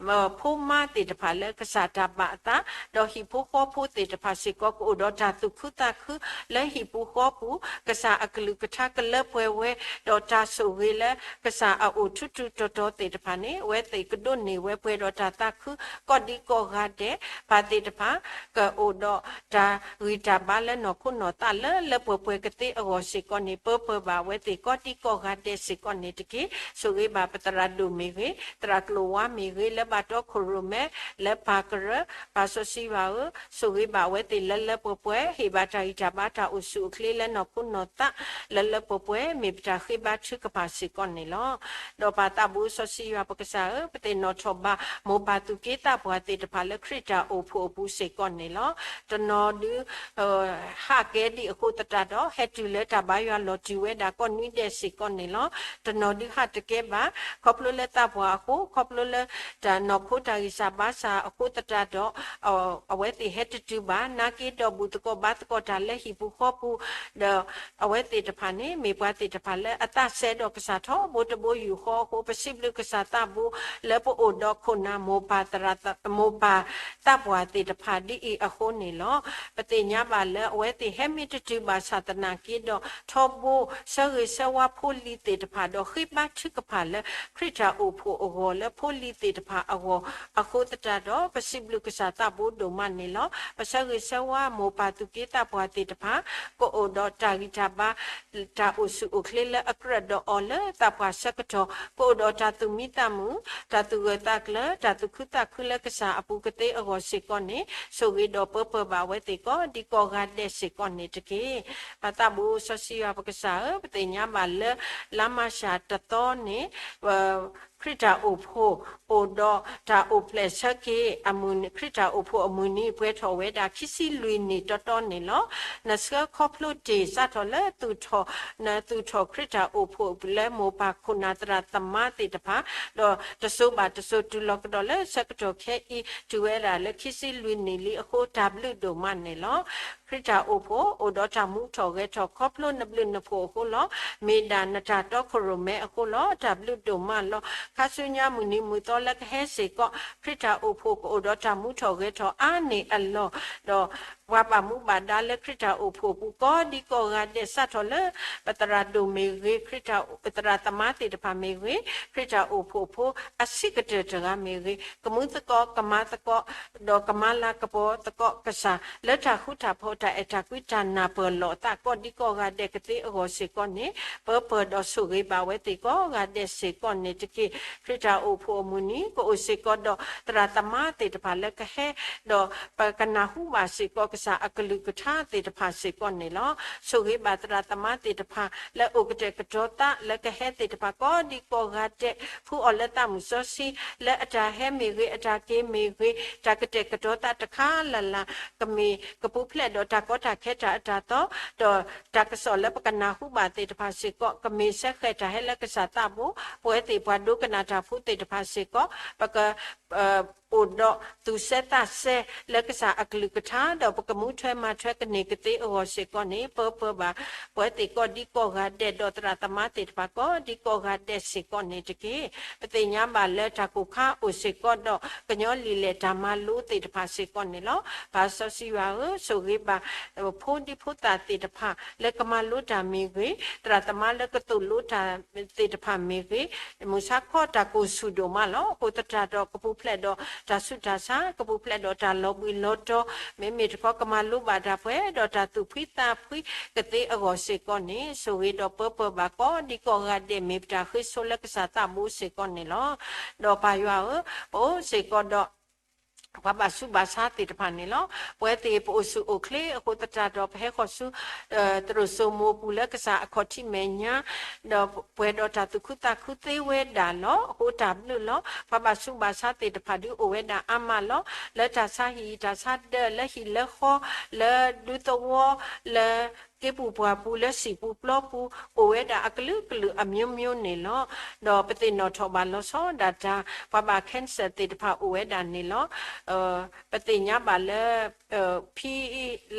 ဖိမါသ့ၣ်တဖၣ်လၢကစၢ်တၢ်ဘၣ်အသး, ဒီးဟံၣ်ဖိဃီဖိသ့ၣ်တဖၣ်စ့ၢ်ကီး ကအိၣ်ဒီးတၢ်သူၣ်ခုသးခု လၢဟံၣ်ပူၤဃီပူၤ, ကစၢ်အကလုၢ်ကထါကလၢပှဲၤဝဲ, ဒီးတၢ်ဆိၣ်ဂ့ၤလၢကစၢ်အအိၣ်ထူထူတီၤတီၤသ့ၣ်တဖၣ်န့ၣ် အဝဲသ့ၣ်ကဒိးန့ၢ်ဝဲပှဲၤဒီးတၢ်သးခု ကိးဒံကိးဂၤဒဲး, ပၢ်သ့ၣ်တဖၣ် ကအိၣ်ဒီးတၢ်ဂံၢ်တၢ်ဘါလၢနီၢ်ခိနီၢ်သးလၢ လၢပှဲၤပှဲၤကသ့အဂီၢ်စ့ၢ်ကီးန့ၣ် ပၢပၢဘၣ်အဝဲသ့ၣ်ကိးဒံကိးဂၤဒဲးစ့ၢ်ကီးန့ၣ်တက့ၢ်. ဆိၣ်ဂ့ၤဘၣ်ပသရၣ်ဒိၣ်မ့ၢ်ဂ့ၤ, သရၣ်ကျိၤဝါမ့ၢ်ဂ့ၤ, လၢဘၣ်တီခိၣ်ရိၣ်မဲ, လၢပၢ်ကရၢ, ပၢ်စီဆှံယွၤဧၢ, ဆိၣ်ဂ့ၤဘၣ်အဝဲသ့ၣ်လၢလၢပှဲၤပှဲၤ, ဟ့ၣ်ဘၣ်တၢ်ဂံၢ်တၢ်ဘါတၢ်အိၣ်ဆူၣ်အိၣ်ချ့လၢနီၢ်ခိနီၢ်သး လၢလၢပှဲၤပှဲၤ မ့ၢ်ပတၢ်ဃ့ဘါထုကဖၣ်စ့ၢ်ကီးန့ၣ်လီၤ. ဒီးပၢ်သးဘိစီဆှံယွၤပကစၢ်ဧၢ, ပသ့ၣ်နီၣ်ထီၣ်ဘၣ် မိၢ်ပၢ်သူၣ်က့သးပှၢ်သ့ၣ်တဖၣ်လၢခရံာ်တၢ်အိၣ်ဖှိၣ်အပူၤစ့ၢ်ကီးန့ၣ်လီၤ. တနီၤဒုး ဟးကဲဒံးအဃိသတးဒီး ဟဲတုၤလၢတၢ်ဘါယွၤလီၤတံၢ်ဝဲဒၣ်ကိးနွံဒဲးစ့ၢ်ကီးန့ၣ်လီၤ. တနီၤဒုးဟးတကဲဘၣ် ခီဖျိလၢသးပှၢ်အဃိ, ခီဖျိလၢတၢ်နီၢ်ခိတၢ်ဂံၢ်စၢ်ဘါစၢ်အဃိသတးဒီး အဝဲသ့ၣ်ဟဲတတုၤဘၣ် နာ်က့ဒီးဘူၣ်သကိးဘါသကိးတၢ်လၢဟံၣ်ပူၤဃီပူၤ, ဒီးအဝဲသ့ၣ်တဖၣ်န့ၣ် မ့ၢ်ပှၤသ့ၣ်တဖၣ်လၢအသးစဲဒီးကစၢ်ထီဘိတဘိယူၢ်ဃီအဃိ ပစံးဘျုးကစၢ်သးဘိ လၢပအိၣ်ဒီးခိၣ်နၢ်မိၢ်ပၢ်သရၣ် မိၢ်ပၢ်သးပှၢ်သ့ၣ်တဖၣ်ဒ်အံၤအဃိန့ၣ်လီၤ. ပသ့ၣ်ညါဘၣ်လၢအဝဲသ့ၣ်ဟဲမ့ၢ်တတုၤဘၣ်ဆၣ်သနာ်က့ဒီး ထီဘိဆၢဂ့ၤဆၢဝါဖိလံၤသ့ၣ်တဖၣ် ဒီးဃ့ဘါထုကဖၣ်လၢ ခရံာ်တၢ်အိၣ်ဖှိၣ်အဂီၢ်လၢဖိလံၤသ့ၣ်တဖၣ်အဂီၢ်အဃိသတးဒီး ပစံးဘျုးကစၢ်သးဘိဒိၣ်မးန့ၣ်လီၤ. ပဆၢဂ့ၤဆၢဝါမိၢ်ပၢ်သူၣ်က့သးပှၢ်သ့ၣ်တဖၣ် ကအိၣ်ဒီးတၢ်ဂံၢ်တၢ်ဘါ တၢ်အိၣ်ဆူၣ်အိၣ်ချ့လၢအကြၢးဒီးအီၤလၢသးပှၢ်ဆၢကတီၢ် ကအိၣ်ဒီးတၢ်သူၣ်မံသးမုာ်, တၢ်သူၣ်ဂၢၢ်သးကျၢၤ, တၢ်သူၣ်ခုသးခုလၢကစၢ်အပူၤကသ့အဂီၢ်စ့ၢ်ကီးန့ၣ် ဆိၣ်ဂ့ၤဒီးပၢပၢဘၣ်အဝဲသ့ၣ်ကိးဒံးကိးဂၤဒဲးစ့ၢ်ကီးန့ၣ်တက့ၢ်. ပၢ်သးဘိစီဆှံယွၤပကစၢ်ဧၢ, ပသ့ၣ်ညါဘၣ်လၢ လါမၤၡးတသီန့ၣ် ခရံာ်တၢ်အိၣ်ဖှိၣ် အိၣ်ဒီးတၢ်အိၣ်ဖျဲၣ်ဆၢက့ၤအမုၢ်နံၤ, ခရံာ်တၢ်အိၣ်ဖှိၣ်အမုၢ်နံၤ ပှဲၤထီၣ်ဝဲဒၣ်ခံဆံလွံၢ်နံၣ်တီတီန့ၣ်လီၤ. နဆှၢခီဖျိတ့ၢ်စးထီၣ်လၢ နသူၣ်ထီၣ်ခရံာ်တၢ်အိၣ်ဖှိၣ်လၢမိၢ်ပၢ်ခိၣ်နၢ်သရၣ်သမါသ့ၣ်တဖၣ်, ဒီးတစိၤဘၣ်တစိၤတုၤလီၤကဒီးလၢဆၢကတီၢ်ခဲအံၤ တုၤဝဲဒၣ်လၢခံဆံလွံၢ်နံၣ်လံအဃိ တၢ်ဘျုးဒိၣ်မးန့ၣ်လီၤ. ခရံာ်တၢ်အိၣ်ဖှိၣ် အိၣ်ဒီးတၢ်မူထီၣ်ဂဲၤထီၣ်ခီဖျိနဘျုးနဖှိၣ်အဃိလီၤ. မ့ၢ်ဒၣ်နတၢ်တီခိၣ်ရိၣ်မဲအဃိလီၤ. တၢ်ဘျုးဒိၣ်မးလီၤ. ခါဆူညါမုၢ်နံၤမုၢ်သီလၢကဟဲစ့ၢ်ကီး ခရံာ်တၢ်အိၣ်ဖှိၣ်ကအိၣ်ဒီးတၢ်မူထီၣ်ဂဲၤထီၣ်အါန့ၢ်အလီၢ်, ဒီး ပှၤဘၣ်မူဘၣ်ဒါလၢခရံာ်တၢ်အိၣ်ဖှိၣ်အပူၤ ကိးဒံကိးဂၤဒဲး စးထီၣ်လၢပသရၣ်ဒိၣ်မ့ၢ်ဂ့ၤ, သရၣ်သမါသ့ၣ်တဖၣ်မ့ၢ်ဂ့ၤ, ခရံာ်တၢ်အိၣ်ဖှိၣ်ဖိအဆံးကတၢၢ်တဂၤမ့ၢ်ဂ့ၤ, ကမူသကိး ကမၤသကိး ဒီးကမၤလၤကပီၤသကိးကစၢ် လၢတၢ်ဃူတၢ်ဖိး တၢ်အဲၣ်တၢ်ကွံ တၢ်နၢ်ပၢၢ်လိာ်အသး ကိးဒံကိးဂၤဒဲးကသ့အဂီၢ်စ့ၢ်ကီးန့ၣ် ပၢပၢၢ်ဒီးဆိၣ်ဂ့ၤဘၣ်ဝဲသ့ၣ်ကိးဂၤဒဲးစ့ၢ်ကီးန့ၣ်တက့ၢ်. ခရံာ်တၢ်အိၣ်ဖှိၣ်အမုၢ်နံၤ ကအိၣ်စ့ၢ်ကီးဒီးသရၣ်သမါသ့ၣ်တဖၣ်လၢကဟဲ ဒီးပကနၢ်ဟူဘၣ်စ့ၢ်ကီးကစၢ်အကလုၢ်ကထါသ့ၣ်တဖၣ်စ့ၢ်ကီးန့ၣ်လီၤ. ဆိၣ်ဂ့ၤဘၣ်သရၣ်သမါသ့ၣ်တဖၣ်လၢအိၣ်ကတဲာ်ကတီၤသးလၢကဟဲသ့ၣ်တဖၣ်ကိးဒံကိးဂၤဒဲး ဖှူအီၤလၢသးမုၢ်စီဆှံ လၢအတၢ်ဟဲမ့ၢ်ဂ့ၤ အတၢ်က့ၤမ့ၢ်ဂ့ၤ တၢ်ကတဲာ်ကတီၤသးတခါလၢ်လၢ် ကမ့ၢ်ကပူၤဖျဲးဒီးတၢ်ကီတၢ်ခဲတၢ်အတၢ်သီ ဒီးတၢ်ကစီၣ်လၢပကနၢ်ဟူဘၣ်သ့ၣ်တဖၣ်စ့ၢ်ကီး ကမ့ၢ်စဲဃဲၤတၢ်ဟဲလၢကစၢ်သးဘိ ပဝဲသ့ၣ်ပှၤဒိကနၣ်တၢ်ဖိသ့ၣ်တဖၣ်စ့ၢ်ကီး ပက အိၣ်ဒီးသူၣ်စဲသးစဲလၢကစၢ်အကလုၢ်ကထါ ဒီးပကမူထွဲမၤထွဲကန့ၢ်ကသ့အဂီၢ်စ့ၢ်ကီးန့ၣ် ပၢပၢၢ်ဘၣ်ပဝဲသ့ၣ်ကိးဒံကိးဂၤဒဲး ဒီးသရၣ်သမါသ့ၣ်တဖၣ်ကိးဒံကိးဂၤဒဲးစ့ၢ်ကီးန့ၣ်တက့ၢ်. ပသ့ၣ်ညါဘၣ်လၢတၢ်ကိၢ်ခါအိၣ်စ့ၢ်ကီးဒီး ကညီလံာ်လဲၢ်တၢ်မၤလိသ့ၣ်တဖၣ်စ့ၢ်ကီးန့ၣ်လီၤ. ပၢ်စီဆှံယွၤဧၢ, ဆိၣ်ဂ့ၤဘၣ် ဖိဒံဖိသၣ်သ့ၣ်တဖၣ်လၢကမၤလိတၢ်မ့ၢ်ဂ့ၤ, သရၣ်သမါလၢကသိၣ်လိတၢ်သ့ၣ်တဖၣ်မ့ၢ်ဂ့ၤ, မုၢ်ဆါခီတၢ်ကိၢ်ဆူၣ်ဒိၣ်မးလီၤ. အဃိသတးဒီးကပူၤဖျဲးဒီးတၢ်ဆူးတၢ်ဆါ, ကပူၤဖျဲးဒီးတၢ်လီၤဘှံးလီၤတီၤ, မ့မ့ၢ်တခီကမၤလိဘၣ်တၢ်ပှဲၤဒီးတၢ်သူၣ်ဖှံသးဖှံကသ့အဂီၢ်စ့ၢ်ကီးန့ၣ် ဆိၣ်ဂ့ၤဒီးပၢပၢၢ်ဘၣ်ကိးဒံကိးဂၤဒဲး မ့ၢ်ပတၢ်ဃ့ဆိလၢကစၢ်သးဘိစ့ၢ်ကီးန့ၣ်လီၤ. ဒီးပၢ်ယွၤဧၢ, ပအိၣ်စ့ၢ်ကီးဒီး ပှၤဘၣ်ဆူးဘၣ်ဆါသ့ၣ်တဖၣ်န့ၣ်လီၤ. ပဝဲသ့ၣ်ပအိၣ်ဆူၣ်အိၣ်ချ့အဃိသတးဒီး ပဟဲဃီၤဆူ သရိာ်စိမိၤပူၤလၢကစၢ်အခီၣ်ထံးမဲာ်ညါ, ဒီးပှဲၤဒီးတၢ်သူၣ်ခုသးခုသ့ဝဲဒၣ်လီၤ. အဃိတၢ်ဘျုးလီၤ. ပှၤဘၣ်ဆူးဘၣ်ဆါသ့ၣ်တဖၣ်ဒုးအိၣ်ဝဲဒၣ်အါမးလီၤ. လၢတၢ်ဆါဟံၣ်တၢ်ဆါဒၢး လၢဟံၣ်လၢဃီ, လၢဒူသဝီ, လၢက့ပူၤပှၢ်ပူၤ, လၢစံာ်ပူၤပျီပူၤ, အိၣ်ဝဲဒၣ်အကလုာ်ကလုာ်အမျိုးမျိုးန့ၣ်လီၤ. ဒီးပသ့ၣ်နီၣ်ထီၣ်ဘၣ်လီၤဆီဒၣ်တၢ် ပှၤဘၣ် cancer သ့ၣ်တဖၣ်အိၣ်ဝဲဒၣ်န့ၣ်လီၤ. ပသ့ၣ်ညါဘၣ်လၢ ဖံ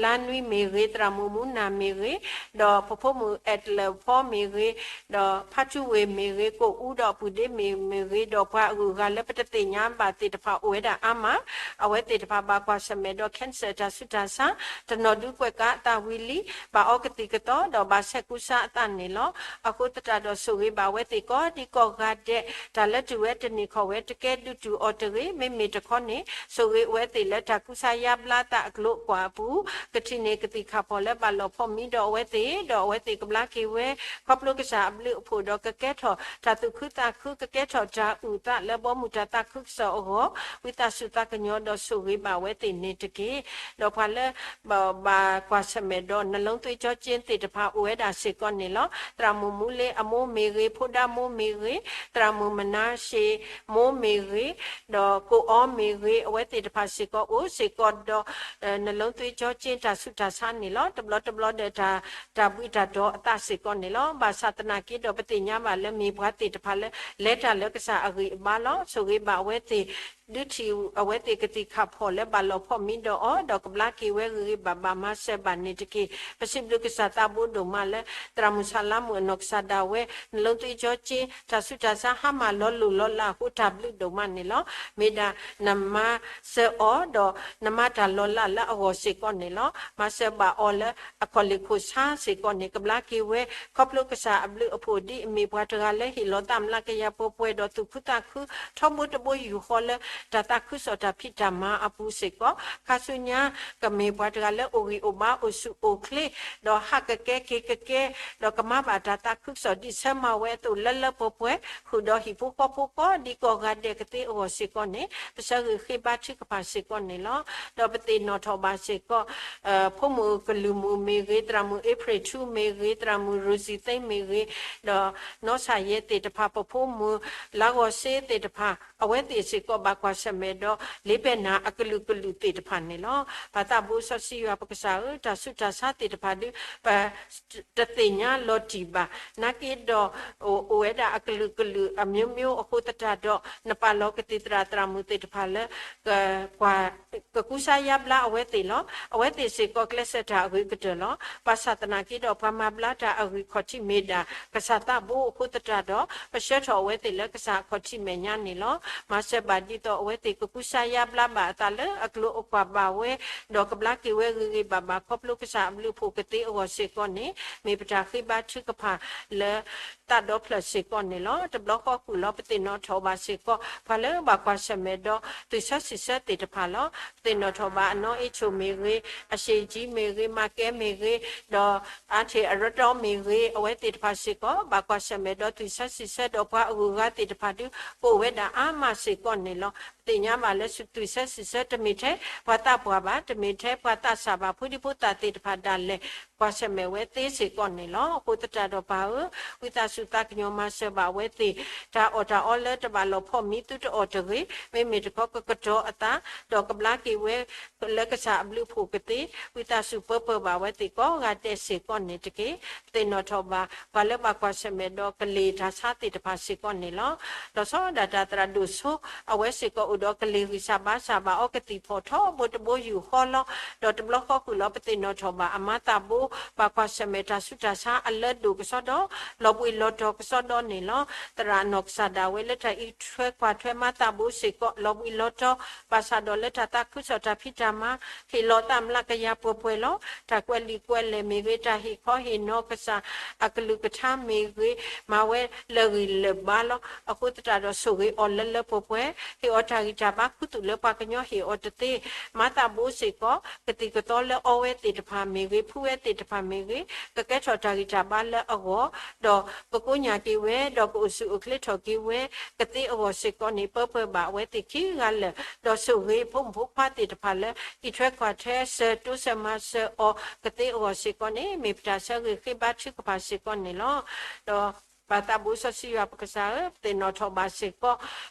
လါနွံမ့ၢ်ဂ့ၤ, သရၣ်မုၣ်မူနၤမ့ၢ်ဂ့ၤ, ဒီးဖှိၣ်ဖိမုၣ်အဲၣ်တလၢၣ်ဖီမ့ၢ်ဂ့ၤ, ဒီးဖါထူဝ့ၢ်မ့ၢ်ဂ့ၤ, ကိၣ်အူဒီးအပုၢ်ဒ့မ့ၢ်ဂ့ၤ, ဒီးပှၤအဂုၤအဂၤလၢပတသ့ၣ်ညါဘၣ်သ့ၣ်တဖၣ်အိၣ်ဝဲဒၣ်အါမး, အဝဲသ့ၣ်တဖၣ်ဘၣ်ကွၢ်ဆၢၣ်မဲာ်ဒီး cancer တၢ်ဆူးတၢ်ဆါ, တနီၤဒုးကွဲးကးအသးဝံၤလံ, ဘၣ်အီကသံၣ်ကသီ ဒီးဘၣ်ဆဲးကူစါအသးန့ၣ်လီၤ. အဃိသတးဒီးဆိၣ်ဂ့ၤဘၣ်ဝဲသ့ၣ်ကိးဒံကိးဂၤဒဲး, တၢ်လၢတုၤဝဲတန့ၢ်ခီၣ်ဝဲတကဲဒုးတုၤအီၤတဂ့ၤ, မ့မ့ၢ်တခီန့ၣ် ဆိၣ်ဂ့ၤအဝဲသ့ၣ်လၢတၢ်ကူစါယါဘျါသးအကျိၤအကွာ်အပူၤ, ကထံၣ်န့ၢ်ကသံၣ်ခၣ်ဖီၣ်လၢဘၣ်လီၤဖီၣ်မံဒီးအဝဲသ့ၣ်, ဒီးအဝဲသ့ၣ်ကဘျါက့ၤဝဲ ခီဖျိကစၢ်အဘျုးအဖှိၣ်ဒီးကကဲထီၣ်တၢ်သူၣ်ခုသးခု, ကကဲထီၣ်တၢ်အုၣ်သးလၢဘီမုၢ်တၢ်သးခုကစီၣ်အဂီၢ်, ဝံသးစူၤသးကညီၤဒီးဆိၣ်ဂ့ၤဘၣ်ဝဲသ့ၣ်န့ၣ်တက့ၢ်. ဒီးပှၤလၢ ဘၣ်ကွၢ်ဆၢၣ်မဲာ်ဒီး နှလုံးသွေးကြောကျဉ်သ့ၣ်တဖၣ်အိၣ်ဝဲဒၣ်စ့ၢ်ကီးန့ၣ်လီၤ. သရၣ်မုၣ်မူလ့အမိၢ်မ့ၢ်ဂ့ၤ, ဖိဒါမိၢ်မ့ၢ်ဂ့ၤ, သရၣ်မုၣ်မနၤရှ့မိၢ်မ့ၢ်ဂ့ၤ, ဒီးကိၣ်အီမ့ၢ်ဂ့ၤ, အဝဲသ့ၣ်တဖၣ်စ့ၢ်ကီးအိၣ်စ့ၢ်ကီးဒီး နှလုံးသွေးကြောကျဉ်တၢ်ဆူးတၢ်ဆါန့ၣ်လီၤ. တဘျီတဘျီဒီးတၢ် တၢ်ဘှံးတၢ်တီၤအသးစ့ၢ်ကီးန့ၣ်လီၤ. ဘၣ်ဆၣ်သနာ်က့ဒီးပသ့ၣ်ညါဘၣ်လၢမ့ၢ်ပှၤသ့ၣ်တဖၣ်လၢ လဲၤတၢ်လၢကစၢ်အဂံၢ်အဘါလီၤ. ဆိၣ်ဂ့ၤဘၣ်အဝဲသ့ၣ် ဒုးထံၣ်အဝဲသ့ၣ်ကသံၣ်ခၣ်ဖီၣ်လၢဘၣ်လီၤဖီၣ်မံဒီးအီၤ, ဒီးကဘျါက့ၤဝဲဂ့ၤဂ့ၤဘၣ်ဘၣ် မၤစၢၤဘၣ်န့ၣ်တက့ၢ်. ပစံးဘျုးကစၢ်သးဘိဒိၣ်မးလၢ သရၣ်မုၣ်ဆၣ်လါမုၣ်အနီၢ်ကစၢ်ဒၣ်ဝဲ နှလုံးသွေးကြောကျဉ် တၢ်ဆူးတၢ်ဆါဟါမၢ်လီၤလိၢ်လီၤလးအဃိတၢ်ဘျုးဒိၣ်မးန့ၣ်လီၤ. မ့ၢ်ဒၣ်နမၤစၢၤအီၤဒီးနမၤတၢ်လီၤလးလၢအဂီၢ်စ့ၢ်ကီးန့ၣ်လီၤ. မၤစၢၤဘၣ်အီၤလၢအခီၣ်လ့ၢ်ခိၣ်ဆါစ့ၢ်ကီးန့ၣ် ကဘျါက့ၤဝဲ ခီဖျိကစၢ်အဘျုးအဖှိၣ်ဒ်အမ့ၢ်ပှၤတဂၤလၢဟ့ၣ်လီၤသးမျးကယၤပှဲၤပှဲၤဒီးသူၣ်ခုသးခု ထီဘိတဘိယူၢ်ဃီလၢ တၢ်သးခုကစီၣ်တၢ်ဖံးတၢ်မၤအပူၤစ့ၢ်ကီး, ခါဆူညါကမ့ၢ်ပှၤတဂၤလၢအိၣ်ဂံၢ်အိၣ်ဘါအိၣ်ဆူၣ်အိၣ်ချ့, ဒီးဟးကကဲက့ၤကကဲ, ဒီးကမၤဘၣ်တၢ်သးခုကစီၣ်ဒ်ဆၢမၤဝဲအသိးလၢလၢပှဲၤပှဲၤ, ဃုာ်ဒီးဟံၣ်ဖိဃီဖိကိးဒံကိးဂၤဒဲးကသ့အဂီၢ်စ့ၢ်ကီးန့ၣ် ပဆၢဂ့ၤဃ့ဘါထုကဖၣ်စ့ၢ်ကီးန့ၣ်လီၤ. ဒီးပသ့ၣ်နီၣ်ထီၣ်ဘၣ်စ့ၢ်ကီး ဖိမုၣ်ကလုၢ်မုၣ်မ့ၢ်ဂ့ၤ, သရၣ်မုၣ်အ့ဖြ့ၣ်ထူမ့ၢ်ဂ့ၤ, သရၣ်မုၣ် Rosie သ့မ့ၢ်ဂ့ၤ, ဒီးနီၢ်ဆၣ်ယဲသ့ၣ်တဖၣ်, ပဖိမုၣ်လါဂီၤစ့သ့ၣ်တဖၣ်, အဝဲသ့ၣ်စ့ၢ်ကီးဘၣ်ကွၢ်ဆၢၣ်မဲာ်ဒီး လ့ဘဲၢ်နၤအကလုာ်ကလုာ်သ့ၣ်တဖၣ်န့ၣ်လီၤ. ပသးဘိစီဆှံယွၤပကစၢ်ဧၢ, တၢ်ဆူးတၢ်ဆါသ့ၣ်တဖၣ်ဒုး ပ တသ့ၣ်ညါလီၤတံၢ်ဘၣ်. နာ်က့ဒီး အိၣ်ဝဲဒၣ်အကလုာ်ကလုာ်အမျိုးမျိုးအဃိသတးဒီး နပာ်လီၤကသံၣ်သရၣ်သရၣ်မုၣ်သ့ၣ်တဖၣ်လၢ က ကကူစါယါဘျါအဝဲသ့ၣ်လီၤ. အဝဲသ့ၣ်စ့ၢ်ကီးကျဲးစၢးတၢ်အဂ့ၤကတၢၢ်လီၤ. ဘၣ်ဆၣ်သနာ်က့ဒီး ပှၤမၤဘျါတၢ်အဂံၢ်ခီၣ်ထံးမ့ၢ်ဒၣ် ကစၢ်သးဘိအဃိသတးဒီး ပဆှၢထီၣ်အဝဲသ့ၣ်လၢကစၢ်အခီၣ်ထံးမဲာ်ညါန့ၣ်လီၤ. မၤစၢၤဘၣ်ဒ်သိး ဒီးအဝဲသ့ၣ်ကကူစါယါဘျါဘၣ်အသးလၢအကျိၤအကွၢ်ဘၣ်ဝဲ, ဒီးကဘျါက့ၤဝဲဂ့ၤဂ့ၤဘၣ်ဘၣ်ခီဖျိကစၢ်အဘျုးအဖှိၣ်ကသ့အဂီၢ်စ့ၢ်ကီးန့ၣ်, မ့ၢ်ပတၢ်ဃ့ဘါထုကဖၣ်လၢ သးဒီဖျၢၣ်စ့ၢ်ကီးန့ၣ်လီၤ. တဘျီဃီဃုာ်လီၤ ပသ့ၣ်နီၣ်ထီၣ်ဘၣ်စ့ၢ်ကီး ပှၤလၢဘၣ်ကွၢ်ဆၢၣ်မဲာ်ဒီး သုးဆၢဆံးဆၢသ့ၣ်တဖၣ်လီၤ. ပသ့ၣ်နီၣ်ထီၣ်ဘၣ်အနီၢ်အ့ၣ်ဆိၣ်မ့ၢ်ဂ့ၤ, အရှ့ကၠံမ့ၢ်ဂ့ၤ, မၤကဲမ့ၢ်ဂ့ၤ, ဒီးအါထံၣ်အရတီမ့ၢ်ဂ့ၤ, အဝဲသ့ၣ်တဖၣ်စ့ၢ်ကီး ဘၣ်ကွၢ်ဆၢၣ်မဲာ်ဒီး သုးဆၢဆံးဆၢဒီးပှၤအဂုၤအဂၤသ့ၣ်တဖၣ်ဒုး ကအိၣ်ဝဲဒၣ်အါမးစ့ၢ်ကီးန့ၣ်လီၤ. ပသ့ၣ်ညါဘၣ်လၢသုးဆၢဆံးဆၢတမ့ၢ်ထဲ ပှၤသးပှၢ်ဘၣ်, တမ့ၢ်ထဲပှၤသးစၢ်ဘၣ်, ဖိဒံဖိသၣ်သ့ၣ်တဖၣ်ဒၣ်လဲာ် ကွၢ်ဆၢၣ်မဲာ်ဝဲသ့စ့ၢ်ကီးန့ၣ်လီၤ. အဃိသတးဒီးပၢ်ဧၢ, ဝံသးစူၤသးကညီၤမၤစၢၤဘၣ်အဝဲသ့ၣ်, တၢ်အီၣ်တၢ်အီလၢတဘၣ်လီၢ်ဖီၣ်မံသုတအီၣ်တဂ့ၤ, မ့မ့ၢ်တခီကကတီၤအသး, ဒီးကဘျါက့ၤဝဲ လၢကစၢ်အဘျုးအဖှိၣ်ကသ့, ဝံသးစူၤပၢပၢဘၣ်ဝဲသ့ၣ်ကိးဂၤဒဲးစ့ၢ်ကီးန့ၣ်တက့ၢ်. ပသ့ၣ်နီၣ်ထီၣ်ဘၣ် ပှၤလၢဘၣ်ကွၢ်ဆၢၣ်မဲာ်ဒီးကလံၤတၢ်ဆါသ့ၣ်တဖၣ်စ့ၢ်ကီးန့ၣ်လီၤ. လီၤဆီဒၣ်တၢ်သရၣ်ဒိၣ်စိ အဝဲစ့ၢ်ကီးအိၣ်ဒီးကလံၤဂံၢ်စၢ်ဘါစၢ်ဘၣ်အီကသံၣ်ဖီၣ်ထီဘိတဘိယူၢ်ဃီလီၤ. ဒီးတဘျီဃီဃုာ်လီၤ ပသ့ၣ်နီၣ်ထီၣ်ဘၣ်အမါသးဘိ ဘၣ်ကွၢ်ဆၢၣ်မဲာ်တၢ်ဆူးတၢ်ဆါအလၢဒိၣ်ကစီဒီ, လီၤဘှံးလီၤတီၤကစီဒီန့ၣ်လီၤ. သရၣ်အနီၢ်ကစၢ်ဒၣ်ဝဲလၢတၢ်အံးထွဲကွၢ်ထွဲမါသးဘိစ့ၢ်ကီး လီၤဘှံးလီၤတီၤ, ဘၣ်ဆၣ်ဒီးလၢတၢ်သးခုကစီၣ်တၢ်ဖံးတၢ်မၤ ဟ့ၣ်လီၤသးမျးကယၤပှဲၤပှဲၤလီၤ. တၢ်ကွဲးလံာ်ကွဲးလဲၢ်မ့ၢ်ဂ့ၤ, တၢ်ဟ့ၣ်ခီဟ့ၣ်နီၤကစၢ်အကလုၢ်ကထါမ့ၢ်ဂ့ၤ, မၤဝဲလၢာ်ဂံၢ်လၢာ်ဘါလီၤ. အဃိသတးဒီးဆိၣ်ဂ့ၤအီၤလၢလၢပှဲၤပှဲၤ, ဟ့ၣ်အီၤတၢ်ဂံၢ်တၢ်ဘါခူသူၣ်လၢပှၤကညီဟ့ၣ်အီၤတသ့, မါသးဘိစ့ၢ်ကီး ကသံၣ်ကသီလၢအီဝဲသ့ၣ်တဖၣ်မ့ၢ်ဂ့ၤ, ဖှူဝဲသ့ၣ်တဖၣ်မ့ၢ်ဂ့ၤ, ကကဲထီၣ်တၢ်ဂံၢ်တၢ်ဘါလၢအဂီၢ်, ဒီးကကိးညၣ်က့ၤဝဲ, ဒီးကအိၣ်ဆူၣ်အိၣ်ချ့ထီၣ်က့ၤဝဲ ကသ့အဂီၢ်စ့ၢ်ကီးန့ၣ် ပၢပၢဘၣ်အဝဲသ့ၣ်ခံဂၤလၢာ်, ဒီးဆိၣ်ဂ့ၤဖိမုၣ်ဖိခွါသ့ၣ်တဖၣ်လၢ အံးထွဲကွၢ်ထွဲ ဆၢတိစၢၤမၤစၢၤအီၤကသ့အဂီၢ်စ့ၢ်ကီးန့ၣ် မ့ၢ်ပတၢ်ဆၢဂ့ၤဃ့ဘါထုကဖၣ်စ့ၢ်ကီးန့ၣ်လီၤ. ဒီးပၢ်သးဘိစီဆှံယွၤပကစၢ်ဧၢ, ပသ့ၣ်နီၣ်ထီၣ်ဘၣ်စ့ၢ်ကီး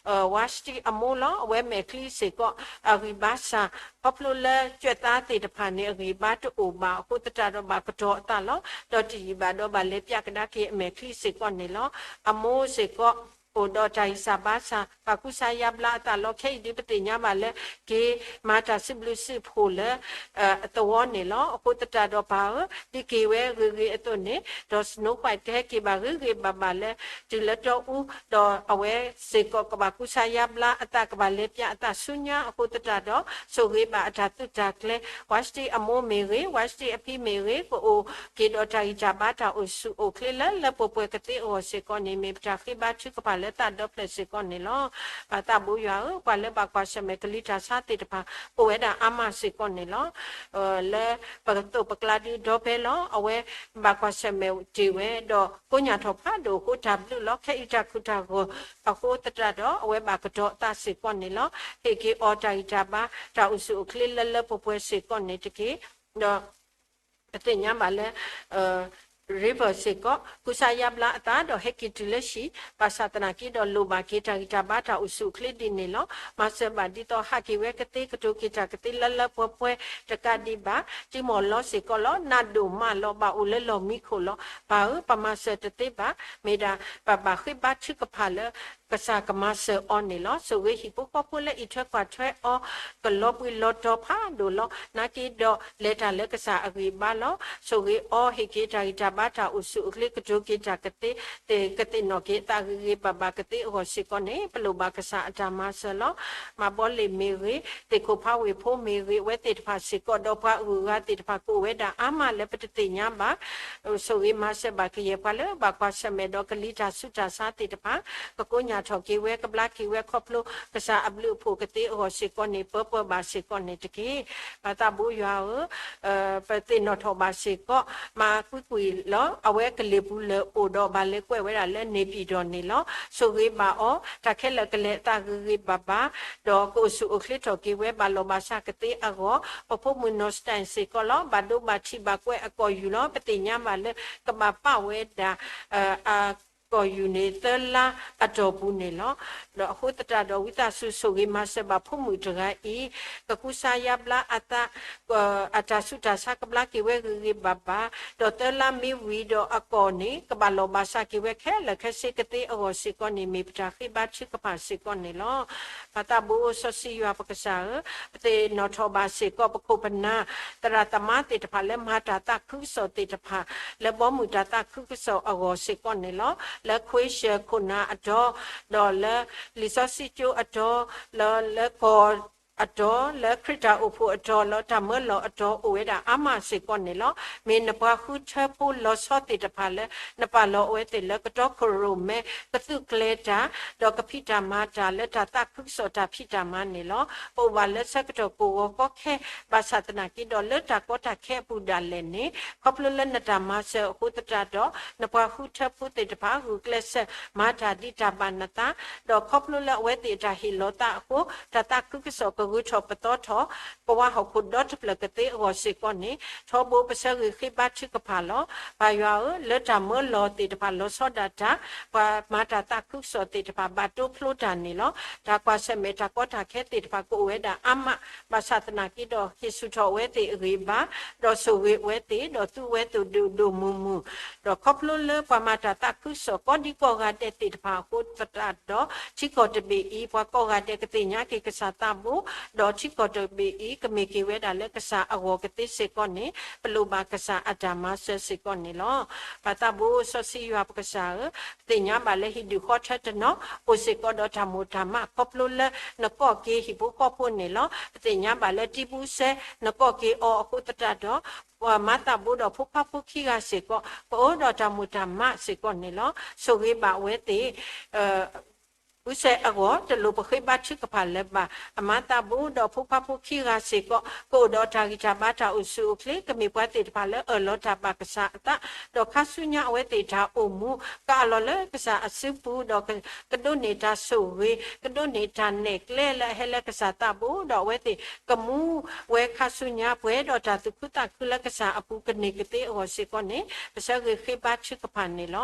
ဝါစတံအမိလီၤ. အဝဲမဲာ်ချံစ့ၢ်ကီး အဂံၢ်ဘါစၢ် ခီဖျိလၢကွဲးသးသ့ၣ်တဖၣ်န့ၣ် အဂံၢ်ဘါတအိၣ်ဘၣ်အဃိသတးဒီးဘၣ်ကတီၤအသးလီၤ. ဒီးတယံာ်ဘၣ်ဒီးဘၣ်လဲၤပျးကဒါက့ၤအမဲာ်ချံစ့ၢ်ကီးန့ၣ်လီၤ. အမိစ့ၢ်ကီး အိၣ်ဒီးတၢ်ဂံၢ်စၢ်ဘါစၢ် ဘၣ်ကူစါယါဘျါအသးလီၤ. ခဲအံၤဒုးပသ့ၣ်ညါဘၣ်လၢ က့ၤမၤတၢ်စုဘျုးစုဖှိၣ်လၢ အသဝီန့ၣ်လီၤ. အဃိသတးဒီးပၢ်ဧၢ, ဒ်က့ၤဝဲဂ့ၤဂ့ၤအသိးန့ၣ် ဒီး Snow White ကဟဲက့ၤဘၣ်ဂ့ၤဂ့ၤဘၣ်ဘၣ်လၢ တုၤလၢတီအူ, ဒီးအဝဲစ့ၢ်ကီးကဘၣ်ကူစါယါဘျါအသး ကဘၣ်လဲၤပျးအသးဆူညါအဃိသတးဒီး ဆိၣ်ဂ့ၤဘၣ်အတၢ်သုးတၢ်ကျဲၤ, ဝါစတံအမိမ့ၢ်ဂ့ၤ, ဝါစတံအဖံမ့ၢ်ဂ့ၤ, ကအိၣ်က့ၤဒီးတၢ်ဂံၢ်တၢ်ဘါ တၢ်အိၣ်ဆူၣ်အိၣ်ချ့လၢလၢပှဲၤပှဲၤကသ့အဂီၢ်စ့ၢ်ကီးန့ၣ် မ့ၢ်ပတၢ်ဃ့ဘါထုကဖၣ်လၢသးဒီဖျၢၣ်စ့ၢ်ကီးန့ၣ်လီၤ. ပၢ်သးဘိယွၤဧၢ, ပှၤလၢဘၣ်ကွၢ်ဆၢၣ်မဲာ်ကလံၤတၢ်ဆါသ့ၣ်တဖၣ် အိၣ်ဝဲဒၣ်အါမးစ့ၢ်ကီးန့ၣ်လီၤ. လၢပကသိးပကျါဒုးဒီဖဲလီၤ. အဝဲဘၣ်ကွၢ်ဆၢၣ်မဲာ်တ့ၢ်ဝဲ ဒီးကိးညၣ်ထီၣ်ဖးဒိၣ်အဃိ တၢ်ဘျုးလီၤ. ခဲအံၤတၢ်ခူးတၢ်ဂီၤအဃိသတးဒီး အဝဲဘၣ်ကတီၤအသးစ့ၢ်ကီးန့ၣ်လီၤ. ဟ့ၣ်က့ၤအီၤတၢ်ဂံၢ်တၢ်ဘါ တၢ်အိၣ်ဆူၣ်အိၣ်ချ့လၢလၢပှဲၤပှဲၤစ့ၢ်ကီးန့ၣ်တက့ၢ်. ဒီး ပသ့ၣ်ညါဘၣ်လၢ River စ့ၢ်ကီး ကူစါယါဘျါအသး ဒီးဟဲက့ၤတုၤလၢဟံၣ်, ဘၣ်ဆၣ်သနာ်က့ဒီးလိၣ်ဘၣ်က့ၤတၢ်ဂံၢ်တၢ်ဘါ တၢ်အိၣ်ဆူၣ်အိၣ်ချ့ဒ်န့ၣ်လီၤ. မၤစၢၤဘၣ်ဒ်သိးဟးက့ၤဝဲကသ့ ကတိၤက့ၤတၢ်ကသ့လၢလၢပှဲၤပှဲၤတကးဒံးဘၣ်. တံမီၢ်လီၤစ့ၢ်ကီးလီၤ. နးဒိၣ်မးလီၤ. ဘၣ်အိၣ်လၢလီၢ်မံခိၣ်လီၤ. ပၢ်ဧၢ, ပမၤစၢၤတသ့ဘၣ်. မ့ၢ်ဒၣ်ပဘၣ်ဃ့ဘါထုကဖၣ်လၢ ကစၢ်ကမၤစၢၤအီၤန့ၣ်လီၤ. ဆိၣ်ဂ့ၤဟံၣ်ဖိဃီဖိလၢအံးထွဲကွၢ်ထွဲအီၤ ကလီၤဘှံးလီၤတီၤဖးဒိၣ်လီၤ. နာ်က့ဒီးလဲၤတၢ်လၢကစၢ်အဂံၢ်အဘါလီၤ. ဆိၣ်ဂ့ၤအီၤ ဟ့ၣ်က့ၤတၢ်ဂံၢ်တၢ်ဘါ တၢ်အိၣ်ဆူၣ်အိၣ်ချ့ ကတိၤက့ၤတၢ်ကသ့ သ့ၣ်ကသ့ၣ်နီၣ်က့ၤအသးဂ့ၤဂ့ၤဘၣ်ဘၣ်ကသ့အဂီၢ်စ့ၢ်ကီးန့ၣ် ပလိၣ်ဘၣ်ကစၢ်အတၢ်မၤစၢၤလီၤ. မၤဘီလ့ၣ်မ့ၢ်ဂ့ၤ, သ့ၣ်ခိၣ်ဖးဝ့ၢ်ဖိမ့ၢ်ဂ့ၤ, အဝဲသ့ၣ်တဖၣ်စ့ၢ်ကီး ဒီးပှၤအဂုၤအဂၤသ့ၣ်တဖၣ် ကအိၣ်ဝဲဒၣ်အါမးလၢပတသ့ၣ်ညါဘၣ်. ဆိၣ်ဂ့ၤမၤစၢၤဘၣ်ကယဲၢ်ပှၤလၢဘၣ်ကွၢ်ဆၢၣ်မဲာ်ဒီးကလံၤတၢ်ဆူးတၢ်ဆါသ့ၣ်တဖၣ်, ကကိးညၣ်ထီၣ်က့ၤဝဲ ကဘျါက့ၤဝဲခီဖျိကစၢ်အဘျုးအဖှိၣ်ကသ့အဂီၢ်စ့ၢ်ကီးန့ၣ် ပၢပၢဘၣ်စ့ၢ်ကီးန့ၣ်တက့ၢ်. ပၢ်သးဘိယွၤဧၢ, ပသ့ၣ်နီၣ်ထီၣ်ဘၣ်စ့ၢ်ကီး မၤကွံာ်ကွံာ်လီၤ. အဝဲကလ့ၢ်ပူၤလၢအိၣ်ဒီးဘၣ်လဲၤကွဲးဝဲဒၣ်လၢန့ၣ်ပံၤဒီးန့ၣ်လီၤ. ဆိၣ်ဂ့ၤဘၣ်အီၤ တၢ်ခဲလၢာ်ကလဲၤအသးဂ့ၤဂ့ၤဘၣ်ဘၣ်, ဒီးကအိၣ်ဆူၣ်အိၣ်ချ့ထီၣ်က့ၤဝဲ ဘၣ်လီၢ်ဘၣ်စးကသ့အဂီၢ်, ပဖိမုၣ်နီၢ်စတၢၣ်စ့ၢ်ကီးလီၤ. ဘၣ်ဒိဘၣ်ထံးဘၣ်ကွဲးအကီၢ်ယူၢ်လီၤ. ပသ့ၣ်ညါဘၣ်လၢ ကဘၣ်ပာ်ဝဲဒၣ် အကီၢ်ယူၢ်န့ၣ် သၢလါအတီၢ်ပူၤန့ၣ်လီၤ. ဒီးအဃိသတးဒီးဝံသးစူၤဆိၣ်ဂ့ၤမၤစၢၤဘၣ်ဖိမုၣ်တဂၤအံၤ, ကကူစါယါဘျါအသး, အတၢ်ဆူးတၢ်ဆါကဘျါက့ၤဝဲဂ့ၤဂ့ၤဘၣ်ဘၣ်, ဒီးသၢလါမ့ၢ်ဝံၤဒီးအကီၢ်န့ၣ် ကဘၣ်လီၢ်ဘၣ်စးက့ၤဝဲခဲလၢာ်ခဲဆ့ကသ့အဂီၢ်စ့ၢ်ကီးန့ၣ် မ့ၢ်ပတၢ်ဃ့ဘါထုကဖၣ်စ့ၢ်ကီးန့ၣ်လီၤ. ပၢ်သးဘိစီဆှံယွၤပကစၢ်ဧၢ, ပသ့ၣ်နီၣ်ထီၣ်ဘၣ်စ့ၢ်ကီး ပခိၣ်ပနၢ် သရၣ်သမါသ့ၣ်တဖၣ်လၢမၤတၢ်သးခုကစီၣ်သ့ၣ်တဖၣ် လၢဘီမုၢ်တၢ်သးခုကစီၣ်အဂီၢ်စ့ၢ်ကီးန့ၣ်လီၤ. လၢခွ့ၡၢၣ်ခိၣ်နၢ်အတီ, ဒီးလၢလံာ်စီဆှံကၠိအတီ, လၢလၢကီၢ်အတီ, လၢခရံာ်တၢ်အိၣ်ဖှိၣ်အတီ, လၢတၢ်မၢလီၤအတီအိၣ်ဝဲဒၣ်အါမးစ့ၢ်ကီးန့ၣ်လီၤ. မ့ၢ်နပှၤဃုထၢဖိလီၤဆီသ့ၣ်တဖၣ်လၢ နပာ်လီၤအဝဲသ့ၣ်လၢကတီၢ်ခိၣ်ရိၣ်မဲ ကသူးကျဲၤတၢ်, ဒီးကဖံးတၢ်မၤတၢ်လၢ တၢ်သးခုကစီၣ်တၢ်ဖံးတၢ်မၤန့ၣ်လီၤ. ပအိၣ်ဘၣ်လၢဆၢကတီၢ်ကိၢ်ဂီၤကီခဲ ဘၣ်ဆၣ်သနာ်က့ဒီး လၢတၢ်ကီတၢ်ခဲအပူၤဒၣ်လဲာ်န့ၣ်, ခီဖျိလၢနတၢ်မၤစၢၤအဃိသတးဒီး နပှၤဃုထၢဖိသ့ၣ်တဖၣ် ဂုာ်ကျဲးစၢးမၤတၢ်ဒ်တၢ်ဘၣ်နသး, ဒီးခီဖျိလၢအဝဲသ့ၣ်အတၢ်ဟ့ၣ်လီၤသးအဃိ တၢ်သးခုကစီၣ်ကဂုၤထီၣ်ပသီထီၣ် ပဝါဟီၣ်ခိၣ်ဒီတဖျၢၣ်ကသ့အဂီၢ်စ့ၢ်ကီးန့ၣ်, ထီဘိပဆၢဂ့ၤဃ့ဘါထုကဖၣ်လီၤ. ပၢ်ယွၤဧၢ, လၢတၢ်မၢလီၤသ့ၣ်တဖၣ်လီၤဆီဒၣ်တၢ်, ပှၤမၤတၢ်သးခုကစီၣ်သ့ၣ်တဖၣ် ဘၣ်တိဖျိတၢ်န့ၣ်လီၤ. တၢ်ကွၢ်ဆၢၣ်မဲာ်တၢ်ကီတၢ်ခဲသ့ၣ်တဖၣ်ကအိၣ်ဝဲဒၣ်အါမး, ဘၣ်ဆၣ်သနာ်က့ဒီး ဟ့ၣ်ဆူၣ်ထီၣ်အဝဲသ့ၣ်အဂံၢ်အဘါ, ဒီးဆိၣ်ဂ့ၤအဝဲသ့ၣ်, ဒီးသူဝဲသ့ၣ်ဒိၣ်ဒိၣ်မုၢ်မုၢ်, ဒီးခီဖျိလၢပှၤမၤတၢ်သးခုကစီၣ်ကိးဒံကိးဂၤဒဲးသ့ၣ်တဖၣ်အဃိသတးဒီး ထံကီၢ်တဘ့ၣ်အံၤ ပှၤကိးဂၤဒဲးကသ့ၣ်ညါက့ၤကစၢ်သးဘိ, ဒီးထံကီၢ်တဘ့ၣ်အံၤ ကမ့ၢ်က့ၤဝဲဒၣ်လၢကစၢ်အဂီၢ်ကသ့စ့ၢ်ကီးန့ၣ် ပလိၣ်ဘၣ်ကစၢ်အတၢ်မၤစၢၤစ့ၢ်ကီးန့ၣ်လီၤ. ပၢ်သးဘိစီဆှံယွၤပကစၢ်ဧၢ, ပသ့ၣ်ညါဘၣ်လၢဟံၣ်ဒူၣ်ဃီထၢတနီၤ အိၣ်စ့ၢ်ကီးဒီးတၢ်မိၣ်တၢ်မး ခီဖျိလၢနကိးက့ၤဟံၣ်ဖိဃီဖိန့ၣ်လီၤ. ပသ့ၣ်ညါဘၣ်လၢတံဘုစဲ နကိးက့ၤအီၤအဃိသတးဒီး ပှၤမၤသးဘိဒီးဖိခွါဖိခံဂၤစ့ၢ်ကီး ကအိၣ်ဒီးတၢ်မိၣ်တၢ်မးစ့ၢ်ကီးန့ၣ်လီၤ. ဆိၣ်ဂ့ၤဘၣ်ဝဲသ့ၣ် ဘုစဲအဂီၢ် တလိၣ်ပဃ့ဘါထုကဖၣ်လၢၤဘၣ်. အမၤသးဘိဒီးဖိခွါဖိခံဂၤစ့ၢ်ကီး ကအိၣ်ဒီးတၢ်ဂံၢ်တၢ်ဘါတၢ်အိၣ်ဆူၣ်အိၣ်ချ့ ကမ့ၢ်ပှၤသ့ၣ်တဖၣ်လၢအၢၣ်လီၤတၢ်ဘၣ်ကစၢ်အသး ဒီးခါဆူညါအဝဲသ့ၣ်တၢ်အိၣ်မူ ကအးလီၤလၢကစၢ်အစုပူၤ ဒီးကဒိးန့ၢ်တၢ်ဆိၣ်ဂ့ၤ ကဒိးန့ၢ်တၢ်နဲၣ်ကျဲလၢအဟဲလၢကစၢ်သးဘိ ဒီးအဝဲသ့ၣ်ကမူဝဲခါဆူညါ ပှဲၤဒီးတၢ်သူၣ်ခုသးခုလၢကစၢ်အပူၤကန့ၢ်ကသ့အဂီၢ်စ့ၢ်ကီးန့ၣ် ပဆၢဂ့ၤဃ့ဘါထုကဖၣ်န့ၣ်လီၤ.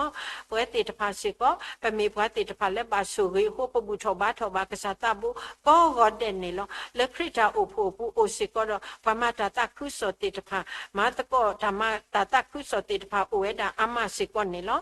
ပဝဲသ့ၣ်တဖၣ်စ့ၢ်ကီး ပမ့ၢ်ပှၤသ့ၣ်တဖၣ်လၢဘၣ်ဆိၣ်ဂ့ၤအဃိ ပဘူၣ်ထီၣ်ဘါထီၣ်ဘၣ်ကစၢ်သးဘိကိးဂီၤဒဲးန့ၣ်လီၤ. လၢခရံာ်တၢ်အိၣ်ဖှိၣ်အပူၤအိၣ်စ့ၢ်ကီးဒီး ပှၤမၤတၢ်သးခုကစီၣ်သ့ၣ်တဖၣ် မၤသကိးတၢ်မၤတၢ်သးခုကစီၣ်သ့ၣ်တဖၣ်အိၣ်ဝဲဒၣ်အါမးစ့ၢ်ကီးန့ၣ်လီၤ.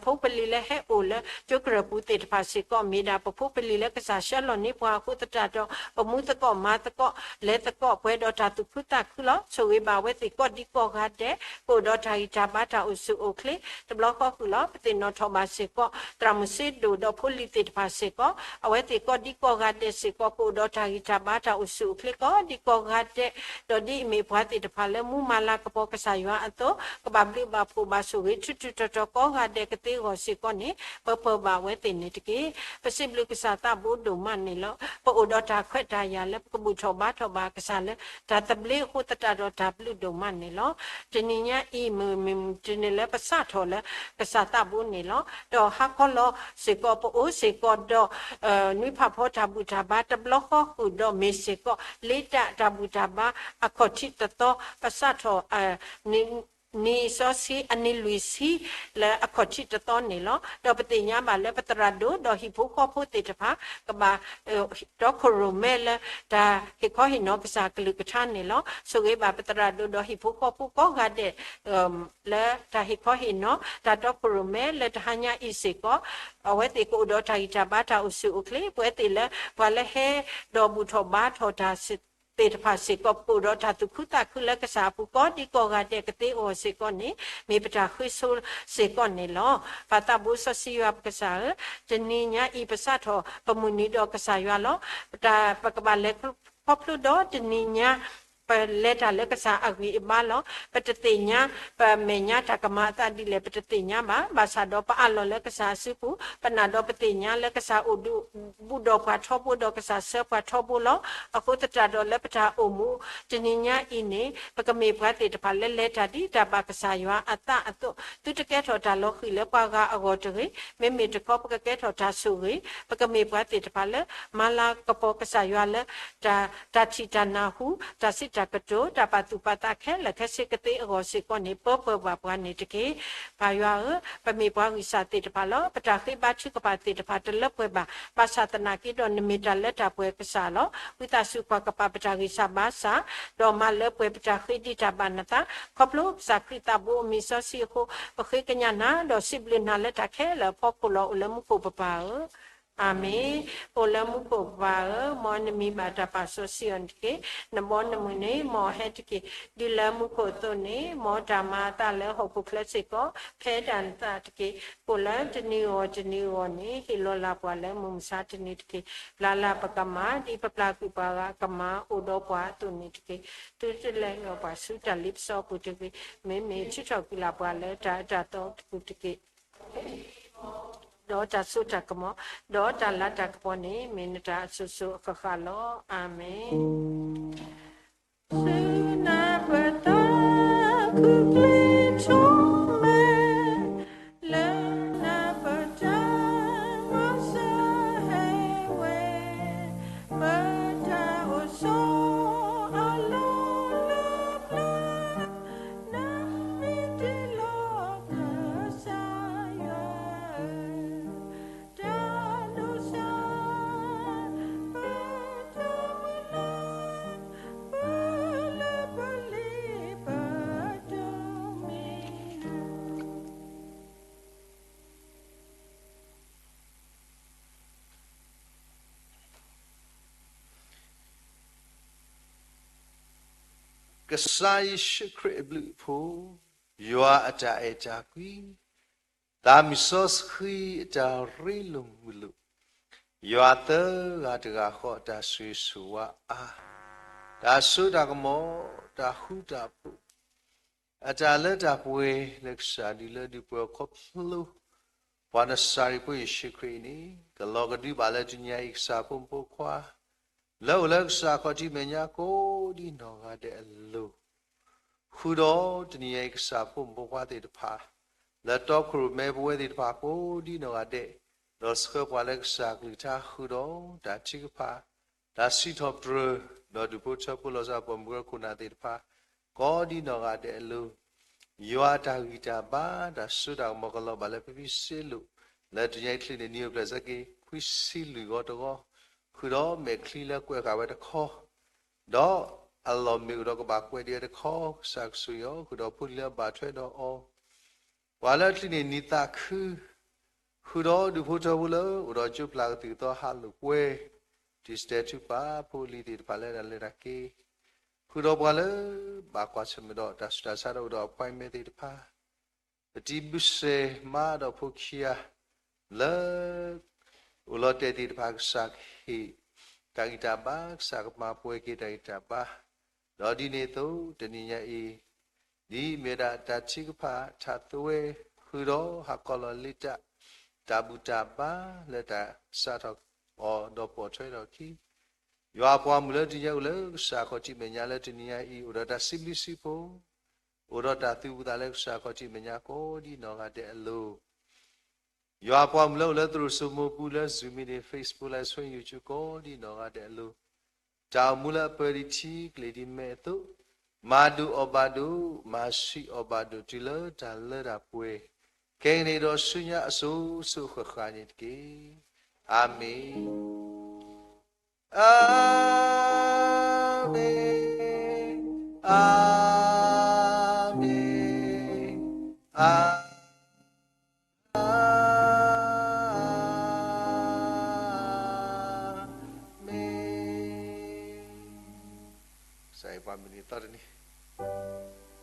ပဖိပလံၤလၢဟဲအိၣ်လၢကၠိကရၢၢ်ပူၤသ့ၣ်တဖၣ်စ့ၢ်ကီး မ့ၢ်ဒၣ်ပဖိပလံၤလၢကစၢ်ဆှၢလီၤန့ၢ်ပှၤအဃိသတးဒီး ပမူသကိးမၤသကိး လဲၤသကိးပှဲၤဒီးတၢ်သူၣ်ခုသးခုလီၤ. ဆိၣ်ဂ့ၤဘၣ်ဝဲသ့ၣ်ကိးဒံကိးဂၤဒဲး ကအိၣ်ဒီးတၢ်ဂံၢ်တၢ်ဘါတၢ်အိၣ်ဆူၣ်အိၣ်ချ့ တဘျီဃီဃုာ်လီၤ. ပသ့ၣ်နီၣ်ထီၣ်ဘၣ်စ့ၢ်ကီး သရၣ်မုၣ်စ့ဒိၣ်ဒီးဖိလံၤသ့ၣ်တဖၣ်စ့ၢ်ကီး အဝဲသ့ၣ်ကိးဒံကိးဂၤဒဲးစ့ၢ်ကီး ကအိၣ်ဒီးတၢ်ဂံၢ်တၢ်ဘါတၢ်အိၣ်ဆူၣ်အိၣ်ချ့ကိးဒံကိးဂၤဒဲး ဒီးဒ်အမ့ၢ်ပှၤသ့ၣ်တဖၣ်လၢမူမၤလၤကပီၤကစၢ်ယွၤအသိး ကဘၣ်ဘျုးဘၣ်ဖှိၣ်ဘၣ်ဆိၣ်ဂ့ၤထူးထူးတီၤတီၤကိးဂၤဒဲးကသ့အဂီၢ်စ့ၢ်ကီးန့ၣ် ပပၢၢ်ဘၣ်ဝဲသ့ၣ်န့ၣ်တက့ၢ်. ပစံးဘျုးကစၢ်သးဘိဒိၣ်မးန့ၣ်လီၤ. ပအိၣ်ဒီးတၢ်ခွဲးတၢ်ယာ်လၢပကဘူၣ်ထီၣ်ဘါထီၣ်ဘၣ်ကစၢ်လၢ တၢ်သဘျ့အဃိသတးဒီးတၢ်ဘျုးဒိၣ်မးန့ၣ်လီၤ. တနံၤညါအံၤ မုၢ်မ့ၢ်တနံၤလၢပစးထီၣ်လၢကစၢ်သးဘိန့ၣ်လီၤ. ဒီးဟါခီလီၤစ့ၢ်ကီး ပအိၣ်စ့ၢ်ကီးဒီး နွံဖးဖီတၢ်ဘူၣ်တၢ်ဘါတဘျီဃီဃုာ်ဒီးမ့ၢ်စ့ၢ်ကီး လ့တၢ်တၢ်ဘူၣ်တၢ်ဘါအခီၣ်ထံးတသီ ပစးထီၣ် နံၣ်စီဆှံအနံၤလွံၢ်ဆံ လၢအခီၣ်ထံးတသီန့ၣ်လီၤ. ဒီးပသ့ၣ်ညါဘၣ်လၢပသရၣ်ဒိၣ်ဒီးဟံၣ်ဖိဃီဖိသ့ၣ်တဖၣ် ကဘၣ် တီခိၣ်ရိၣ်မဲလၢတၢ်ဟ့ၣ်ခီဟ့ၣ်နီၤကစၢ်ကလုၢ်ကထါန့ၣ်လီၤ. ဆိၣ်ဂ့ၤဘၣ်ပသရၣ်ဒိၣ်ဒီးဟံၣ်ဖိဃီဖိကိးဂၤဒဲး လၢတၢ်ဟ့ၣ်ခီဟ့ၣ်နီၤ တၢ်တီခိၣ်ရိၣ်မဲလၢတဟါညါအံၤစ့ၢ်ကီး အဝဲသ့ၣ်ကအိၣ်ဒီးတၢ်ဂံၢ်တၢ်ဘါတၢ်အိၣ်ဆူၣ်အိၣ်ချ့ ပဝဲသ့ၣ်လၢပှၤလၢဟဲဒီးဘူၣ်ထီၣ်ဘါထီၣ်တၢ်သ့ၣ်တဖၣ်စ့ၢ်ကီး ပကအိၣ်ဒီးတၢ်သူၣ်ခုသးခုလၢကစၢ်အပူၤကိးဒံကိးဂၤဒဲးကသ့အဂီၢ်စ့ၢ်ကီးန့ၣ် မ့ၢ်ပတၢ်ဃ့ဆိစ့ၢ်ကီးန့ၣ်လီၤ. ပၢ်သးဘိစီဆှံယွၤပကစၢ်ဧၢ, တနံၤညါအံၤပစးထီၣ်ပမုၢ်နံၤဒီးကစၢ်ယွၤလီၤ. ပကဘၣ်လဲၤခီဖျိဒီးတနံၤညါ ပလဲၤတၢ်လၢကစၢ်အဂံၢ်အဘါလီၤ. ပတသ့ၣ်ညါ ပမဲာ်ညါတၢ်ကမၤအသးဒ်လဲၣ် ပတသ့ၣ်ညါဘၣ်. ဘၣ်ဆၣ်ဒီးပအးလီၤလၢကစၢ်အစုပူၤ, ပနာ်ဒီးပသ့ၣ်ညါလၢကစၢ်အိၣ်ဒီး ဘူၣ်ဒီးပှၤထီဘိဒီးကစၢ်ဆှၢပှၤထီဘိလီၤ. အဃိသတးဒီးလၢပတၢ်အိၣ်မူတနံၤညါအံၤန့ၣ် ပကမ့ၢ်ပှၤသ့ၣ်တဖၣ်လၢလဲၤတၢ်ဒ်တၢ်ဘၣ်ကစၢ်ယွၤအသးအသိး, သုတကဲထီၣ်တၢ်လီၤဃံၤလၢပှၤဂၤအဂီၢ်တဂ့ၤ, မ့မ့ၢ်တခီပကကဲထီၣ်တၢ်ဆိၣ်ဂ့ၤ, ပကမ့ၢ်ပှၤသ့ၣ်တဖၣ်လၢ မၤလၤကပီၤကစၢ်ယွၤလၢ တၢ်ထံၣ်တၢ်နၢ်ဟူ, တၢ်စံးတၢ်ကတိၤ, တၢ်ပာ်သူၣ်ပာ်သးခဲလၢာ်ခဲဆ့ကသ့အဂီၢ်စ့ၢ်ကီးန့ၣ် ပၢပၢၢ်ဘၣ်ပှၤန့ၣ်တက့ၢ်. ပၢ်ယွၤဧၢ, ပမ့ၢ်ပှၤဂံၢ်စၢ်သ့ၣ်တဖၣ်လီၤ. ပတၢ်ဃ့ဘါထုကဖၣ်သ့ၣ်တဖၣ်တလၢပှဲၤဘၣ်. ဘၣ်ဆၣ်သနာ်က့ဒီးနမ့ၢ်တၢ်လၢတၢ်ပှဲၤကစၢ်လီၤ. ဝံသးစူၤကွၢ်ကပာ်ပတၢ်ဂံၢ်စၢ်ဘါစၢ်, ဒီးမၤလၢပှဲၤပတၢ်ဃ့ဒံးတၢ်ဘၣ်နသး, ခီဖျိကစၢ်ခရံာ်သးဘိအမံၤစီဆှံအဃိ, ပဃ့ကညးနၤ, ဒီးစံးဘျုးနၤလၢတၢ်ခဲလၢာ်အဖီခိၣ်လီၤ. အိၣ်လၢမူခိၣ်ပပၢ်ဧၢ, အၤမ့ၣ်. အိၣ်လၢမူခိၣ်ပၢ်ဧၢ, မ်နမံၤဘၣ်တၢ်ပာ်စီဆှံအီၤန့ၣ်တက့ၢ်. နဘီနမုၢ်န့ၣ် မ်အဟဲတက့ၢ်. ဒ်လၢမူခိၣ်အသိးန့ၣ်, မ်တၢ်မၤအသးလၢဟီၣ်ခိၣ်ချၢစ့ၢ်ကီး ဖဲဒၣ်နသးတက့ၢ်. ပအိၣ်လၢတနံၤအဂီၢ်တနံၤအဂီၢ်န့ၣ်, ဟ့ၣ်လီၤလၢ်ပှၤလၢမုၢ်မဆါတနံၤတက့ၢ်. ပျၢ်လၢ်ပကမၢ် ဒ်ပပျၢ်ကွံာ်ပှၤဂၤအကမၢ်, အိၣ်ဒီးပှၤအသိးန့ၣ်တက့ၢ်. သုတလဲၤဒီးပှၤဆူတၢ်လ့ပစီအပူၤတဂ့ၤ. မ့မ့ၢ်ထုးထီၣ်ကွံာ်လၢ်ပှၤလၢတၢ်အၢတၢ်သီအပူၤတက့ၢ်. ဒီးတၢ်စိတၢ်ကမီၤ, ဒီးတၢ်လၤတၢ်ကပီၤန့ၣ် မ့ၢ်နတၢ်အစိၤစိၤအဃၣ်ဃၣ်လီၤ. အၤမ့ၣ်. ဆူနၤပတၢ်ခူၣ်ချ့ထိးမဲာ်, လၢနၤပတၢ်မၤစၢၤဟဲဝဲ, ပတၢ်အိၣ်ဆိးအလီၢ်လၢပျၢၤ, နမ့ၢ်တ့လီၤကစၢ်ယွၤဧၢ, တၢ်ဒိၣ်စၢ် ပတၢ်မုၢ်လၢ်, ပလၢပလ့ပတမ့ၢ် ကစၢ်ယ့ၣ်ၡူးခရံာ်အဘျုးအဖှိၣ်, ယွၤအတၢ်အဲၣ်တၢ်ကွံ, သးမုၢ်စီဆှံအတၢ်ရ့လိာ်မုာ်လိာ်, ယွၤသၢဂၤတဂၤဃီအတၢ်ဆိၣ်ဂ့ၤဆိၣ်ဝါအါ, တၢ်စိတၢ်ကမီၤ, တၢ်ဃူတၢ်ဖိး, အတၢ်လၢတၢ်ပှဲၤလၢကစၢ်ဒုးလၢဒုးပှဲၤခီဖျိ ပှၤနစၤရ့းဖိယ့ၣ်ၡူးခရံာ်အံၤန့ၣ်, ကလီၤကဒုဘၣ်လၢတနံၤညါအံၤ ကစၢ်ဖိမုၣ်ဖိခွါ လၢအိၣ်လၢကစၢ်ခီၣ်ထံးမဲာ်ညါကိးဒ်နီၢ်ဂၤဒဲးအလိၤ, ဃုာ်ဒီးတနံၤညါအံၤ ကစၢ်ဖိမုၣ်ဖိခွါသ့ၣ်တဖၣ် လၢတီခိၣ်ရိၣ်မဲပဝဲသ့ၣ်တဖၣ်ကိးဒ်နီၢ်ဂၤဒဲး, ဒီးဆှၢပှၤလၢကစၢ်ကလုၢ်ကထါဃုာ်ဒီး တၢ်ထုကဖၣ်, တၢ်စံးထီၣ်ပတြၢၤ, ဒီးဒူၣ်ဖိထၢဖိလီၤဆီပိာ်မုၣ်ကရၢခိၣ်နၢ်သ့ၣ်တဖၣ် ကိးဒ်နီၢ်ဂၤဒဲးအလိၤ, ယွၤအတၢ်ဂံၢ်တၢ်ဘါ တၢ်စိတၢ်ကမီၤကလီၤဘၣ်လၢဖံဖံစ့လိာ်, လၢတနံၤညါအံၤချ့န့ၣ် နံၣ်အိၣ်ဖျဲၣ်ဆၢက့ၤ ခွံဆံလွံၢ်ဂီၤတဂီၤ, ဃုာ်ဒီးမဲာ်ချံလၢကွဲးဃာ်ဝဲတခီ, ဒီးအလီၢ်မ့ၢ်အိၣ်ဒီးကဘၣ်ကွဲးဒံးဝဲတခီ, ကစၢ်ကဆိၣ်ဂ့ၤအီၤ ဃုာ်ဒီးဖိလံၤလၢအဘၣ်ထွဲဒီးအီၤ ပှၤလၢအချံန့ၣ်နံၣ်သးခု, ဃုာ်ဒီးဒူၣ်ဖိထၢဖိလၢအိၣ်ဒီးကၠိပျၢ်ကသံၣ်ကသီဟးလိာ်ကွဲ, တံၢ်စတဲထူပာ်ဖိလံၤသ့ၣ်တဖၣ်လၢတၢ်လဲၤတၢ်က့ၤ, ဃုာ်ဒီးပှၤလၢဘၣ်ကွၢ်ဆၢၣ်မဲာ်ဒီးတၢ်ဆူးတၢ်ဆါဒီးအိၣ်ဒီး appointment သ့ၣ်တဖၣ်, ပတံၤဘုစဲၤမါဒီးဖိခံဂၤ လၢ အိၣ်လီၤတဲာ်သ့ၣ်တဖၣ် ကစၢ်ကဟ့ၣ်တၢ်ဂံၢ်တၢ်ဘါ, ကစၢ်ကမၤပှဲၤက့ၤတၢ်ဂံၢ်တၢ်ဘါ, ဒီးဒ်န့ၣ်အသိး တနံၤညါအံၤ ဒ်မ့ၢ်ဝဲဒၣ်တၢ်ထုကဖၣ်ထးသဝဲ ဃုာ်ဒီးဟးကီးလီၤလ့တၢ် တၢ်ဘူၣ်တၢ်ဘါ လၢတၢ်စးထီၣ်အီၤဒီးပိာ်ထွဲထီၣ်အခံ ယွၤအပှၤမုၣ်လၢတနံၤညါအံၤ အိၣ်လၢကစၢ်ခီၣ်ထံးမဲာ်ညါလၢတနံၤညါအံၤ အိၣ်ဒီးတၢ်စံးဘျုးစံးဖှိၣ်, အိၣ်ဒီးတၢ်သူၣ်ဘူၣ်သးလၢကစၢ်ခီၣ်ထံးမဲာ်ညါကိးဒ်နီၢ်ဂၤဒဲးအလိၤ, ယွၤအပှၤမုၣ်လၢအိၣ်လၢသရိာ်စိမိၤပူၤလၢ Zoom meeting, Facebook Live Stream, YouTube ကိးဒ်နီၢ်ဂၤဒဲးအလိၤ, တၢ်အိၣ်မူလၢအပၢၤဒံးထံကျိၤဒံးမဲအသိး, မၤဒိၣ်အီၣ်ဘၣ်ဒိၣ်, မၤဆံးအီၣ်ဘၣ်ဒိၣ် တုၤလၢတၢ်လၢတၢ်ပှဲၤ, ခဲကနံၣ်အံၤဒီးဆူညါအစိၤစိၤဃၣ်ဃၣ်န့ၣ်တက့ၢ်. အၤမ့ၣ်. အၤမ့ၣ်, အၤမ့ၣ်, အၤမ့ၣ်. ကစၢ်ယွၤပှၤမုၢ်နံၤသီတနံၤ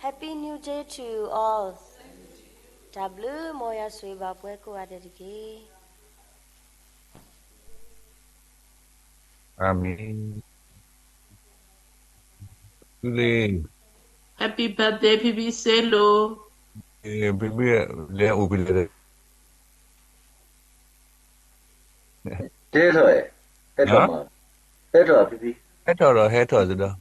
Happy New Year to all. တၢ်ဘျုး မ်ယွၤဆိၣ်ဂ့ၤဘၣ်ပှၤကိးဂၤဒဲးတက့ၢ်. အၤမ့ၣ်. သုလ့ Happy birthday ဖံဖံစ့လိၤ. ဖံဖံလဲၤအိၣ်ဖဲလဲၣ်. တဲထီၣ်, ဟဲထီၣ်မး, ဟဲထီၣ်ဖံဖံ, ဟဲထီၣ်ဒီး ဟဲထီၣ်သဒီး,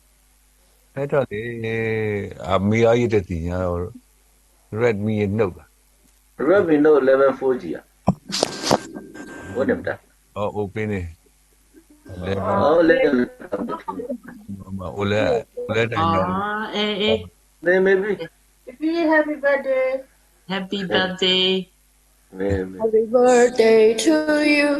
ဟဲထီၣ်န့ၣ် အမံၤအီၤယတသ့ၣ်ညါ, Redmi Note ဘၣ်, Redmi Note eleven four G ဧါ, အိၣ်န့ၣ်မတၤ, အိၣ်ဖဲန့ၣ်, အိၣ်လၢ, အိၣ်လၢတၢ်ညါ, မ့ၢ်, mei, happy birthday, happy birthday, happy birthday to you,